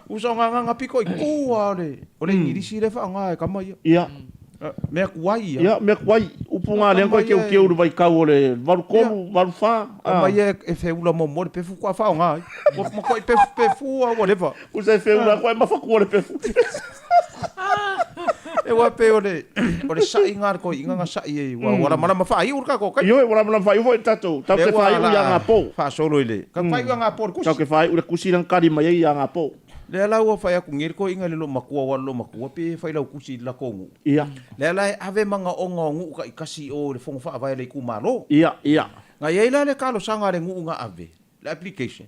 S2: Usa nga nga piko i kua o le, o le Ingilisi le whaanga e kama ia.
S1: Ia.
S2: Mea kuai ia.
S1: Ia, mea kuai. Upu ngā lea koe keu keu le vaikau o le 83, 84.
S2: Kama ia e feula mo mo le pefu kua whaonga ai. Ua makoi pefu, pefu a whatever.
S1: Usa e feula koe mawhakua le pefu.
S2: E wā pe o le, o le sa'i ngā le koiinga ngā sa'i e ua wala malama whaai ur ka ko kai.
S1: Ioe, wala malama whaai ua tātou. Tau te whaai ua ia ngā pō.
S2: Whaasolo i le. Ka whaai ua ngā pō le kusi.
S1: Tau ke whaai ua le kusi lang kari mai ai ia ngā pō.
S2: Lea la ua whai aku ngeri koiinga le lo makua wa lo makua pe whai lau kusi i la kongu.
S1: Ia.
S2: Lea la e ave manga onga o nguu ka i kasi o le whonga whaavae le ku malo.
S1: Ia, ia.
S2: Ngā iei la le kalosanga le nguu ngā ave. Le application.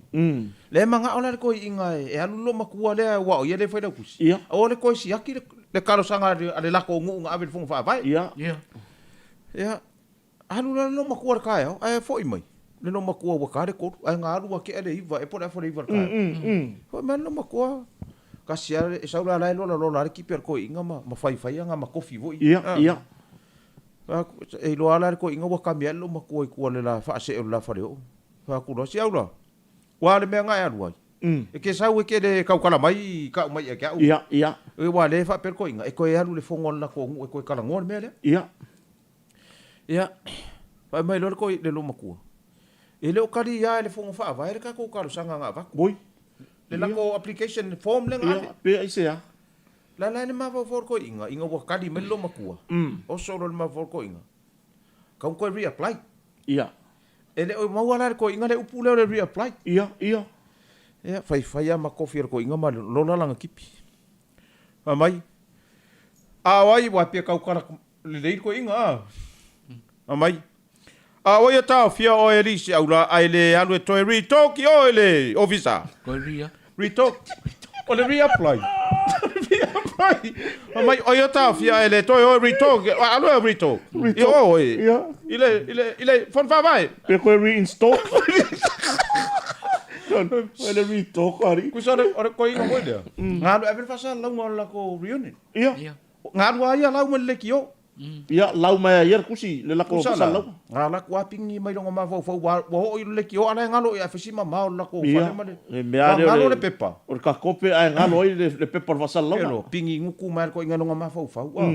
S2: Le manga o la le koiinga e alu lo makua lea ua o ia le whai lau kusi.
S1: Ia.
S2: O le koi siaki le kalosanga a le lako o nguu ngā ave le whonga whaavae.
S1: Ia.
S3: Ia.
S2: Ia. Alu la le lo makua le kaeo, ae foi mai. Le lo makua ua ka le koru, ae ngā alu a ke ale iwa, e pole a fole iwa le kaeo. Foi mai le lo makua. Kasi a e sau la la e lola lola le kipi a le koiinga ma, ma whai whai anga ma kofi voi.
S1: Ia, ia.
S2: E iloa la le koiinga ua kami a le lo makua i kua le la whaase o le la whare o. Wha kula si au la. Ua le mea ngai alu ai. E ke sau e ke le kaukala mai, ka umai e ke au.
S1: Ia, ia.
S2: E wā le wha pere koiinga, e koe alu le whongo la ko ngu, e koe kalangoa le mea lea.
S1: Ia.
S2: Ia. Whai mai loa le koi le lo makua. E leo kari ia e le whongo wha avae le kako kalo sanga ngā vaku.
S1: Boi.
S2: Le lako application form le ngā.
S1: Ia, pe ai se a.
S2: La la le mawhau whor koiinga, inga ua kari mai le lo makua. O solo le mawhau koiinga. Kau koe reapply.
S1: Ia.
S2: E le o maua la le koiinga le upu leo le reapply.
S1: Ia, ia.
S2: Ia, whai whai a ma kofi le koiinga ma lola langa kipi. Wha mai. A wai, wā pia kau kara le lei koiinga a. Wha mai. A wai a tau fia o e lisi au la ai le alu e toe retoki o e le officer.
S3: Koe ria.
S2: Retalk. O le reapply. Reapply. Wha mai, o ia tau fia e le toe o retalk. Alu e retalk.
S1: Retalk.
S2: I o e.
S1: Ia.
S2: I le, i le, i le, fon whawai.
S1: Pe koe reinstall. Koe le retalk ari.
S2: Kusa o le koiinga hoi lea. Ngā alu e whasa launga o lako reunion.
S1: Ia.
S3: Ia.
S2: Ngā alu a ia lau mai le ki o.
S1: Ia, lau mai a ia le kusi, le lako
S2: Kusa
S1: whasa
S2: la.
S1: lau.
S2: Ngā lako a pingi mai longa mawhau whau, wa ho i le ki o, ala e ngalo i a whisi ma mao le lako
S1: Ia.
S2: whale ma le.
S1: Le mea
S2: Wa
S1: leo
S2: ngalo
S1: le-
S2: le pepa.
S1: O le kakope ae ngalo ai le pepa o le whasa lau.
S2: Elo, pingi nguku mai le koiinga longa mawhau whau.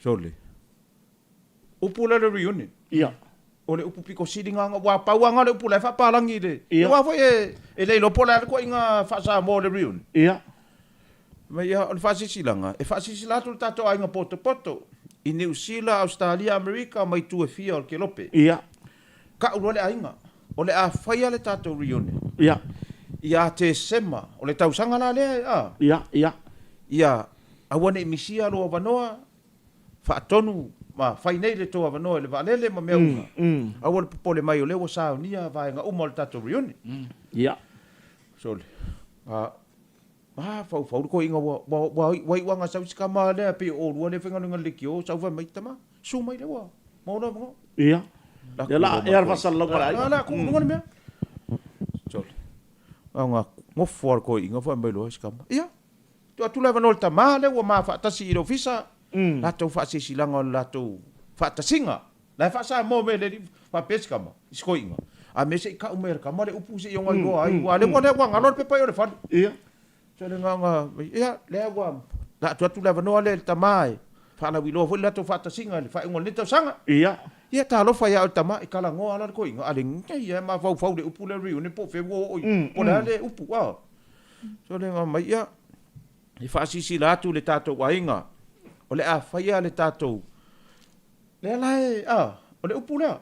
S2: Sole. Upu le le reunion.
S1: Ia.
S2: O le upu piko sili ngā ngā, wā pau ngā le upu le whapalangi le.
S1: Ia.
S2: Wā foi e le ilopo le koiinga whasa mō le reunion.
S1: Ia.
S2: Ma ia, o le whaasisilanga, e whaasisila atu le tātou ainga poto poto. I New Zealand, Australia, Amerika, mai tue fia o le kelope.
S1: Ia.
S2: Ka uro le ainga, o le a whaia le tātou reunion.
S1: Ia.
S2: Ia te sema, o le tausanga la lea, a.
S1: Ia, ia.
S2: Ia, awane misia lo avanoa, whaatonu, ma whai nei le tō avanoa le waalele ma mea unga. Aua le popole mai o lea ua saunia vaenga uma o le tātou reunion.
S1: Ia.
S2: So, a, ma, whau, whau le koiinga wa, wa, wa, wa iwanga sau sika ma lea pe o rua le whenga lunga le ki o, sau whai mai tama, su mai le wa. Maua lou avanoa.
S1: Ia. Ia la ea le faasalalauga a le aiga.
S2: La tuu i luga le mea. Sole. Ao gofo lava le toeaina fai mai loa si tama. Ia. Tuu atu le avanoa i le tama lea ua ma faatasi i le ofisa. Latou faasilasilaga o le latou faatasiga. La e faa-Samoa mai e le alii faapea si tama i si toeaina. A mea se i tau mai e le tama le upu se i ona iloa ai. Aua o lea ua galo le pepa i o le fale.
S1: Ia.
S2: Sole na ona, ia, lea ua la atu atu le avanoa lea i le tama e faalauiloa foi le latou faatasiga i le faaiuga o lenei tausaga.
S1: Ia.
S2: Ia, talofa ia oe le tama, e talanoa la le toeaina, a lenei lava e mafaufau i le upu lea reunion po o fea ua oo i, po o le a le upu, a. Sole na omai, ia, e faasilasila atu i le tatou aiga, o le a faia le tatou, lea la e, a, o le upu lea.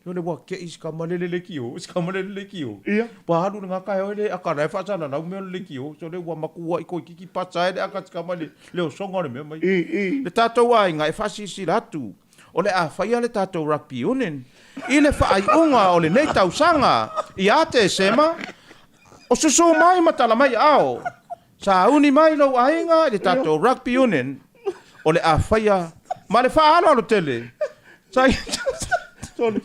S2: Sole ua te i si tama lele leitio, si tama lele leitio.
S1: Ia.
S2: Ua alu lena taeao e le aka la e faasalalau mea o le leitio. Sole ua matuai toeitiiti pasa ai le aka si tama i le osoga o le mea mai.
S1: I, i.
S2: Le tatou aiga e faasilasila atu o le a faia le tatou rugby union i le faaiuga o lenei tausaga ia Tesema. O susu mai ma tala mai aao. Sauni mai lou aiga i le tatou rugby union o le a faia ma le faaaloalo tele. Sa
S1: Sorry.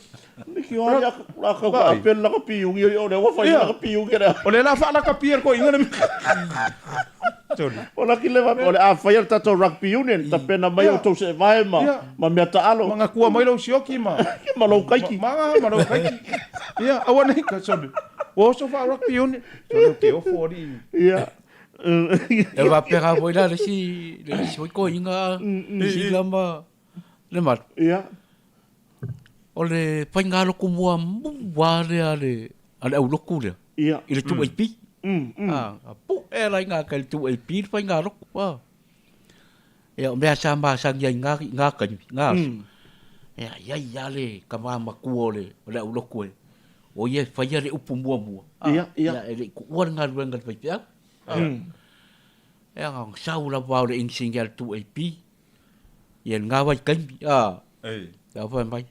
S1: Niki o ia la ka ka apel la ka piugi o le ua fai la ka piugi le.
S2: O le la fa la ka pia ko inga le. Sorry.
S1: O la ki le va o le a faia le tatou rugby union ta pena mai o tou se vae ma ma mea taalo.
S2: Ma ngakua mai lou sioki ma
S1: ma lou kaiki.
S2: Ma ma lou kaiki. Ia aua nei ka sorry. Ua oso fa rugby union. Sole o te ofo alii.
S1: Ia.
S3: E faapena foi la le isi, le isi foi toeaiina Sila ma Lemalu.
S1: Ia.
S3: O le faigalotu muamua lea a le, a le aulotu lea.
S1: Ia.
S3: I le 2AP. A, pue la i gauta i le 2AP le faigalotu. A. Ia, o mea sa masani ai i na taimi, na aso, ia, e i ai lava le tama matua o le, o le aulotu e, o ia e faia le upu muamua, a,
S1: Ia, ia.
S3: ia, e le i tuua le galuega i le faifeau. A, ia, na ona sau lava o le inisinia a le 2AP, ia, i lena vaitaimi, a, ia fai mai,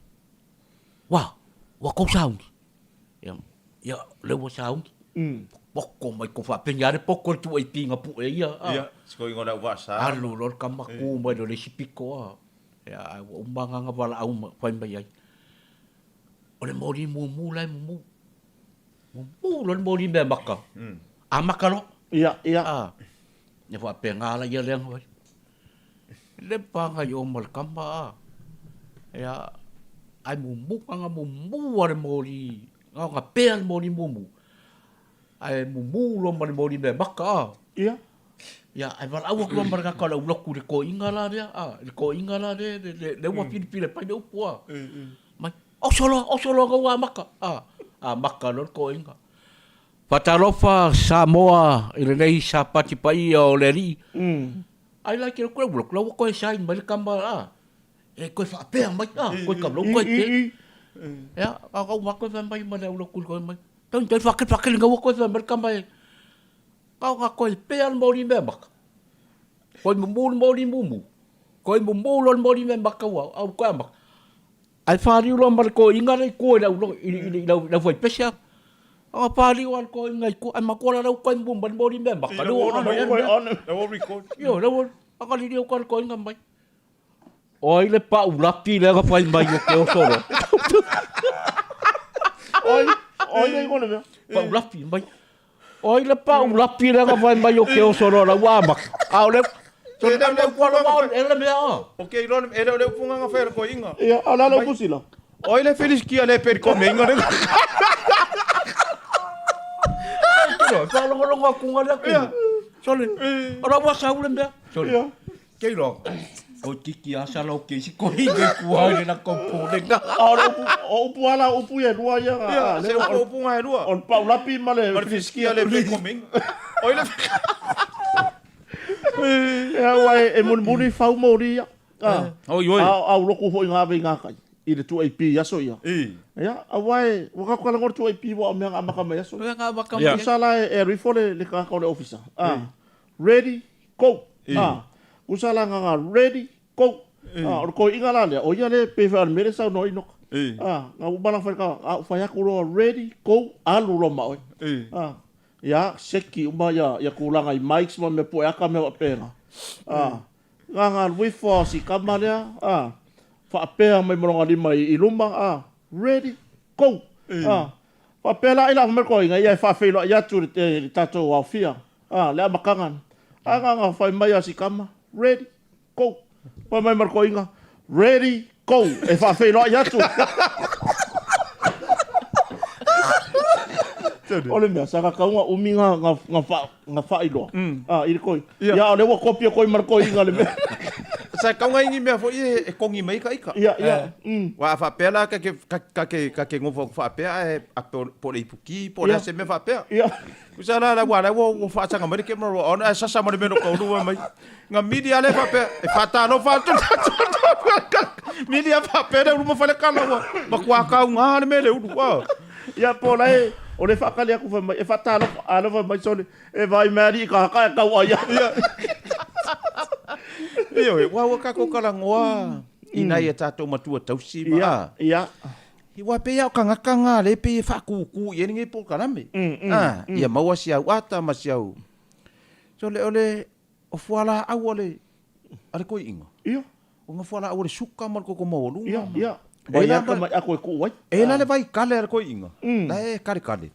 S3: Ua, ua tou sauni? Ia, ia, o lea ua sauni. Poto mai kou faapeni lava le poto o le 2AP na pue ia.
S2: Ia, si koiga o le auvaasa.
S3: Alu loa le tama tu mai loa i le isi pito a. Ia, ae ua uma lava na valaau ma fai mai ai. O le moli mumu la e mumu. Mumu loa le moli mea maka. Amata loa.
S1: Ia, ia.
S3: A, ia faapena la ia lea na fai. Le paga i o ma le tama a. Ia, ae mumu ana mumu a le moli, na ona pea le moli mumu. Ae mumu loa ma le moli mea maka a.
S1: Ia.
S3: Ia, ae valaau atu loa ma le tagata o le aulotu i le toeaina la lea, a, i le toeaina la lea, le, le, le ua filifili mai le upu a. Mai, oso loa, oso loa na ua amata, a, amata loa le toeaina. Faatalofa Samoa i lenei Sapati paia o le Alii. Ai la ke koe ua ua koe sign mai le tama a. E koe faapea mai a, koe ka lou koe pe. Ia, a kau ma koe fai mai ma le ula kuli koe mai. Tau tau whake whake le ngaua koe fai mai le tama e. Kau ka koe pea le mauri mea maka. Koe mumu le mauri mumu. Koe mumu lo le mauri mea maka ua, au koe amaka. Ae whāriu loa ma le koinga le i koe lau lo i i lau lau whai pese a. Anga whāriu a le koinga i koe, ai makoa la lau koe mumu ma le mauri mea maka.
S2: Lau on, lau record.
S3: Io, lau anga lili au ka le koinga mai. O ai le pau lapi lea na fai mai o ke oso loa.
S1: Oi, oi le ingoa le mea.
S3: Pau lapi mai. O ai le pau lapi lea na fai mai o ke oso loa lau amaka. A o le
S2: E le o le upu
S3: e le mea o.
S2: O ke iloa e le o le upu nga fai le koinga.
S1: Ia, a o le a le upu sila?
S2: O ai le Filistia le peri ko meinga le.
S3: Faalogologo atu nga le atu. Sole. O la ua sau le mea. Sole.
S1: Ia.
S3: Ke iloa. Ko tiki a sa lau ke isi ko hi ke kua i le la komponenga.
S1: A o le upu, o upu ala upu ia lua ia.
S2: Ia, se upu upu nga e lua.
S1: O le pau lapi ma le
S2: Ma le Filistia le peri ko meinga. O ai le
S1: Ia, ua e mulimuli fau moli ia. Ah.
S2: Oi oi.
S1: A au loku foi ngā vei ngā kai. I le 2AP i aso ia.
S2: I.
S1: Ia, aua e, ua kako kala ngore 2AP wa o mea ngā maka mai aso.
S3: Mea ngā maka mai.
S1: Tusa la e aru ifo le kaka o le ofisa. Ah. Ready, go. Ah. Tusa la ngā ready, go. Ah, o le koiinga la lea, o ia le pe whai mele sau no inoka. Ah, ngā umana whai ka, a whai aku roa ready, go, alu roa ma oe. Ah. Ia, seki uma ia, ia kūlanga i mics ma mea poe aka mea wapena. Ah. Ngā ngā luifo o si kama lea, ah. Faapea mai ma lona lima i luma, a, Ready, go! A, faapea la ila fai mai le toeaina, ia e faafeiloai atu i le tatou aofia, a, le amataga. A na ona fai mai lava si tama, Ready, go! Fai mai ma le toeaina, Ready, go! E faafeiloai atu. O le mea, sa tatau ona umi na faailoa i le toeaina. Ia, a o lea ua kopi atu ai ma le toeaina le mea.
S2: Sa tatau ona i ai ni mea foi ia e kogi mai ai ka ita.
S1: Ia, ia.
S2: Aua a faapea la ta te nofo atu faapea ae po o le ipuki po o le a se mea faapea.
S1: Ia.
S2: Tusa la aua o la ua faasaga mai le camera ua on ae sasa ma le mea na taunuu mai. Na mili lava lea faapea e faatalofa atu. Mili lava faapea le ulu ma fale kala ua matua tauga le mea le ulu.
S1: Ia po o la e o le faatali atu fai mai e faatalofa a o lea fai mai sole e vaai mai alii kahaka e tau ai.
S2: Ioe, aua ua tatou talanoa i nai a tatou matua tausi ma.
S1: Ia, ia.
S2: Aua e pei lava o tagata na lea e pei e faatutū i ai lenei polokalame. Ia maua si au ata ma si au... So o le, o fualaau a le, a le toeaina.
S1: Ia.
S2: O na fualaau a le suka ma le toto maualuga.
S1: Ia, ia. E la mai ako e tuu ai.
S2: E la le vaikale a le toeaina. La e kalekale.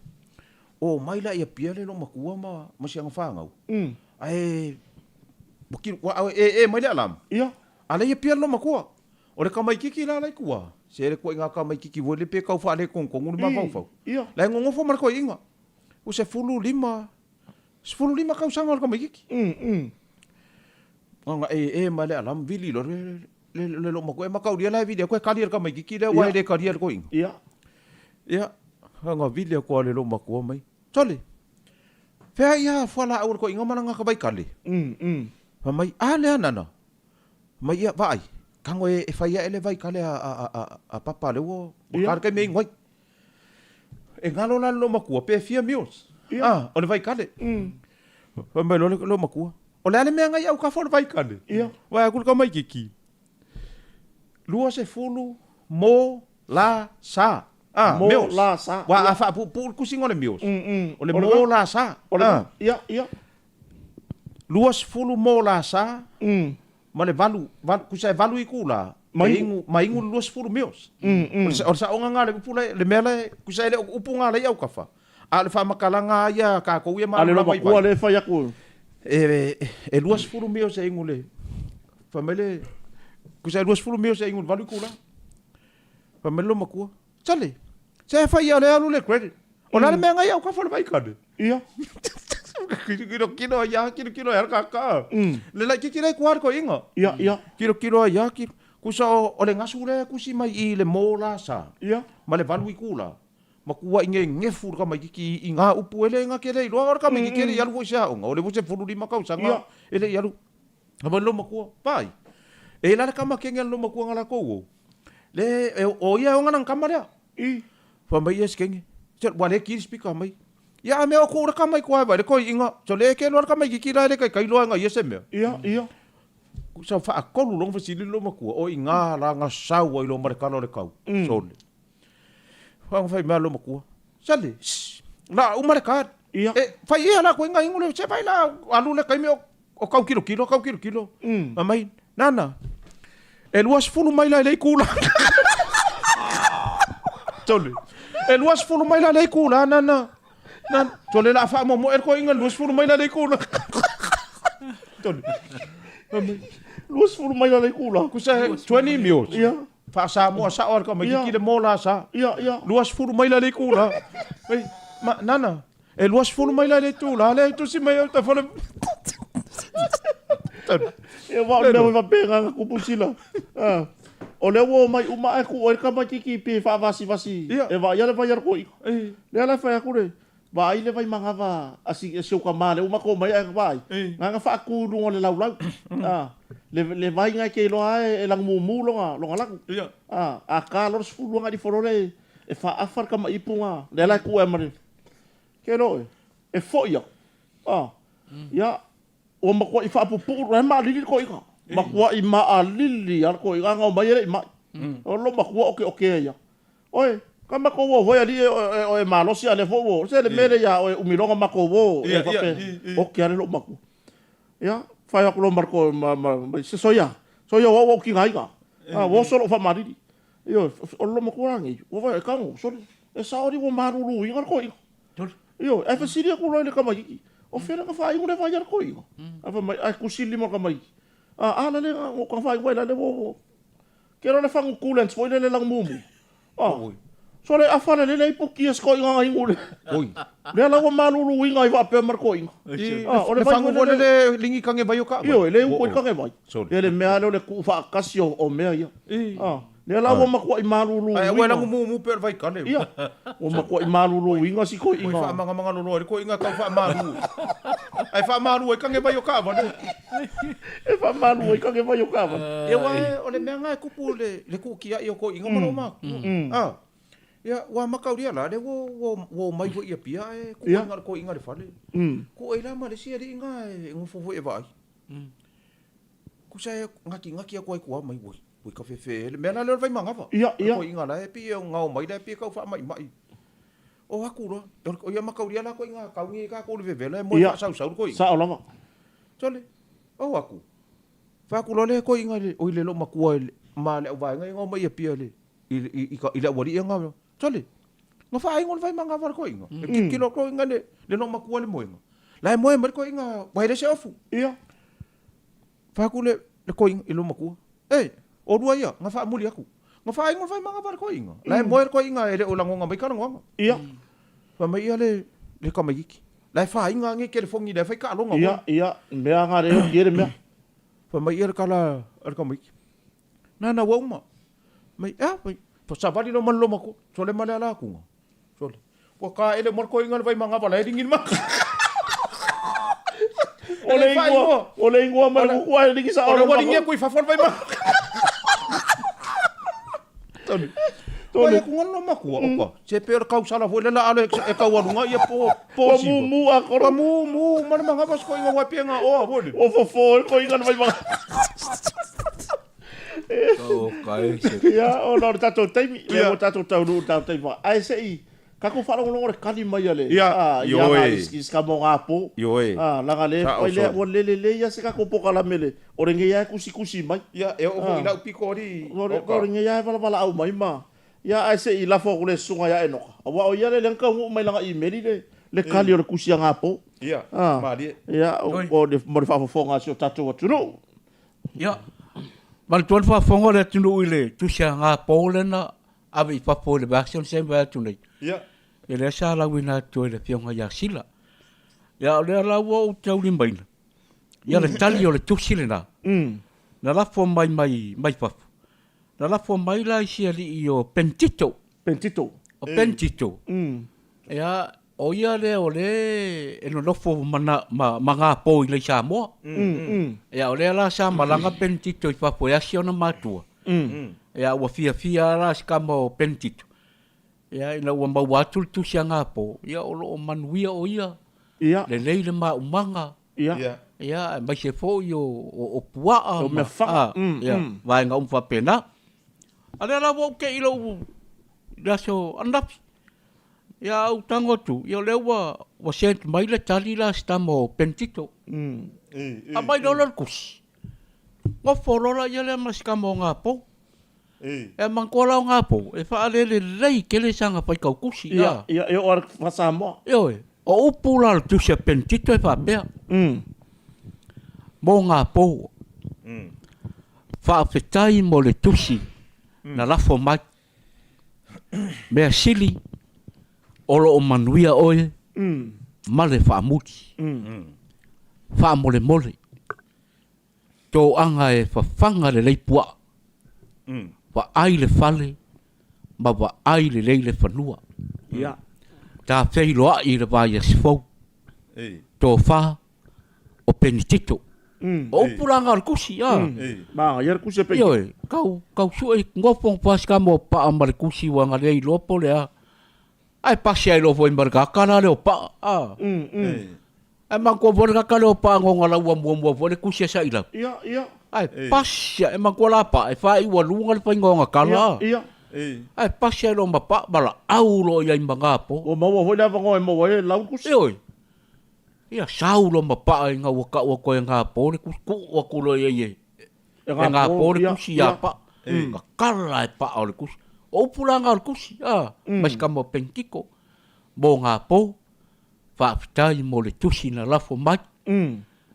S2: Omai la i Apia le loomatua ma, ma si ana fanau. Ae, ua, e, e mai le alarm.
S1: Ia.
S2: A lea i Apia le loomatua. O le tamaititi la la i tua, se le tuaiga tamaititi foi lea pe tau faaletogotonu le mafaufau. La e nonofo ma le toeaina. Ua 15, 15 tausaga o le tamaititi. Na ona ee mai le alarm vili loa le loomatua. E mataulia la e vili atu e kali e le tamaititi lea aua e le talia e le toeaina. Ia, na ona vili atu lava o le loomatua mai, Sole, fea ia fualaau a le toeaina ma lana vaikale? Fai mai, a lea Nana. Mai ia, vaai, tago e fai ae le vaikale a Papa lea ua ta le taimi e inu ai. E galo la le loomatua pe fia meals. Ah, o le vaikale. Fai mai loa le loomatua, o le a le mea na i autafa o le vaikale? Vaai atu le tamaititi, 20 mo la sa. Ah,
S1: Mo
S2: meals.
S1: la sa.
S2: Aua a faapuupuu le tusiga o le meals, o le mo la sa.
S1: Ia, ia.
S2: 20 mo la sa ma le valu, valu, tusa e valu itula,
S1: Ma
S2: e
S1: inu.
S2: inu, ma inu le 20 meals. O le, o le saoga lena o le upu la, le mea la, tusa e le o upu lena la i autafa, a o le faamatalaga lava ia a tatou ia
S1: A le
S2: malamalama i
S1: loomatua
S2: vai.
S1: lea e fai atu.
S2: E, e 20 meals e inu le, fai mai le, tusa e 20 meals e inu le valu itula. Fai mai le loomatua, Sale, se e fai ia le alu le credit. O le a le mea ngai au ka fale mai kane.
S1: Ia.
S2: Kilo kilo ia kilo kilo ia ka ka. Le lai kiki lai kuar ko inga.
S1: Ia ia.
S2: Kilo kilo ia kilo. Kusa o, o le ngasu le kusi mai i le mō la sa.
S1: Ia.
S2: Ma le valu i kula. Ma kua i nge ngefu le kamaititi i ngā upu e le nga ke le iloa o le kamaititi e le i alu foi se aoga. O le foi 15 tausaga e le i alu. A mai loomatua, pai. E la le kama kenge a le loomatua nga lakou o. Le, e, o ia e ona nang kama lea.
S1: I.
S2: Fai mai ia sikenge. Se, ua le kiri speaker mai. Ia a mea o kou le kama i koa e vai le koi inga. So le ke loa le kama i kiki la e le kai kai loa nga ia se mea.
S1: Ia, ia.
S2: Sa faatolu loa fesili le loomatua, o i nga la nga sau ai loa ma le kala o le kau. Sole. Fai fai mai loomatua. Sale, shh, la uma le card.
S1: Ia.
S2: E, fai ia la koe nga ingo le, se fai la alu le kaimi o O kau kilokilo, kau kilokilo. Fai mai, Nana, e 20 maila i le itula. Tole. E 20 maila i le itula, Nana. Nana, tole la faamoemoe le toeaina i le 20 maila i le itula. Tole. Fai mai,
S1: 20 maila i le itula.
S2: Tusa he 20 meals.
S1: Ia.
S2: Faa-Samoa sao lava le tamaititi le mo la sa.
S1: Ia, ia.
S2: 20 maila i le itula. Fai, ma, Nana, E 20 maila le itula lea i tusi mai au tafale.
S1: Ia wa o le mea faapena na tupu sila. O lea ua omai uma ae tuu ai le tamaititi pe faavasivasi e vaaia le vai a le toeaina. Lea la e fai atu le vaai le vaimanava a si ou tama lea ua matou omai ae vaai, na ona faatu i luga o le laulau. Le vai na e te iloa lava e lagumumu lona lanu. A ta loa le 12 ona ifo loa lea e faaafa le tamaiipu na, lea la e tuu ai ma le Ke loe, e foi aku, a, ia, ua matuai faapupuu, la e maalili le toeaina. Matuai maalili lava le toeaina, ana omai e le i mai. O lo matua okeokea ia. Oe, ka matou o foi alii e, e malosi a lea foi ua, se le mea lea ia oe umi loa ona matou o, e faapea, oke lava le loomatua. Ia, fai atu loa ma le, ma, ma, ma, se soia, soia o au ua ou tigaina. A, ua oso lou faamalili. Ioe, o le loomatua lanei, ua vaai, e tago, sole, e sao alii ua maluluina le toeaina. Ioe, ae fesili atu loa i le tamaitiiti, o fea le na faaigu lea e vaai ai le toeaina? Ae fai mai, ae tusi le lima o le tamaitiiti. A, a la le na ou faaigu ai la le ua, ua. Ke loa le fagu coolants foi lele lanu mumu. A, sole afa le lele ai pukia si toeaina na inu le.
S2: Oi.
S1: Lea la ua maluluina ai faapea ma le toeaina.
S2: A, o le fagu foi lele lingi kage vai o ka vai.
S1: Ioe, le utu ai kage vai. Ia le mea lea o le tuu faatasi o mea ia. A, lea la ua matuai maluluina.
S2: Ae ua lanu mumu pei o le vaikale.
S1: Ia, ua matuai maluluina si toeaina.
S2: Ua faamangamanga loloa ai le toeaina tau faamalu. Ae faamalu ai kage vai o taavale.
S1: E faamalu ai kage vai o taavale.
S2: Ia aua o le mea lena e tupu i le tuutiai o toeaiina ma loomatua. A, ia ua mataulia la lea ua omai foi i Apia ae tuu ai na o le toeaina i le fale. Tuu ai la ma le isi alii lena e nofo foi e vaai. Tusa e gatigati atu ai tua mai, ui, ui ka fefe le mea la lea o le vaimagava.
S1: Ia, ia.
S2: Ko inga la e pi e ngao mai la e pi e kau faamaimai. O aku loa, o ia makaulia la ko inga kau ni ka ko le vevela e moe faasausau ko inga.
S1: Sao lava.
S2: Sole, o aku. Fai atu loa le ko inga le, oi le loo matua i le, ma le auvaega ia ngao mai Apia i le, i, i, i le aualii ia ngao. Sole, na faaigo le vaimagava le toeaina. E tilotilo le toeaina i le loomatua i le moega. La e moe mai le toeaina, ua e le se ofu.
S1: Ia.
S2: Fai atu le toeaina i le loomatua, E, olua ia, na faamuli atu. Na faaigo le vaimagava le toeaina. La e moe le toeaina e le o lagona mai talanoaga.
S1: Ia.
S2: Fai mai ia le tamaitiiti, La e fāiga nei telefoni lea e fai taaloga
S1: moe. Ia, ia, mea na le oti ai le mea.
S2: Fai mai ia le tala a le tamaitiiti, Nana ua uma. Mai, a, mai, savali loa ma le loomatua, sole ma le ala atuga. Sole, ua taele uma le toeaina le vaimagava la e ligi le maka.
S1: O le ingoa, o le ingoa ma le ua e ligi sao.
S2: O le ua ligi atu i fafo le vaimagava. Tonu. Tonu. Pai aku ngana matua, opa. Se pe o le kausala foi le la alo e kaualuga ia po po
S1: siva. Mumu a koro.
S2: Pa mumu ma le magava se koinga ua pia nga oa foi le.
S1: O fofo e koinga le vaimagava.
S3: O kai se.
S1: Ia, ona o le tatou taimi, lea ua tatou taunuu i le tatou taimi fa. Ae se i tatou faalogologo le kali mai a le
S2: Ia,
S1: a, ia
S2: ioe.
S1: ga is is ka mo ngā pō.
S2: Ioe.
S1: A, leaga le
S2: Sao
S1: fai lea
S2: sole.
S1: ua lele lelei lava se tatou polokalame le o lenei lava e tusitusi mai.
S2: Ia, e oo foi i lau pito alii,
S1: O le
S2: oka.
S1: o lenei lava e valavalaau mai ma ia ae se i lafo atu le susuga ia Enoka, aua o ia lea lea na taunuu mai lana imeli le le kali o le tusi a ngā pō.
S2: Ia,
S1: A,
S2: malie.
S1: ia, o
S3: Oi.
S1: o le mo le faafofoga a si o tatou atunuu.
S3: Ia, manatua le faafofoga o le atunuu i le tusi a Gapo lea na ave i fafo i le vaiaso na se i atu nei.
S2: Ia.
S3: Ia lea sa lauina atu e le Afioga ia Sila. Ia o lea la ua ou taulimaina, ia le tali o le tusi lena, na lafo mai mai mai fafo. Na lafo mai la i si alii o Pentito.
S1: Pentito.
S3: O Pentito. Ia, o ia lea o lea e nonofo ma, na, ma, ma Gapo i Samoa. Ia, o lea la sa malaga Pentito i fafo e asi ona matua. Ia, ua fiafia la si kama o Pentito. Ia, ina ua maua atu le tusi a Gapo, ia, o lo o manuia o ia.
S1: Ia.
S3: Lelei le maumaga.
S1: Ia.
S2: Ia.
S3: Ia, aemaise foi o, o, o puaa.
S1: O mea faga.
S3: Ia, vaega uma faapena. A lea la ua ou te i lou, i le aso ananafi. Ia, a ou tago atu, ia o lea ua, ua send mai le tali la a si tama o Penitito. Aumai loa lea o le tusi. Nofo loa la ia lea ma si tama o Gapo. E manatua la o Gapo, e faalele lelei tele sana faitautusi.
S1: Ia, ia, e oo lava i le faa-Samoa.
S3: Ioe, o upu la o le tusi a Penitito e faapea, Mo Gapo, faafetai mo le tusi na lafo mai. Mea sili, o lo o manuia oe ma le faamuli. Faamolemole, toaga e fafaga lelei puaa, vaai le fale ma vaai lelei le fanua.
S1: Ia.
S3: Ta feiloai i le vaiaso fou, tofa o Penitito. O upu la na o le tusi, a.
S1: Manaia le tusi a Penitito.
S3: Ioe, kau, kau sue nofo ma si kama o paa ma le tusi ua na le iloa po o le a. Ae pasi ai loa foi ma le kaka la lea o paa, a. Ae manatua foi le kaka lea o paa na ona laua muamua foi le tusi a Sailau.
S1: Ia, ia.
S3: Ae pasi ae manatua la paa e faaiu aluga le faiga o ona tala, a.
S1: Ia, ia.
S3: Ae pasi ai loa ma paa ma laau loa i ai ma Gapo.
S1: Ua maua foi le avanoa e maua ai e lau le tusi.
S3: Ioe. Ia sau loa ma paa ina ua tau atu ai e Gapo le tusi, tuu atu loa i ai e,
S1: E
S3: e Gapo le
S1: ia,
S3: tusi ia
S1: ia.
S3: paa. Tatala e paa o le tusi. O upu la na o le tusi, a, mai si tama o Penitito, mo na po, faafetai mo le tusi na lafo mai,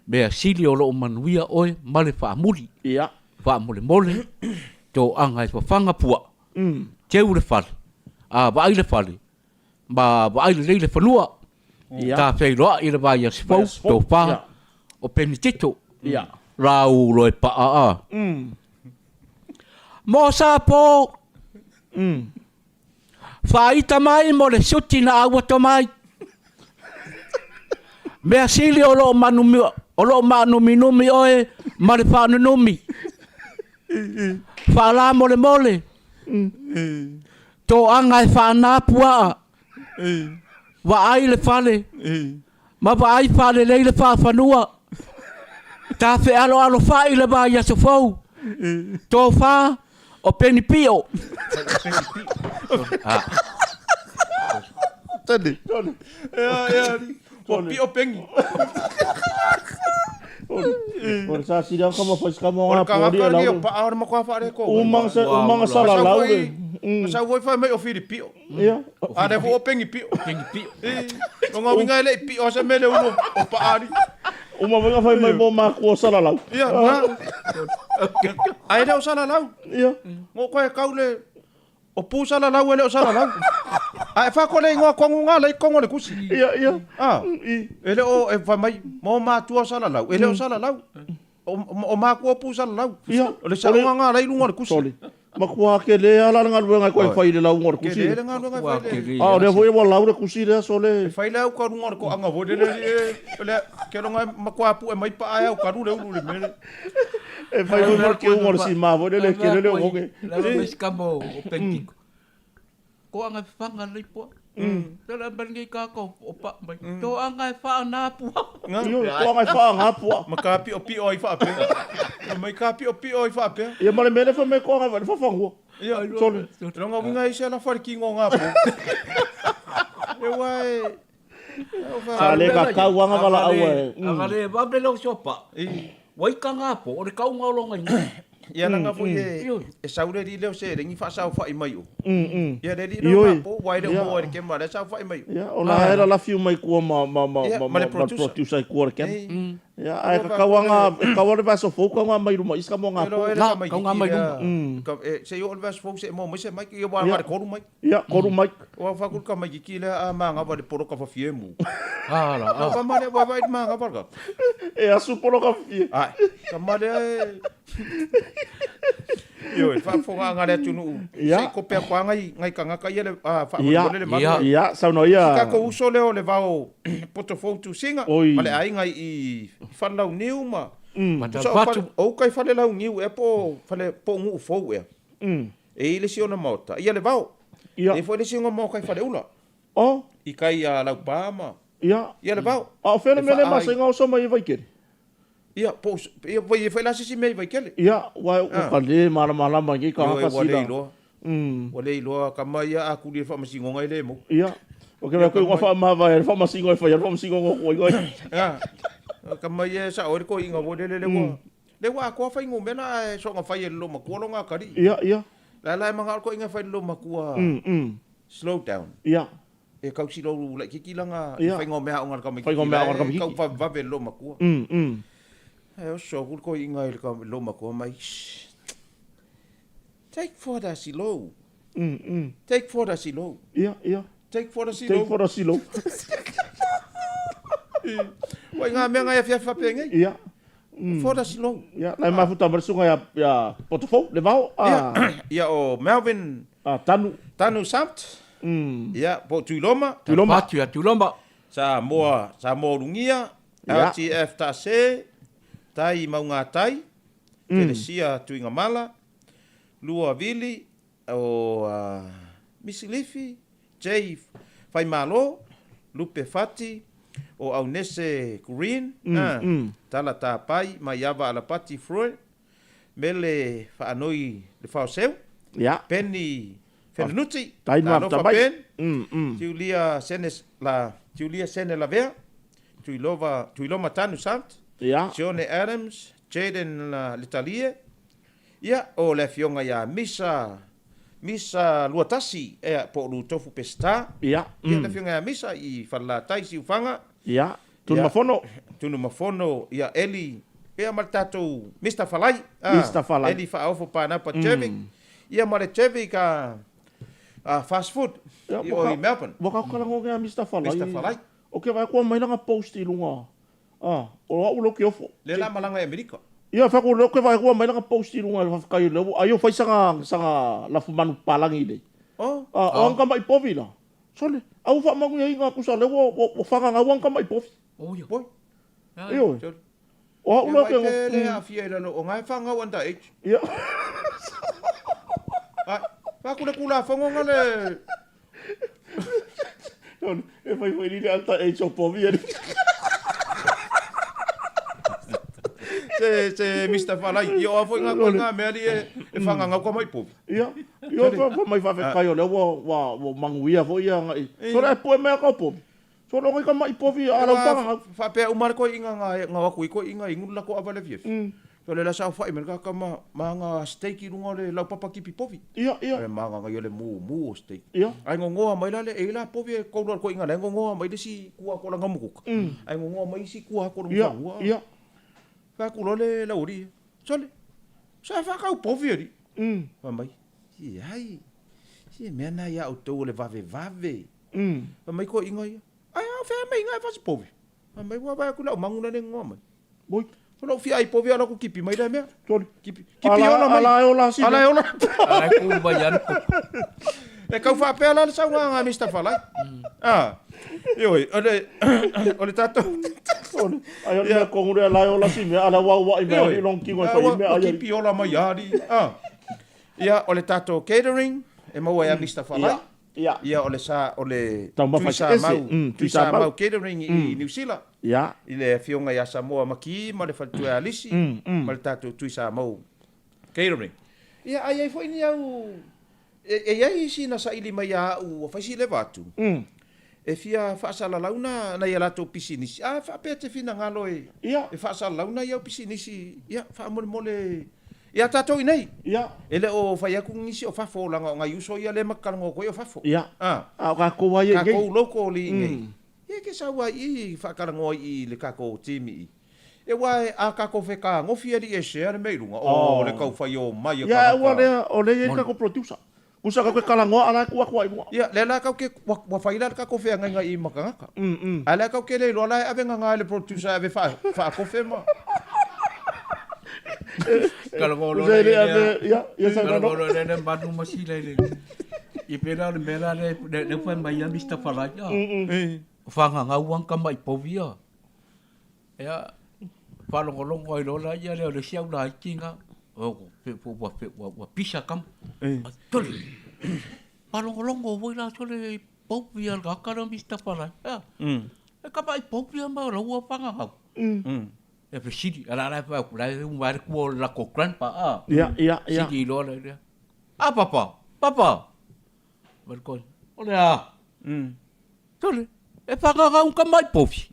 S3: mea sili o loo manuia oe ma le faamuli. Faamolemole, toaga e fafaga puaa, teu le fale, a vaai le fale, ma vaai lelei le fanua. Ta feiloai i le vaiaso fou, tofa o Penitito. Raulo e paa a. Mo Sapo, faaita mai mo le suti na auato mai. Mea sili o loo manumi, o loo maanuminumi oe ma le faanunumi. Faalamolemole. Toaga e faana puaa. Vaai le fale. Ma vaai faalelei le faafanua. Ta fealoalofai le vaiaso fou. Tofa o Penipio.
S2: Tane. Ea, ea, ua pio pengi.
S1: O le sa sili ka ma fai ka mo
S2: O le
S1: ngā pori
S2: kagaka
S1: e
S2: ni o
S1: lau.
S2: paa o le makoa whaare ko.
S1: Umanga sa umanga sa la lau le.
S2: Ma sau foi whai mai o whiri pio.
S1: Ia.
S2: A le fo o pengi pio.
S3: Pengi pio.
S2: O ngā winga e le i pio sa mele ulo o paa ni.
S1: Uma winga fai mai mo makua sa la lau.
S2: Ia, ngā. Ai le o sa la lau.
S1: Ia.
S2: Ngō koe kau le O pu salalau e le o salalau. A e whako le ingoa kongu ngā lei kongo le kusi.
S1: Ia, ia.
S2: Ah, e le o e whai mai, mō mātua o salalau. E le o salalau. O, o mākua o pu salalau.
S1: Ia.
S2: O le saonga ngā lei lunga o le kusi.
S1: Sorry. Makua ke le ala le galuega e koe fai le lauga o le kusi.
S2: Ke le le galuega e fai le.
S1: A o lea foi ua lau le kusi lea so le.
S2: E fai le au ka lunga o le koanga foi le le le ke longa makua pu e mai pa ai au karu le ulu le mele.
S1: E fai foi ma le keuga o le sima foi lele, kele le o oge.
S3: Lava mai si kama o Pentiko. Ko anga e whanga lei pua. Tala mai nei kākau o pa mai. To anga e wha ngā pua.
S1: Io, to anga e wha ngā pua.
S2: Ma ka pio pio ai whaapea. Mai ka pio pio ai whaapea.
S1: Ia ma le mele fa me ko anga e whawhangua.
S2: Ia,
S1: Sorry.
S2: Longa winga i se ala whare ki ngō ngā pō. E wai.
S1: Sa le ka kauanga wala au e.
S3: Anga le wabe lo sopa. Wai ka ngā po, o le kaunga o longa inga.
S2: Ia langa foi e e sau le ri leo se rengi wha sau wha i mai o. Ia le ri leo ngā po, wai le mo e le kema le sau wha i mai o.
S1: Ia, ona hera la fiu mai kua ma ma ma
S2: ma
S1: ma
S2: le producer.
S1: producer i kua le kema. Ia, ae ka kauanga, e kaua le vaso fou kaunga mai ruma, iska mo ngā po.
S3: Na, kaunga mai ruma.
S2: Se i o le vaso fou se mo mai se mai, ia wa ngā koru mai.
S1: Ia, koru mai.
S2: Wa whakul ka mai ki le a manga wa le poro ka whawhie mu.
S3: Ala,
S2: a. Ka mare wa vai manga wa ka.
S1: E asu poro ka whawhie.
S2: Ai, ka mare e. Io, e whaafonga ngā le atunu.
S1: Ia.
S2: Se ko pea kwa ngai, ngai kangaka ia le, a,
S1: Ia.
S2: whaamone le malu.
S3: Ia.
S1: Ia, sau no ia.
S2: Ka ko uso leo le vao poto fou tu singa.
S1: Oi.
S2: Ma le ai ngai i whalau niu ma.
S3: Mata
S2: So,
S3: whatu.
S2: o kai whale lau niu e po, whale po ngu fou e. E i le si ona maota. Ia le vao.
S1: Ia.
S2: E foi le si ona maota kai whale ula.
S1: O.
S2: I kai a lau pāma.
S1: Ia.
S2: Ia le vao.
S1: A o whele
S2: E
S1: mele
S2: wha ai.
S1: masenga o soma i vaikere.
S2: Ia, po, ia, vai e whai la sisi mei vaikele.
S1: Ia, wai o ka le malamalama ngi ka
S2: Io e
S1: haka
S2: wa le
S1: sila.
S2: iloa. Wa le iloa ka mai ia a kuli e whamasingonga i le mo.
S1: Ia. O ke ko ngā whaamava e whamasingo e whai, whamasingo ngō koi koi.
S2: Ia. Ka mai e sa ore ko inga wo le le le wa. Le wa ko whai ngō mena e songa whai e lo makua lo ngā kari.
S1: Ia, ia.
S2: La la e manga ko inga whai lo makua. Slow down.
S1: Ia.
S2: E kau si lo lai kiki langa
S1: Ia.
S2: whai ngō mea o ngā ka mai
S1: Whai ngō mea o ngā ka mai
S2: Kau
S1: kiki.
S2: wha wawe lo makua. E o so kul ko inga i le ka lo makua mai. Shh. Take for the silo. Take for the silo.
S1: Ia, ia.
S2: Take for the silo.
S1: Take for the silo.
S2: Wai ngā mea ngai awhia whape ngai.
S1: Ia.
S2: For the silo.
S1: Ia, lai mafuta marisunga ia, ia Potofou, le vao.
S2: Ia,
S1: A,
S2: ia o Melvin
S1: a Tanu.
S2: Tanu Samt. Ia, po Tuiloma.
S1: Tuiloma.
S3: Patu ia Tuiloma.
S2: Sa moa, sa moa rungia.
S1: Ia.
S2: LTF Tase. Tai Maunga Tai. Telesia Tuingamala. Lua Vili. O Misilifi. J Whaimalo. Lupe Fati. O Aunese Green. Tala Tāpai. Maiava Alapati Freud. Mele Whaanoi Le Whaoseu.
S1: Ia.
S2: Penny Fenanuti.
S1: Tai
S2: La
S1: ma
S2: Lofa
S1: tabai.
S2: Ben. Julia Sene la Julia Sene Lavea. Tuilova Tuiloma Tanu Samt.
S1: Ia.
S2: Sione Adams, Jaden la Litalie, Ia, o le Afioga ia Misa, Misa Luatasi, ia, po o Lutofu Peseta.
S1: Ia,
S2: Ia, le Afioga ia Misa i Falelatai, Siufaga.
S1: Ia, Tunumafono.
S2: Tunumafono, ia, Eli, ia ma le tatou Mister Falai.
S1: Mister Falai.
S2: Eli Faaofo Panapa Jervik. Ia ma le Jervik Fast Food i o i Melbourne.
S1: Ua kakalagona ia Mister Falai.
S2: Mister Falai.
S1: O ke vaai kua mai lana post i luga. Ah, o au lea ou te ofo.
S2: Lea la malaga i Amerika.
S1: Ia, fai atu lea ou te vaai atu mai lana post i luga faafetai lea ua ai o fai saga saga lafumanu papalagi nei.
S2: Oh.
S1: Ah, o ana tamai povi la. Sole, a ua faamanuiaina atu sa lea ua ua fagagau ana tamai povi.
S3: Oh ia.
S2: Oi.
S1: Ioe.
S2: Sole.
S1: O au lea ou te.
S2: Ia, le aafia i lalo o nga e fagau under age.
S1: Ia.
S2: Ai, fai atu le Tulafono nga le.
S1: E fai foi ni alta age o povi ali.
S2: Se se Mr Falai, i oa foi nga koe nga mea li e e whangangau ka mai povi.
S1: Ia, ia fa fa mai whawhekai o lea ua ua ua manuia foi ia ngai. So le poe mea ka povi. So lo ngai ka mai povi a lau whangangau.
S2: Whapea uma le koe inga nga nga waku i koe inga ingulu la ko ava le fiafi. So le la sa whai me ka ka ma ma nga steak i lunga o le laupapa kipi povi.
S1: Ia, ia.
S2: Le ma nga ia le mu mu o steak.
S1: Ia.
S2: Ai ngongoa mai la le e la povi e koulu al koe inga le ngongoa mai le si kua ko langa mukuka. Ai ngongoa mai si kua ko langa
S1: Ia,
S2: whangua.
S1: ia.
S2: Wha ku lo le lauri. Sole. Sa wha kau povi ari. Wha mai. Si ai. Si mea na ia au tau o le vave vave. Wha mai koe inga ia. Ai au whea mai inga e whasi povi. Wha mai wha vai ku lau mangu na le ngoa mai.
S1: Oi.
S2: O lou fia ai povi ala ku kipi mai lea mea.
S1: Sole.
S2: Kipi, kipi ola mai.
S1: Ala e ola si.
S2: Ala e ola.
S3: Ala e ku mai ana.
S2: E kau faapea la le saunoaga a Mister Falai. Ah. Ioe, o le o le tatou.
S1: Sole. Ai o le mea kongu lea ala e ola si mea ala ua ua'i mea i long kingo e fai mea
S2: ai. Kipi ola mai ali. Ah. Ia, o le tatou catering e maua ia Mister Falai.
S1: Ia.
S2: Ia o le sa o le
S1: Taumafa
S2: Tui Sa
S1: eseese.
S2: Mau,
S1: Mm,
S2: Tui Sa Mau Catering i Niu Sila.
S1: Ia.
S2: I le afioga ia Samoa Makii ma le faletua ia Alisi ma le tatou Tui Sa Mau Catering. Ia ai ai foi ni au e, e iai isi na saili mai ia au ua fai si leva atu. E fia faasalalau na nai a latou pisinisi. A faapea te finagalo e
S1: Ia.
S2: e faasalalau nai au pisinisi ia faamolemole ia tatou inei.
S1: Ia.
S2: E le o fai atu nisi o fafo leaga o nai uso ia lea ma talanoa atu ai o fafo.
S1: Ia.
S2: A.
S1: A o kakou ai e nei.
S2: Kakou local i inei. Ia ke sau ai i faatalanoa i le kakou team i. E wa e a kakou fekagofi alii e share le mea i luga. Oh, le kau fai o mai e
S1: Ia, ua
S2: tagata.
S1: lea, o lea e i ai le kakou producer. Kusa kau ke kalangoa ala e ku atu ai mua.
S2: Ia, lea la kau ke, ua, ua fai la le kakou feagaiga i ma tagata. A lea kau ke le iloa la e ave gaga e le producer e ave faa, faakofe ma.
S3: Kalangoa
S1: Kusa e le ave, ia, ia sa
S3: Kalangoa
S1: nano.
S3: loa lea manu ma sila i le. I pena o le mea la le le fai mai ia Mr. Falai. O whangangau ang ka mai povi ia. Ia, whalongolongo ai lola ia lea o le siau la itinga. O, pe, ua, pe, ua, ua pisa kama. Tole, whalongolongo voi la tole povi ia le kara Mr. Falai. Ia, e ka mai povi ia ma ua whangangau. E fesili, ala la fa ku la u mare ku o la ko grandpa a.
S1: Ia, ia, ia.
S3: Sili loa la lea. A papa, papa. Mai le koe, o le a? Tole, e whakangau ka mai povi.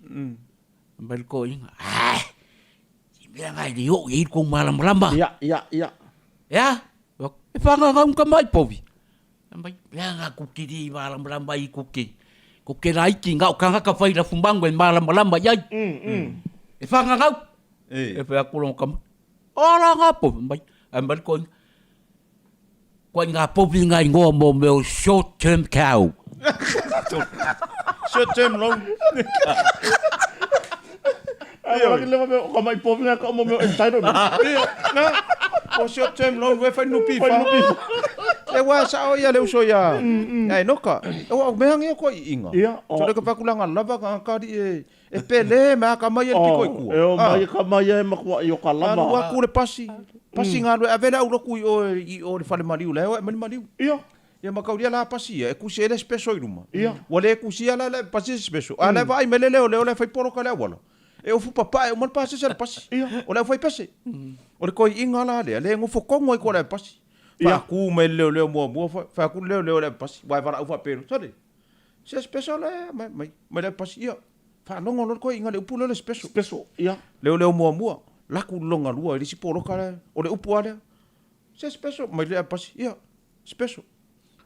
S3: Mai le koe inga, ah, si mea ngai le o i kou malamalama.
S1: Ia, ia, ia.
S3: Ea, e whakangau ka mai povi. Mai, mea ngā kuki i malamalama i kuki. Ko ke raiti ngā o kangaka whai rafu mangu e malamalama i ai. E whakangau. E whai aku longa kama. O la ngā povi. Mai, ai mai koe. Koe ngā povi ngā ingoa mō meo short term cow.
S2: Short term loan.
S1: Ai, wala ki lewa meo, ka mai povi ngā ka mo meo entitlement.
S2: Ia, na, o short term loan ua e fai nupi
S1: Fai
S2: fa.
S1: nupi fa.
S2: E ua sao ia le uso ia, ia Enoka. E ua mea ngia koe i inga.
S1: Ia, o.
S2: So le ka whakulanga lava ka ngakari e, e pele me aka mai e le piko i kua.
S1: E o mai ka mai e makua i o ka lava.
S2: Alu aku le pasi, pasi ngā lue, avele au loku i o, i o le whale mariu, le o e mani mariu.
S1: Ia.
S2: Ia makauria la pasi ia, e kusi e le speso i luma.
S1: Ia.
S2: Ua le kusi ia la le pasi se speso. A le vaai me le leo leo le whai poroka le awala. E ofu papae o ma le pasese le pasi.
S1: Ia.
S2: O le au whai pese. O le koi inga la lea, le ngofo kongo i ko le pasi.
S1: Ia.
S2: Whaaku mai le leo leo mua mua, whaaku le leo leo le pasi. Wai wala au whaapero. Sale, se speso le, mai, mai, mai le pasi. Ia. Whaalongo lo le koi inga le upu leo le speso.
S1: Speso, ia.
S2: Leo leo mua mua, laku longa lua i le si poroka le, o le upu a lea. Se special mai le pasi. Ia, special.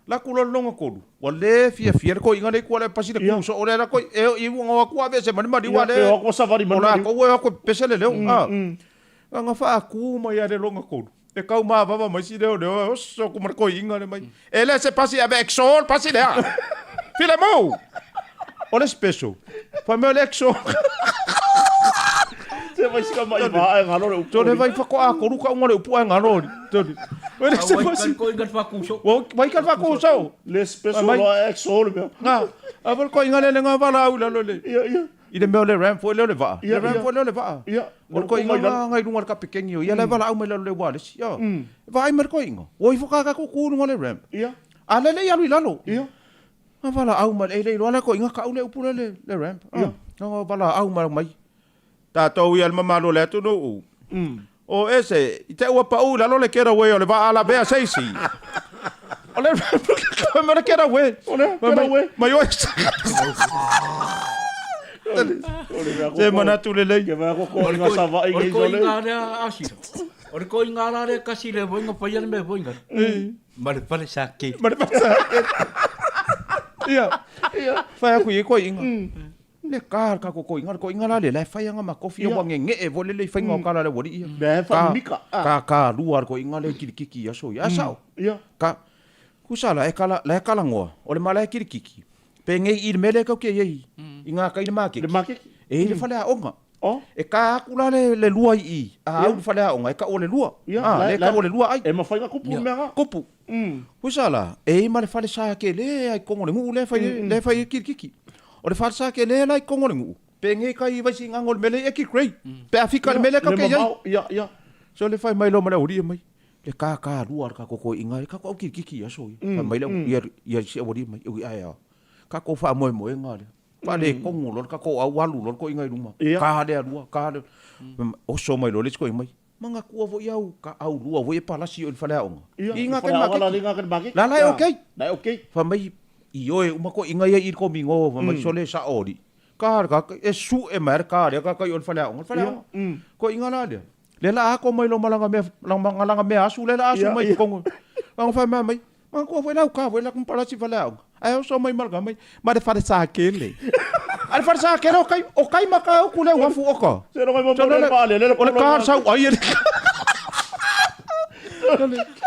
S2: La ku lo longa kolu. Ua le fiafia le koiga le kua le pasi le ku so ole la koi e i ua aku ave se mani mani ua le.
S1: E o savali
S2: mani. O la ko ua aku pese le leo. Ah. Nga fa aku mai ale longa kolu. E kau ma vava mai si leo leo oso ku mar koiga le mai. E le se pasi ave exol pasi lea. Filemo. O le special. Fa mea le exol.
S1: Se vai sika mai va e ngalo le upu.
S2: Tole vai fa ko a koru ka unga le upu e ngalo. Tole. Vai le se pasi.
S3: Ko inga fa kuso.
S2: Vai ka fa kuso.
S1: Le special lo exol mea.
S2: Nga. A vol ko inga le nga vala au la lo le.
S1: Ia ia.
S2: I le mea o le ram foi lea o le vaa.
S1: Le
S2: ram foi lea o le vaa.
S1: Ia.
S2: O le koiga nga ngai lunga le kapekengi o ia le vala au mai lalo le ualesi. Ia. Vaai mai le koiga. Ua ifo ka ka ku lunga le ramp.
S1: Ia.
S2: A lele i alu i lalo.
S1: Ia.
S2: Nga vala au mai e le iloa le koiga kau le upu le le ramp.
S1: Ia.
S2: Nga vala au mai mai. Tatou ia le mamalu o le atunuu. O ese, i te ua pau i lalo le getaway o le vaa lavea se isi. O le ma le getaway.
S1: O le getaway.
S2: Mai oe. Se manatu lelei.
S1: Ke vai ko inga sava'i
S3: O le koiga lea asira. O le koiga la lea kasi le voinga faia le mea voinga. Ma le fale sa kei.
S2: Ma le fale sa kei. Ia. Ia. Fai aku i koiga. Le ka ka ko koiga le koiga la le la e fai anga ma kofi ua ngege'e foi le lei faiga o kala le ualii ia.
S1: Mea e faamika.
S2: Ka ka lua le koiga le kilikiki i aso ia. A sao.
S1: Ia.
S2: Ka kusa la e kala la e kalagoa o le mala e kilikiki penei i le mea lea kau ke iai i ngā kai le makeki.
S1: Le makeki.
S2: E i le fale aoga.
S1: Oh.
S2: E ka aku la le, le lua i i. A au le fale aoga e kau o le lua.
S1: Ia,
S2: Ah, le kau o le lua ai.
S1: E mawhai ngā kupu mea ngā.
S2: Kupu. Kusa la, e i ma le fale sa ke le ai kongo le nguu le fai le fai kilikiki. O le fale sa ke le la i kongo le nguu. Penei kai vaisi ngango le mele e ki grey. Pe afika le mele ka
S1: Le
S2: ke iai.
S1: mamao, ia, ia.
S2: So le fai mai lo ma le uri mai. Le ka ka lua le ka koko inga le ka ko au kilikiki ia so ia. Fai mai le ia ia si uri mai ui ai a. Ka ko fa moe moe nga le. Fa le kongo lo ka ko au alu lo ko inga i luma. Ka le lua ka le. Oso mai lo le ko mai. Manga kua foi au ka au lua foi e palasi o le fale aoga.
S1: Ia,
S2: I nga
S1: le fale aoga la le nga ke makeki.
S2: La la e okay.
S1: La e okay.
S2: Fa mai i oe uma ko inga ia i ko mingo fa mai sole sa ori. Ka ka e su e mai ka le ka ka i o le fale aoga. Le fale aoga. Ko inga la le. Le la ako mai lo malanga mea malanga mea asu le la asu mai kongo. Nga fa mai mai. Manga kua foi lau ka foi la kumpalasi fale aoga. Ai oso mai malanga mai. Ma le fale sa kele. A le fale sa kele o kai o kai maka o kule wafu oka.
S1: Se rongo mo le pa le le
S2: O le ka sau ai le.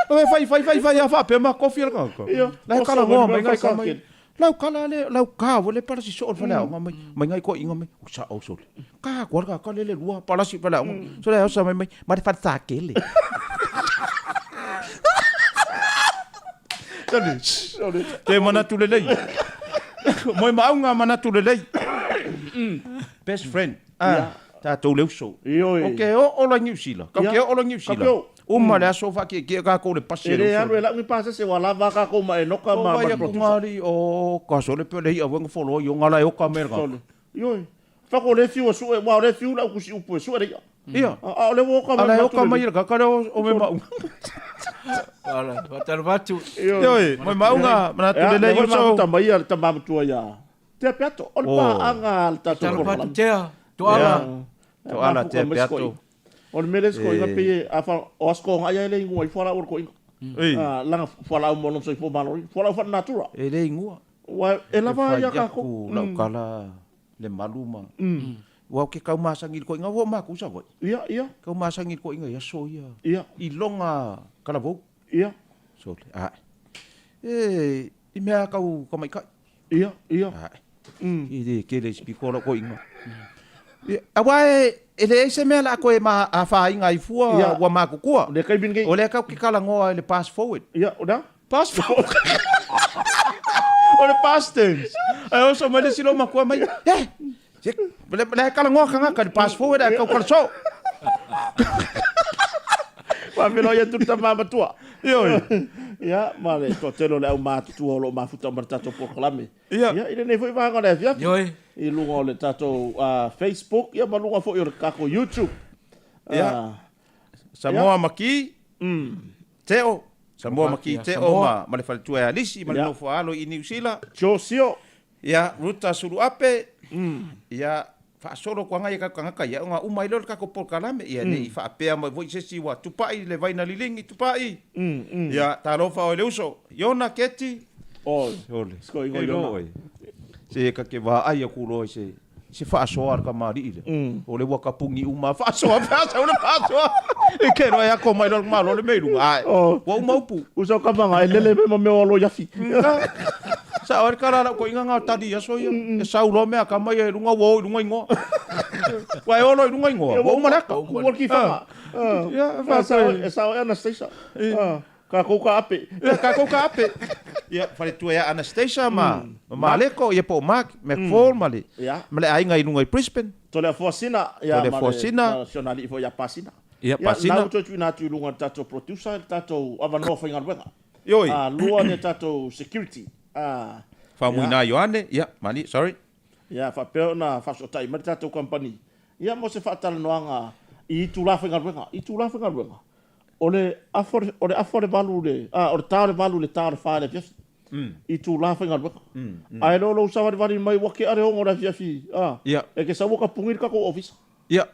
S2: O fai fai fai fai a fa pe ma kofi le ka.
S1: Ia.
S2: La kala ngoa mai ngai ka mai. Lau kala le lau ka wo le palasi so le fale aoga mai. Mai ngai ko inga mai. O sa o so le. Ka ko ka ka le le lua palasi fale aoga. So le osa mai mai ma le fale sa kele. Te manatu lelei. Moe maauga manatu lelei. Best friend. Ah, tatou le uso.
S1: Ioe.
S2: O ke oo la New Zealand. Kau ke oo la New
S1: Kau
S2: Zealand.
S1: ke oo.
S2: Uma le aso whakiekie kākou le pasi
S1: E
S2: e le
S1: le
S2: uso.
S1: alu e lau ni pasese wa lava ka ko ma enoka
S2: O
S1: ma
S2: vai
S1: ma
S2: aku
S1: producer.
S2: ngari o ka sole pe le ia wenga folo i o ngala e oka me ka.
S1: Sole. Ioe. Fa ko le fiu su e wa le fiu la ku si upu e su e le ia.
S2: Ia.
S1: A o le woka ma
S2: Ala e oka mai le ka le o me mau.
S3: Ala, faatalofa
S1: Ioe.
S2: Ioe, moe maunga manatu
S1: Ia,
S2: lelei
S1: le
S2: uso.
S1: mafuta mai ia le tama matua ia. Tea Peato, o le
S2: Oh.
S1: paaga le tatou
S3: Talofa atu
S1: polokalame.
S3: tea, Toala.
S2: Toala,
S1: Mafuta
S2: tea
S1: mai se
S2: Peato.
S1: koiga. O le mele se koiga pe e, a fa o asko nga ia le ingoa i fuala o le koiga.
S2: Ei.
S1: Ah, langa fuala o mono soifua malōina, fuala o natura.
S2: E le ingua.
S1: Ua e lava ia
S2: E
S1: ka
S2: whai
S1: ko.
S2: aku lau kala le malu ma. Ua o ke kau masangi le koiga, ua maku sa wai.
S1: Ia, ia,
S2: Kau masangi le koiga ia so ia.
S1: ia,
S2: I longa kalavou.
S1: ia,
S2: So le, ae. E, i mea kau kamaikai.
S1: ia, ia.
S2: Ae. I le ke le spiko lau koiga. Ia, awa e, e le ese mea la koe ma a whainga i fua
S1: Ia.
S2: ua makukua.
S1: Le kai bin
S2: O lea kau ke kalangoa i le pass forward.
S1: Ia, o da?
S2: Pass forward. O le past tense. Ai oso mai le silo makua mai. Eh, se, le, le kalangoa kanga ka le pass forward ai kau kalaso.
S1: Wa velo ia tu tama matua.
S2: Ioi.
S1: Ia, ma le toatele o le au matutua o loo mafuta ma le tatou polokalame.
S2: Ia.
S1: Ia, i lenei foi vaega o le afiafi.
S3: Ioe.
S1: I luga o le tatou Facebook, ia ma luga foi o le kako YouTube.
S2: Ia. Samoa maki. Teo. Samoa maki
S3: Ia,
S2: teo
S3: Samoa.
S2: ma, ma le faletua e Alisi, ma le
S1: Ia.
S2: nofo alo i New Zealand.
S1: Josio.
S2: Ia, Ruta Suluape. Ia, Faasolo atu agai e tatou tagata ia, ona uma ai lea o le tatou polokalame. Ia ne i faapea mai foi se isi ua tupai le vai na liligi, tupai! Ia, talofa oe le uso. Iona Keti.
S1: Oi.
S2: Ole.
S1: Sikoiga o
S2: Iloa
S1: Iona.
S2: oe. Se ta te vaai atu loa i se se faasoa a le kamali'i lea. O lea ua tapuni uma faasoa pe a sau le faasoa. E ke loa e ako mai loa le Malo le mea i luga. Ae, ua uma upu.
S1: Uso kamaga e lele mai ma mea o alo i afi.
S2: Sao ai le tala a lau toeaina na o tali i aso ia. E sau loa mea kama ia i luga ua o i luga igoa. Ua e o loa i luga igoa, ua uma le ata.
S1: Kua le kifaga.
S2: Ia,
S1: E sao e Anastasia. Tatou taape.
S2: Ia, tatou taape. Ia, faletua ia Anastasia ma Maleko, ia po o Mark McFall ma le, ma le aiga i luga i Brisbane.
S1: Toleafoasina, ia,
S2: Toleafoasina.
S1: ma si ona alii foi ia Pasina.
S2: Ia, Pasina.
S1: Ia, na ua toe tuuina atu i luga i le tatou producer le tatou avanoa faigaluega.
S2: Ioe.
S1: Lua le tatou security.
S2: Faumuina Ioane, ia, mani, sorry.
S1: Ia, faapea ona faasootai mai le tatou kamupani, ia, mo se faatalanoaga i itula faigaluega. Itula faigaluega, O le afa o le afa o le valu le, a, o le ta o le valu i le ta o le fa i le afiafi. Itula faigaluega. Ae le o lou savalivali mai ua kea le ono o le afiafi, a, e te sau ua tapuni le tatou ofisa.
S2: Ia.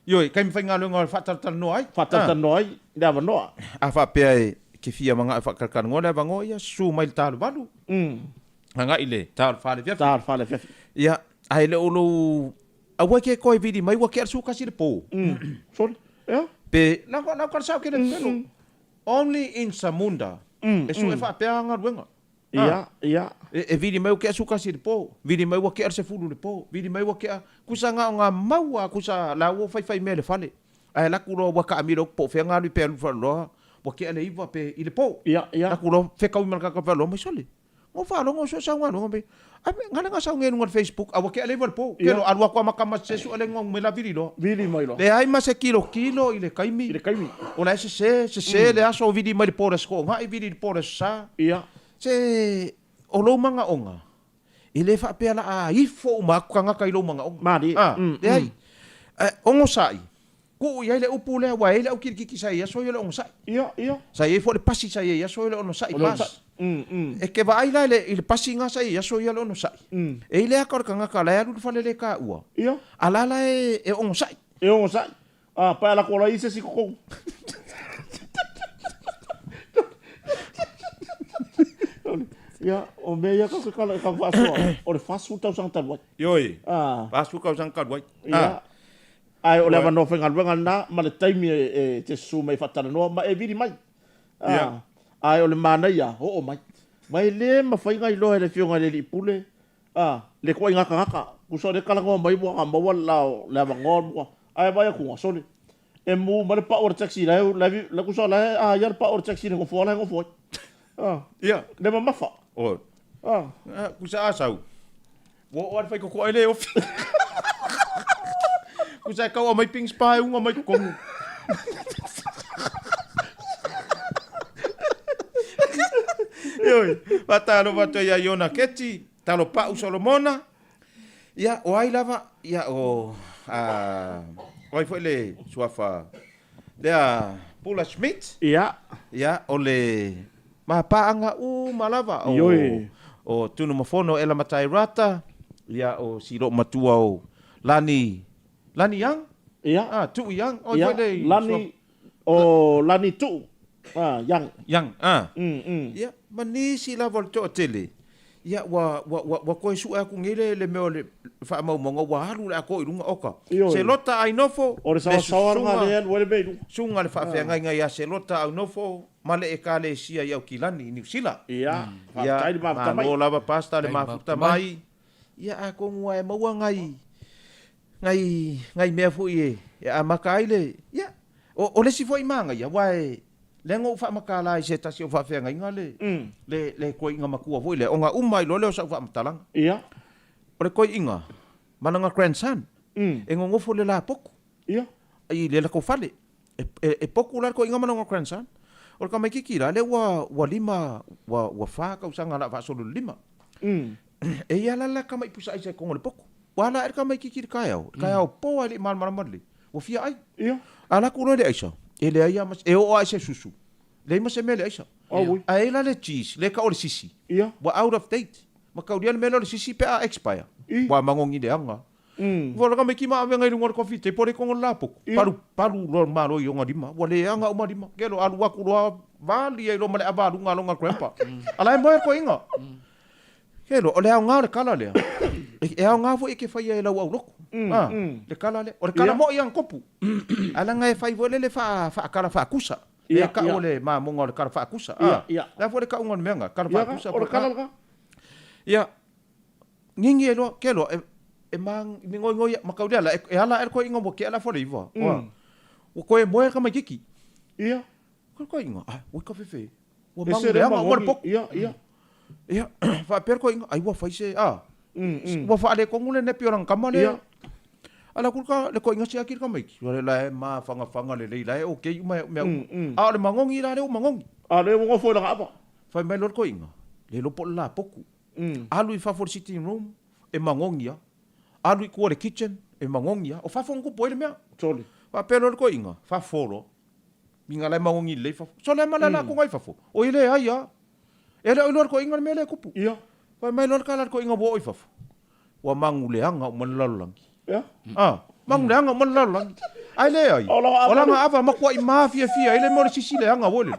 S2: Ioe, taimi faigaluega o le faatalatalanoa ai.
S1: Faatalatalanoa ai le avanoa.
S2: A faapea e te fia manao e faatalatalanoa le avanoa, ia susu mai i le ta o le valu. Agai i le ta o le fa i le afiafi.
S1: Ta o le fa i le afiafi.
S2: Ia, ae le o lou Aua e ke koe vili mai ua kea le sukasi le po.
S1: Sorry. Yeah.
S2: Pe la la ka sao ke le pelo. Only in Samunda. E sue faapea galuega.
S1: Ia, ia.
S2: E vili mai ua kea sukasi le po. Vili mai ua kea le sefulu le po. Vili mai ua kea kusa nga o nga maua kusa la ua faifai mea le fale. Ae laku loa ua kaamilo po o fea nga alu pe alu faaloa ua kea le iva pe i le po.
S1: Ia, ia.
S2: Laku loa fekaui ma le kaka faaloa mai sole. Ngo faalogo so sau galuega mai. Ai me ngale nga sau nge lunga le Facebook a ua kea le iva le po. Ke lo alu aku ama kama se su ale ngo me la vili loa.
S1: Vili mai loa.
S2: Leai ma se kilo kilo i le taimi.
S1: I le taimi.
S2: O la e sese, sese le aso vili mai le po le aso toonai, vili i le po le aso sa.
S1: Ia.
S2: Se o lou magaoga, e le faapea la a ifo uma atu tagata i lou magaoga.
S1: Malie.
S2: A, leai. Ogosa'i, Tuu i ai le upu lea, ua i ai le au kilikiki sa i ai aso ia o le onosai.
S1: Ia, ia.
S2: Sa i ai foi le pasi sa i ai aso ia o le onosai, bus. E ke vaai la i le pasi nga sa i ai aso ia o le onosai. E i le aka o le tagata la e alu i le fale le taua,
S1: Ia.
S2: a la la e onosai.
S1: E onosai. A, pae ala kola i se isi kokou. Ia, o mea ia kau ke kala i kau faasoa, o le 40 tausaga talu ai.
S2: Ioe,
S1: A.
S2: 40 tausaga talu ai.
S1: Ia. Ae o le avanoa faigaluega lena ma le taimi e te susu mai e faatalanoa ma e vili mai.
S2: Ia.
S1: Ae o le manaia, oo mai. Ma e le mafai ona iloa e le Afioga i le Alii Pule, a, le ituaiga tagata. Tusa o lea e talanoa mai ua maua le la o le avanoa ua, ae vaai atu, sole, e mu mai le pau o le taxi la e, la e, tusa o la e a ia le pau o le taxi i le nofoa la e nofo ai. A,
S2: Ia.
S1: le mamafa.
S2: Oi.
S1: A.
S2: Tusa a sau. Ua oo lava le faitotoa e le ofi. Kusa e kau a mai ping spa e unga mai totonu. Ioe, faatalofa atu ai ia Iona Keti, talo pau Solomona. Ia, o ai lava, ia o, a, o ai foi le suafa lea Pula Schmidt.
S1: Ia.
S2: Ia, o le mapaaga uma lava o,
S1: Ioe.
S2: o Tunumafono Ela Matai Rata, ia, o si loo matua o Lani, Lani Young?
S1: Ia.
S2: Ah, Tuu Young. O
S1: Ia,
S2: foi le
S1: Lani, o Lani Tuu, ah, Young.
S2: Young, ah.
S1: Mm.
S2: Ia, ma nisi lava o le toatele, ia, ua, ua, ua, ua toe sue aku nei le, le mea o le faamaumauga, ua alu le atoa i luga, oka.
S1: Ioe.
S2: Selota Ainofo,
S1: O le
S2: le
S1: saoasaoa
S2: susuga,
S1: lena lea e alu ai le mea i luga.
S2: susuga le faafeagaiga ia Selota Ainofo ma le Ekalesia i Aukilani i Niu Sila.
S1: Ia,
S2: Ia,
S1: faafetai le mafuta mai.
S2: malo lava Pastor le
S3: Faafetai le
S2: mafuta
S3: mafuta mai.
S2: mai. Ia, atonu lava e maua nai, nai, nai mea foi e, e amata ai le, ia, o, o le isi foi manaia, aua e, Leaga ua ou faamatala i se tasi o faafeagaiga le, le, le koiiga matua foi lea, ona uma ai loa lea o sau faamatalaga.
S1: Ia.
S2: O le koiiga, ma lana grandson, e nonofo i le la potu,
S1: Ia.
S2: i le latou fale. E, e, e potu la le koiiga ma lana grandson. O le tamaititi la, lea ua, ua lima, ua, ua fa tausaga o le a faasolo i le lima. E ia la le tama i pusa aisa i totonu o le potu. Ua ala ae le tamaititi i le taeao, le taeao po lava e le i malamalama lelei. Ua fia ai.
S1: Ia.
S2: A laku loa i le aisa, e leai lava ma se, e oo lava i se susu, leai ma se mea i le aisa.
S1: Auoi.
S2: Ae i ai la le cheese, le tau o le sisi.
S1: Ia.
S2: Ua out of date. Ua taulia le mea lea o le sisi pe a expire.
S1: I.
S2: Ua magogi leaga. Ua laka mai kima avega i luga o le coffee table le kogo le lapoku. Palu palu loa le malo i ona lima. Ua leaga uma lima. Kelo alu aku loa vali ai loa ma le ava a luga a lona grandpa. A la e moe le toeaina. Kelo, o le aoga o le kala lea, e aoga foi e ke faia e lau aulotu. A, le kala lea. O le kala moi ia na topu. Ae leaga e fai foi lele faakala faakusa. Lea e tau o le mamoga o le kala faakusa. A, le a foi le tauga o le mea lena? Kala faakusa.
S1: O le kala lena.
S2: Ia, gigi ai loa, ke loa, e magoigoi ma kau le ala, e ala ae le toeaina ua tea le afa o le 9. Ua toe moe le tamaititi.
S1: Ia.
S2: Ka toeaina, ai, ua ka fefe. Ua magu leaga uma le potu.
S1: Ia, ia.
S2: Ia, faapea le toeaina, ai ua fai se, a, ua faaletonu le nepi o lana tama lea. Ala atu le toeaina siaki le tamaiti, o la e mafanafana lelei, la e okay uma mea uma. A o le magogi la lea ua magogi.
S1: A lea ua nofo i lana ava.
S2: Fai mai loa le toeaina, le iloa po o le lapotu. Alu i fafo i le sitting room, e magogi lava. Alu i tua i le kitchen, e magogi lava. O fafo na tupu ai le mea.
S1: Sole.
S2: Faapea loa le toeaina, fafo loa. Miga la e magogi lelei fafo. Sole ma le ala atu i fafo. O i leai lava. E le o iloa e le toeaina le mea lea e tupu.
S1: Ia.
S2: Fai mai loa le tala a le toeaina ua oo i fafo. Ua maguleaga uma le lalolagi.
S1: Ia.
S2: Ah, maguleaga uma le lalolagi. Ae leai. O lana ava matuai mafiafia ai le mea o le sisi leaga foi lele.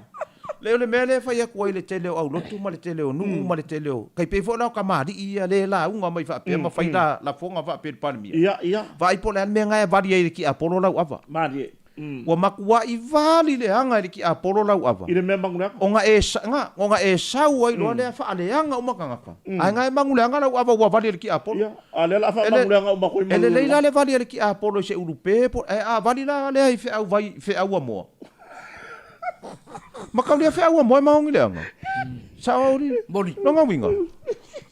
S2: Le o le mea lea e fai atu ai le tele o aulotu ma le tele o nuu ma le tele o tai pei foi la o kamali'i ia le lauga mai faapea ma fai la lafoga faapea i le Palemia.
S1: Ia, ia.
S2: Vaai po o le a le mea na e vali ai i le tiapolo lau ava.
S1: Malie.
S2: Ua matuai vali leaga e le tiapolo lau ava.
S1: I le mea maguleaga.
S2: Ona e, nga, ona e sau ai loa lea faaleaga uma tagata. Ae nga e maguleaga lau ava ua vali e le tiapolo.
S1: Ia, a lea o le a faamaguleaga uma atu i
S2: E lelei la le vali a le tiapolo i se ulupe po, ae a vali la lea i feau vai, feau amoa. Ma kau lea feau amoa e maogi leaga. Sao au li.
S3: Moni.
S2: Lona uiga,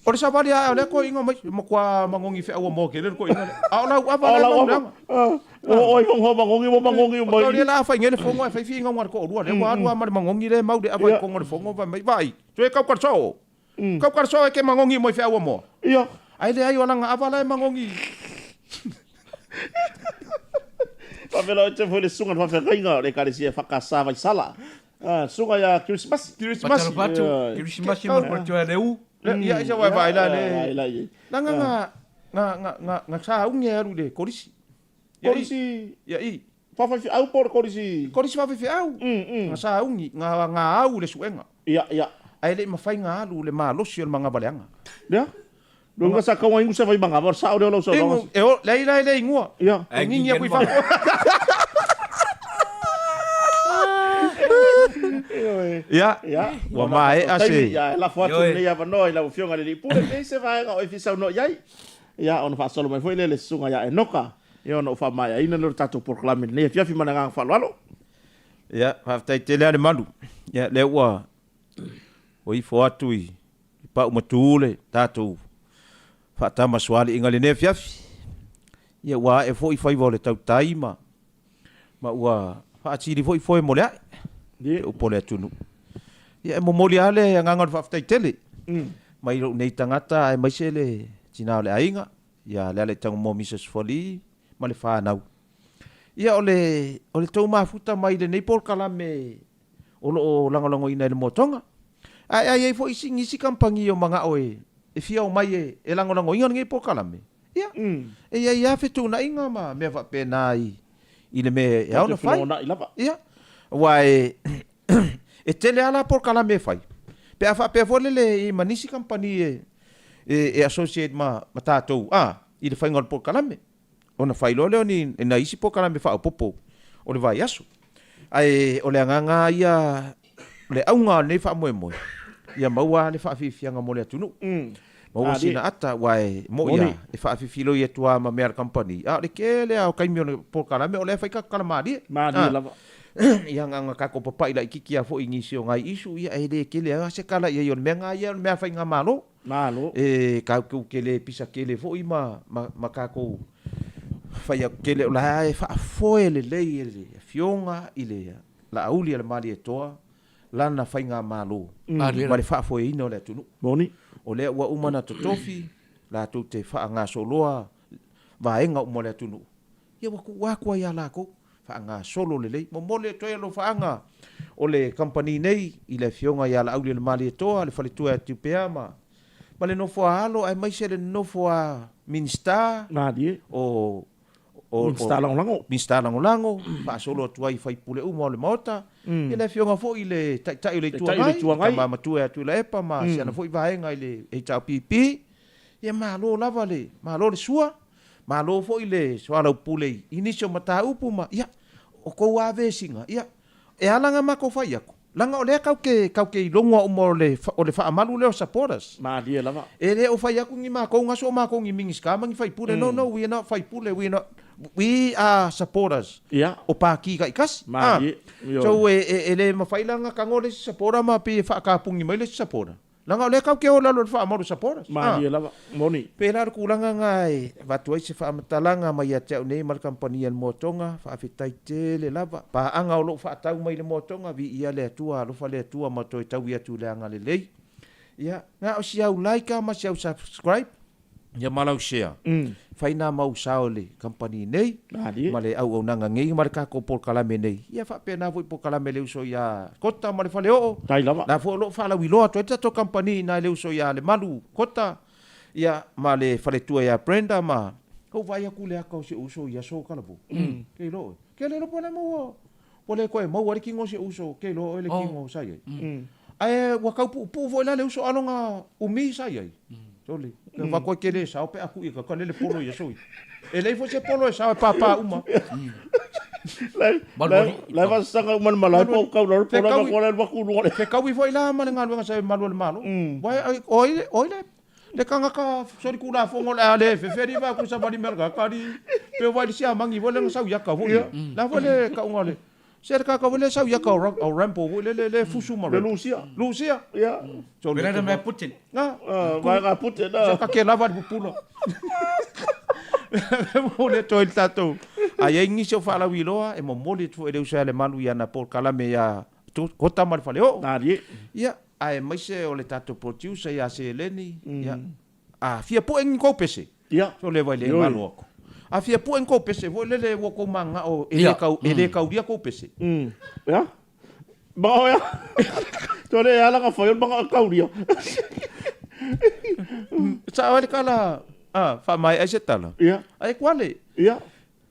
S2: o le savali ae o lea toeaiga mai, e matua magogi feau amoa tele le toeaiga lea. A o lau ava
S1: la
S2: e magogi leaga.
S1: Ua oo ai fono magogi ua magogi uma
S2: i. Kau lea la fai nei le fono ae fai finauga a le toalua lea ua alu lava ma le magogi lea e mau le ava i totonu o le fono fai mai, vaai, toe kau kalaso. Kau kalaso e ke magogi mo i feau amoa.
S1: Ia.
S2: Ae leai o lana ava la e magogi.
S1: Faapena oe foi le susuga i le faafeagaiga o le Ekalesia EFKS Vaisala. Susuga ia Kerisimasi.
S2: Kerisimasi.
S3: Patalo atu, Kerisimasi ma le faletua e le u.
S2: Ia isa wae vaai la le. Langa nga nga nga nga nga saungi e alu i le kolisi.
S1: Kolisi.
S2: Ia i.
S1: Faafeafeau po o le kolisi.
S2: Kolisi faafeafeau. Nga saungi, nga nga au i le suega.
S1: Ia ia.
S2: Ae le i mafai nga alu le malosi o le magavaleaga.
S1: Lea. Lona sa kaua ingu sa vai manga, o sao lea o lau saunoaga.
S2: Ingu, e o, leai la e le ingua.
S1: Ia.
S2: E ngingi aku i fafo. Ia, ua maea se.
S1: Ia, e lafo atu lenei avanoa i lau Afioga i le Alii Pule, pe i ai se vaega o e fia saunoa i ai. Ia, ona faasolo mai foi lea i le Susuga ia Enoka, ia ona ou faamaeaina lea o le tatou polokalame i lenei afiafi ma le agaga faaaloalo.
S2: Ia, faafetai tele lava le malu. Ia, lea ua ifo atu i I pau matu le tatou faatamasoaliiga i lenei afiafi, ia ua ae foi faiva o le tautai ma ma ua faatili foi foe mo le ae, le upu a le atunuu. Ia e momoli lava le agaga o le faafetai tele mai lou nei tagata aemaise le tina o le aiga, ia Lealaitagomoa Mrs Folly ma le fanau. Ia o le o le tou mafuta mai i lenei polokalame o lo o lagolagoina e le Motoga. Ae a i ai foi isi nisi kamupani o manao e fia omai e lagolagoina lenei polokalame, ia, e i ai lava fetuunaiga ma mea faapena i le mea e ao ona fai. Ia, aua e tele lava la polokalame e fai, pe a faapea foi lele e i ai ma nisi kamupani e associate ma tatou i le faiga o le polokalame. Ona fai loa lea o ni nai isi polokalame faaopoopo o le vaiaso. Ae o le agaga lava ia, o le auga o lenei faamoemoe, ia maua le faafiafiaga mo le atunuu. Maua sina ata, aua e moni lava, e faafifiloi atu lava ma mea a le kamupani, a o le tele lava o taimi o le polokalame o lea e fai tatou tala malie.
S1: Malie lava.
S2: Ia na ona tatou papai laitiiti lava foi i nisi o nai isu, ia e le tele lava se tala i ai, o le mea lena ia o le mea a faigamalo.
S1: Malo.
S2: E tatou te le pisa tele foi ma, ma, ma tatou fai atu tele, o la e faafoe lelei e le Afioga i le Laauli a le Malietoa lana faigamalo ma le faafoeina o le atunuu.
S1: Moni.
S2: O lea ua uma ona totofi latou te faagasoloa vaega uma o le atunuu, ia ua tuu atu ai ia latou. faagasolo lelei. Momoli atu ai alofaaga o le kamupani nei i le Afioga ia Laaulialemalietoa, le faletua ia Tiupea ma ma le nofo a alo aemaise le nofo a Minisita
S1: Malie.
S2: o o
S1: Minisita Lagolago.
S2: Minisita Lagolago, faasolo atu ai i sui usufono uma o le Maota, ia le Afioga foi i le Taitai o le Itu
S1: Taitai o le
S2: Agai,
S1: Itu Agai.
S2: Tama Matua ia Tuilaepa ma si ana foi vaega i le HRPP. Ia malo lava le, malo le sua, malo foi le soalaupule i nisi o mataupu ma, ia, o tou lava vesiga, ia, e ala ona matou fai atu, leaga o lea tatou te, tatou te iloga uma o le, o le faamalu lea o supporters.
S1: Malie lava.
S2: E le o fai atu ni matou na so matou ni Minisita ma ni sui usufono, no, no, we are not sui usufono, we are not, we are supporters
S1: Ia.
S2: o Pati taitasi.
S1: Malie. Ioe.
S2: So e, e, e le mafai la ona tago le isi supporter ma pei e faatapuni mai le isi supporter. Leaga o lea tatou te o i lalo o le faamalu supporters.
S1: Malie lava. Moni.
S2: Pēlā le tulaga lena e avatu ai se faamatalaga mai ia te au nei ma le kamupani a le Moatoga, faafetai tele lava. Paaga o lo o faatau mai le Moatoga, viia le Atua, alofa le Atua ma toe taui atu i le agalelei. Ia, na o si au like ma si au subscribe, ia ma lau share, fai nā mau sao i le kamupani nei, ma le auaunaga nei ma le tatou polokalame nei. Ia faapena foi polokalame le uso ia Kota ma le Faleoo, la foi o lo o faalauiloa atu ai le tatou kamupani i ina i le uso ia Lemalu Kota, ia ma le faletua ia Brenda ma ou vaai atu i le aka o si ou uso i aso Kalavo. Ke iloa oe. Ke le iloa po o le a maua ua le toe maua ai le kino o si ou uso, ke iloa oe le kino sa i ai. Ae ua tau puupuu foi la le uso a lona umi sa i ai. Sole, ke avatu ai ke le sao pe a kui e ka lele polo i aso ia. E leai foi se polo e sao e pāpā uma.
S1: Lai vasasaga uma le malae po o kau lalo po la ko le vaku luga le.
S2: Fekaui foi la ma le galuega sa i malu o le Malo. Wai o ai o ai le le kangaka soli kulafono le a le feferi va ku savali mea ka kari pe wai le siamangi foi le na sau iaka foi ia. La foi le kauga le se le kaka foi le sau iaka o Rambo foi le le le fusu ma
S1: Le Lucia.
S2: Lucia.
S1: Ia.
S2: So le
S3: Pele mea Putin.
S2: Na.
S1: Vai ga Putin na.
S2: Se ka ke lava le pupula. Mo le toi le tatou. A iai nisi o faalauiloa e momoli atu foi e le uso ia Lemalu i ana polokalame ia Kota ma le Faleoo.
S1: Malie.
S2: Ia, aemaise o le tatou producer ia Seleni, ia, a fia pue ni kou pese.
S1: Ia.
S2: So le vai le malo aku. A fia pue ni kou pese foi lele ua kou mangao e le kau e le kaulia kou pese.
S1: Ia. Mangao ia. To le ala ka fai o mangao kaulia.
S2: Sa le kala a fa mai ai se tala.
S1: Ia.
S2: Ai kuale.
S1: Ia.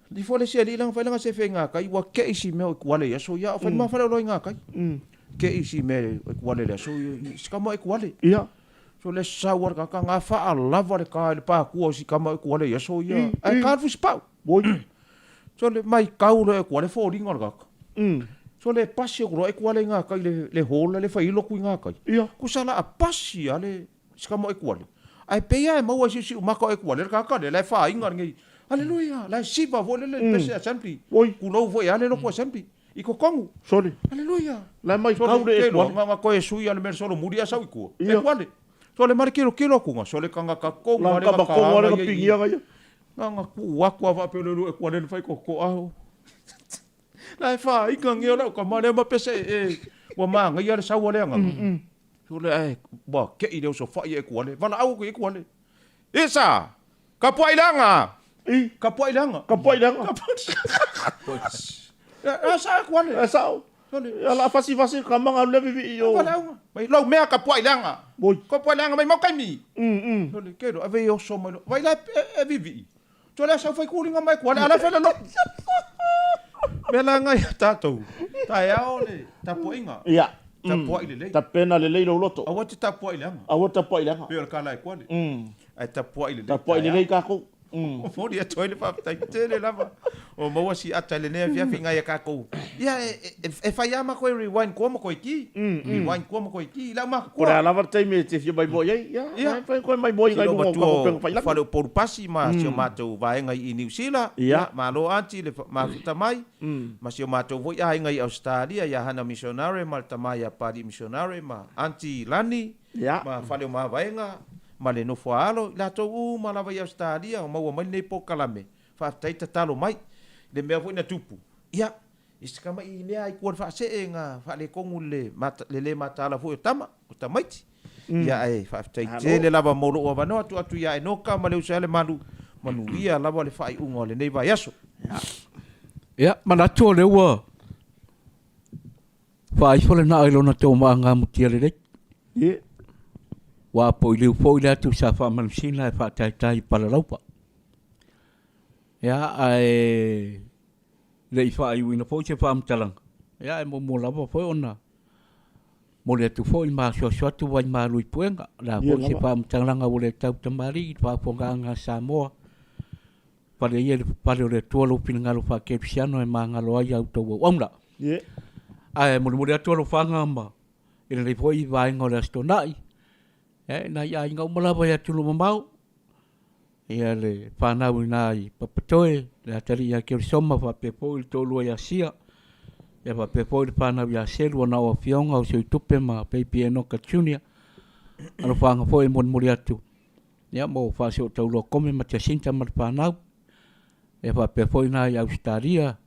S2: Li fo le sia li langa fai langa se fe ngā kai, ua ke isi mea o kuale ia so ia, o fai mm. whare roi ngā kai. Ke isi mea o kuale lea so ia, si kama e kuale.
S1: Ia.
S2: So le sau ar ka ngā wha lava le ka le pā kua o si kama e kuale ia so ia. Ai ka fusi pau.
S1: Boi.
S2: So le mai kau le kuale fo ringa le kaka. So le pasi o kuro e kuale ngā kai le, le hola le whailo kui ngā kai.
S1: Ia.
S2: Kusala a pasi a le Si kama e kuale. Ae pei lava e maua i siusiu maka o e kuale le kaka lea, la e fāiga lenei. Aleluia! La e siva foi lele le pese assembly.
S1: Oi.
S2: Kulou foi ale loko assembly. I kokongu.
S1: Sole.
S2: Aleluia!
S1: La e mai
S2: Sole,
S1: kau le e
S2: ke loa
S1: kuale.
S2: nga nga koe sui ale mea solo muri a sau i kua. E
S1: Ia.
S2: kuale. Sole mare kilo kilo aku nga. Sole kanga ka kongu
S1: La
S2: ale nga
S1: kama kongu ale
S2: kaanga
S1: nga
S2: ia i.
S1: pingianga ia.
S2: Nga nga ku aku a vape le lu e kuale le fai ko ko aho. La e fāiga ngeo lau ka male ma pese e ua māngaia le sau ale anga. Sole ae ua ke'i le oso fa'i e kuale, valaau aku i kuale. Isa! Kapua'i leaga!
S1: I.
S2: Kapua'i leaga!
S1: Kapua'i leaga.
S2: A sa e kuale.
S1: E sao.
S2: Sole.
S1: Ia la fasi fasi ka manga le vivi i o.
S2: Valaauga. Mai lau mea kapua'i leaga.
S1: Moi.
S2: Kapua'i leaga mai mau kaimi. Sole, ke lo ave i oso mai lo. Vai la e vivi. Sole sau fai kulinga mai kuale ala fai le loku. Mea la ngai a tatou. Taeao le tapuaiga.
S1: Ia.
S2: Tapuai lelei.
S1: Tapena lelei lou loto.
S2: Aua te tapuai leaga.
S1: Aua te tapuai leaga.
S2: Pei o le kala e kuale. Ae tapuai lelei.
S1: Tapuai lelei kākou.
S2: Momoli atu ai le faafetai tele lava o maua si ata i lenei afiafi ngai a kākou. Ia, e fai lava ma koe rewind kua ma koe ki. Rewind kua ma koe ki. I lau
S1: Po o le
S2: makakoa.
S1: a lava le taimi e te fia maimoa i ai. Ia,
S2: Ia.
S1: e fai koe maimoa i ngai
S2: Silo
S1: luga o
S2: matua
S1: kākou upega failagi.
S2: fale o Polupasi ma si o matou vaega i Niu Sila.
S1: Ia.
S2: Malo aunty le mafuta mai. Ma si o matou foi aiga i Ausetalia ia Hana Missionare ma le tama ia Pali Missionare ma aunty Lani
S1: Ia.
S2: ma fale o Mavaega ma le nofo a alo i latou uma lava i Ausetalia o maua mai lenei polokalame. Faafetai tatalo mai. I le mea foi na tupu, ia, i si tama'i mea ai kua le faasee na faaletonu le le le mataala foi o tama, o tamaiti. Ia ae faafetai tele lava mo lou avanoa tuu atu ia Enoka ma le uso ia Lemalu, manuia lava le faaiuga o lenei vaiaso.
S3: Ia, manatu o lea ua faaifo le naa i lona toomaaga mutia lelei.
S1: Ie.
S3: Ua apo i liu foi le atu sa faamalusina e faataitai i Palalaupa. Ia, ae le i faaiuina foi se faamatalaga, ia ae muamua lava foi ona momoli atu foi ma asuasu atu vaimalu i puega. O le a foi se faamatalaga ua le tautamalii i le faafofogaaga a Samoa, pale ia i le pale o le Atua lou finagalo faakerisiano e magalo ai a outou auauna. Ae molimoli atu alofaga ma i lenei foi vaega o le Aso Toonai, ia i nai aiga uma lava i atunuu mamao, ia le fanau i ina i Papatoe, le atalii ia Kerisoma faapea foi le toalua ia Sia, ia faapea foi le fanau ia Selu ona o afioga o Suitupe ma Baby Enoka Junior. Alofaga foi e molimoli atu ia mo Faasootauloa Kome ma Jacinta ma le fanau, ia faapea foi ina i Ausetalia,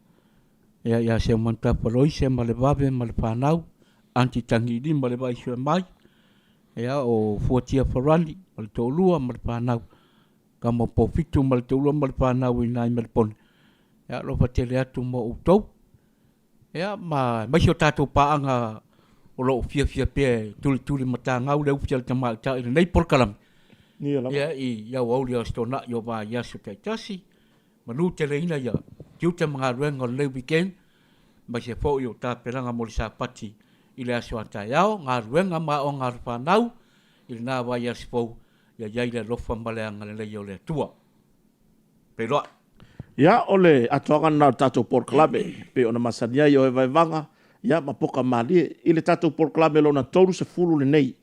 S3: ia ia Seumanutafa Loise ma le vave ma le fanau, Aunty Tagili ma le Vaisuemai, ia o Fuatia Farani ma le toalua ma le fanau, Kama Pofitu ma le toalua ma le fanau i ina i Melepone, ia alofa tele atu mo outou. Ia ma aemaise o tatou paaga o lo o fiafia pea e tulituli matagau le ufi a le tamaitai i lenei polokalame.
S1: Ia lava.
S3: Ia i aoauli o Aso Toonai o vaiaso taitasi, manuteleina ia tiute ma galuega o lenei weekend, aemaise foi o tapenaga mo le Sapati i le aso a taeao, galuega ma aoga a le fanau i lena vaiaso fou, ia i ai le alofa ma le agalelei o le Atua. Feiloai.
S1: Ia, o le atoaga lena o le tatou polokalame e pei ona masani ai o Evaevaga, ia, ma Poka Malie. I le tatou polokalame lona 30 lenei,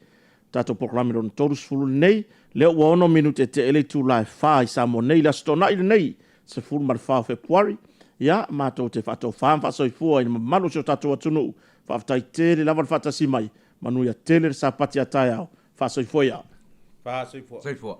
S1: tatou polokalame lona 30 lenei, lea ua 6 minute tea le itula e 4 i Samoa nei, le Aso Toonai lenei, 14 o Fepuari. Ia, matou te faatofa ma faasoifua i le mamalu o si o tatou atunuu. Faafetai tele lava le faatasi mai. Manuia tele le Sapati a taeao. Faasoifua ia.
S2: Faasoifua.
S3: Soifua.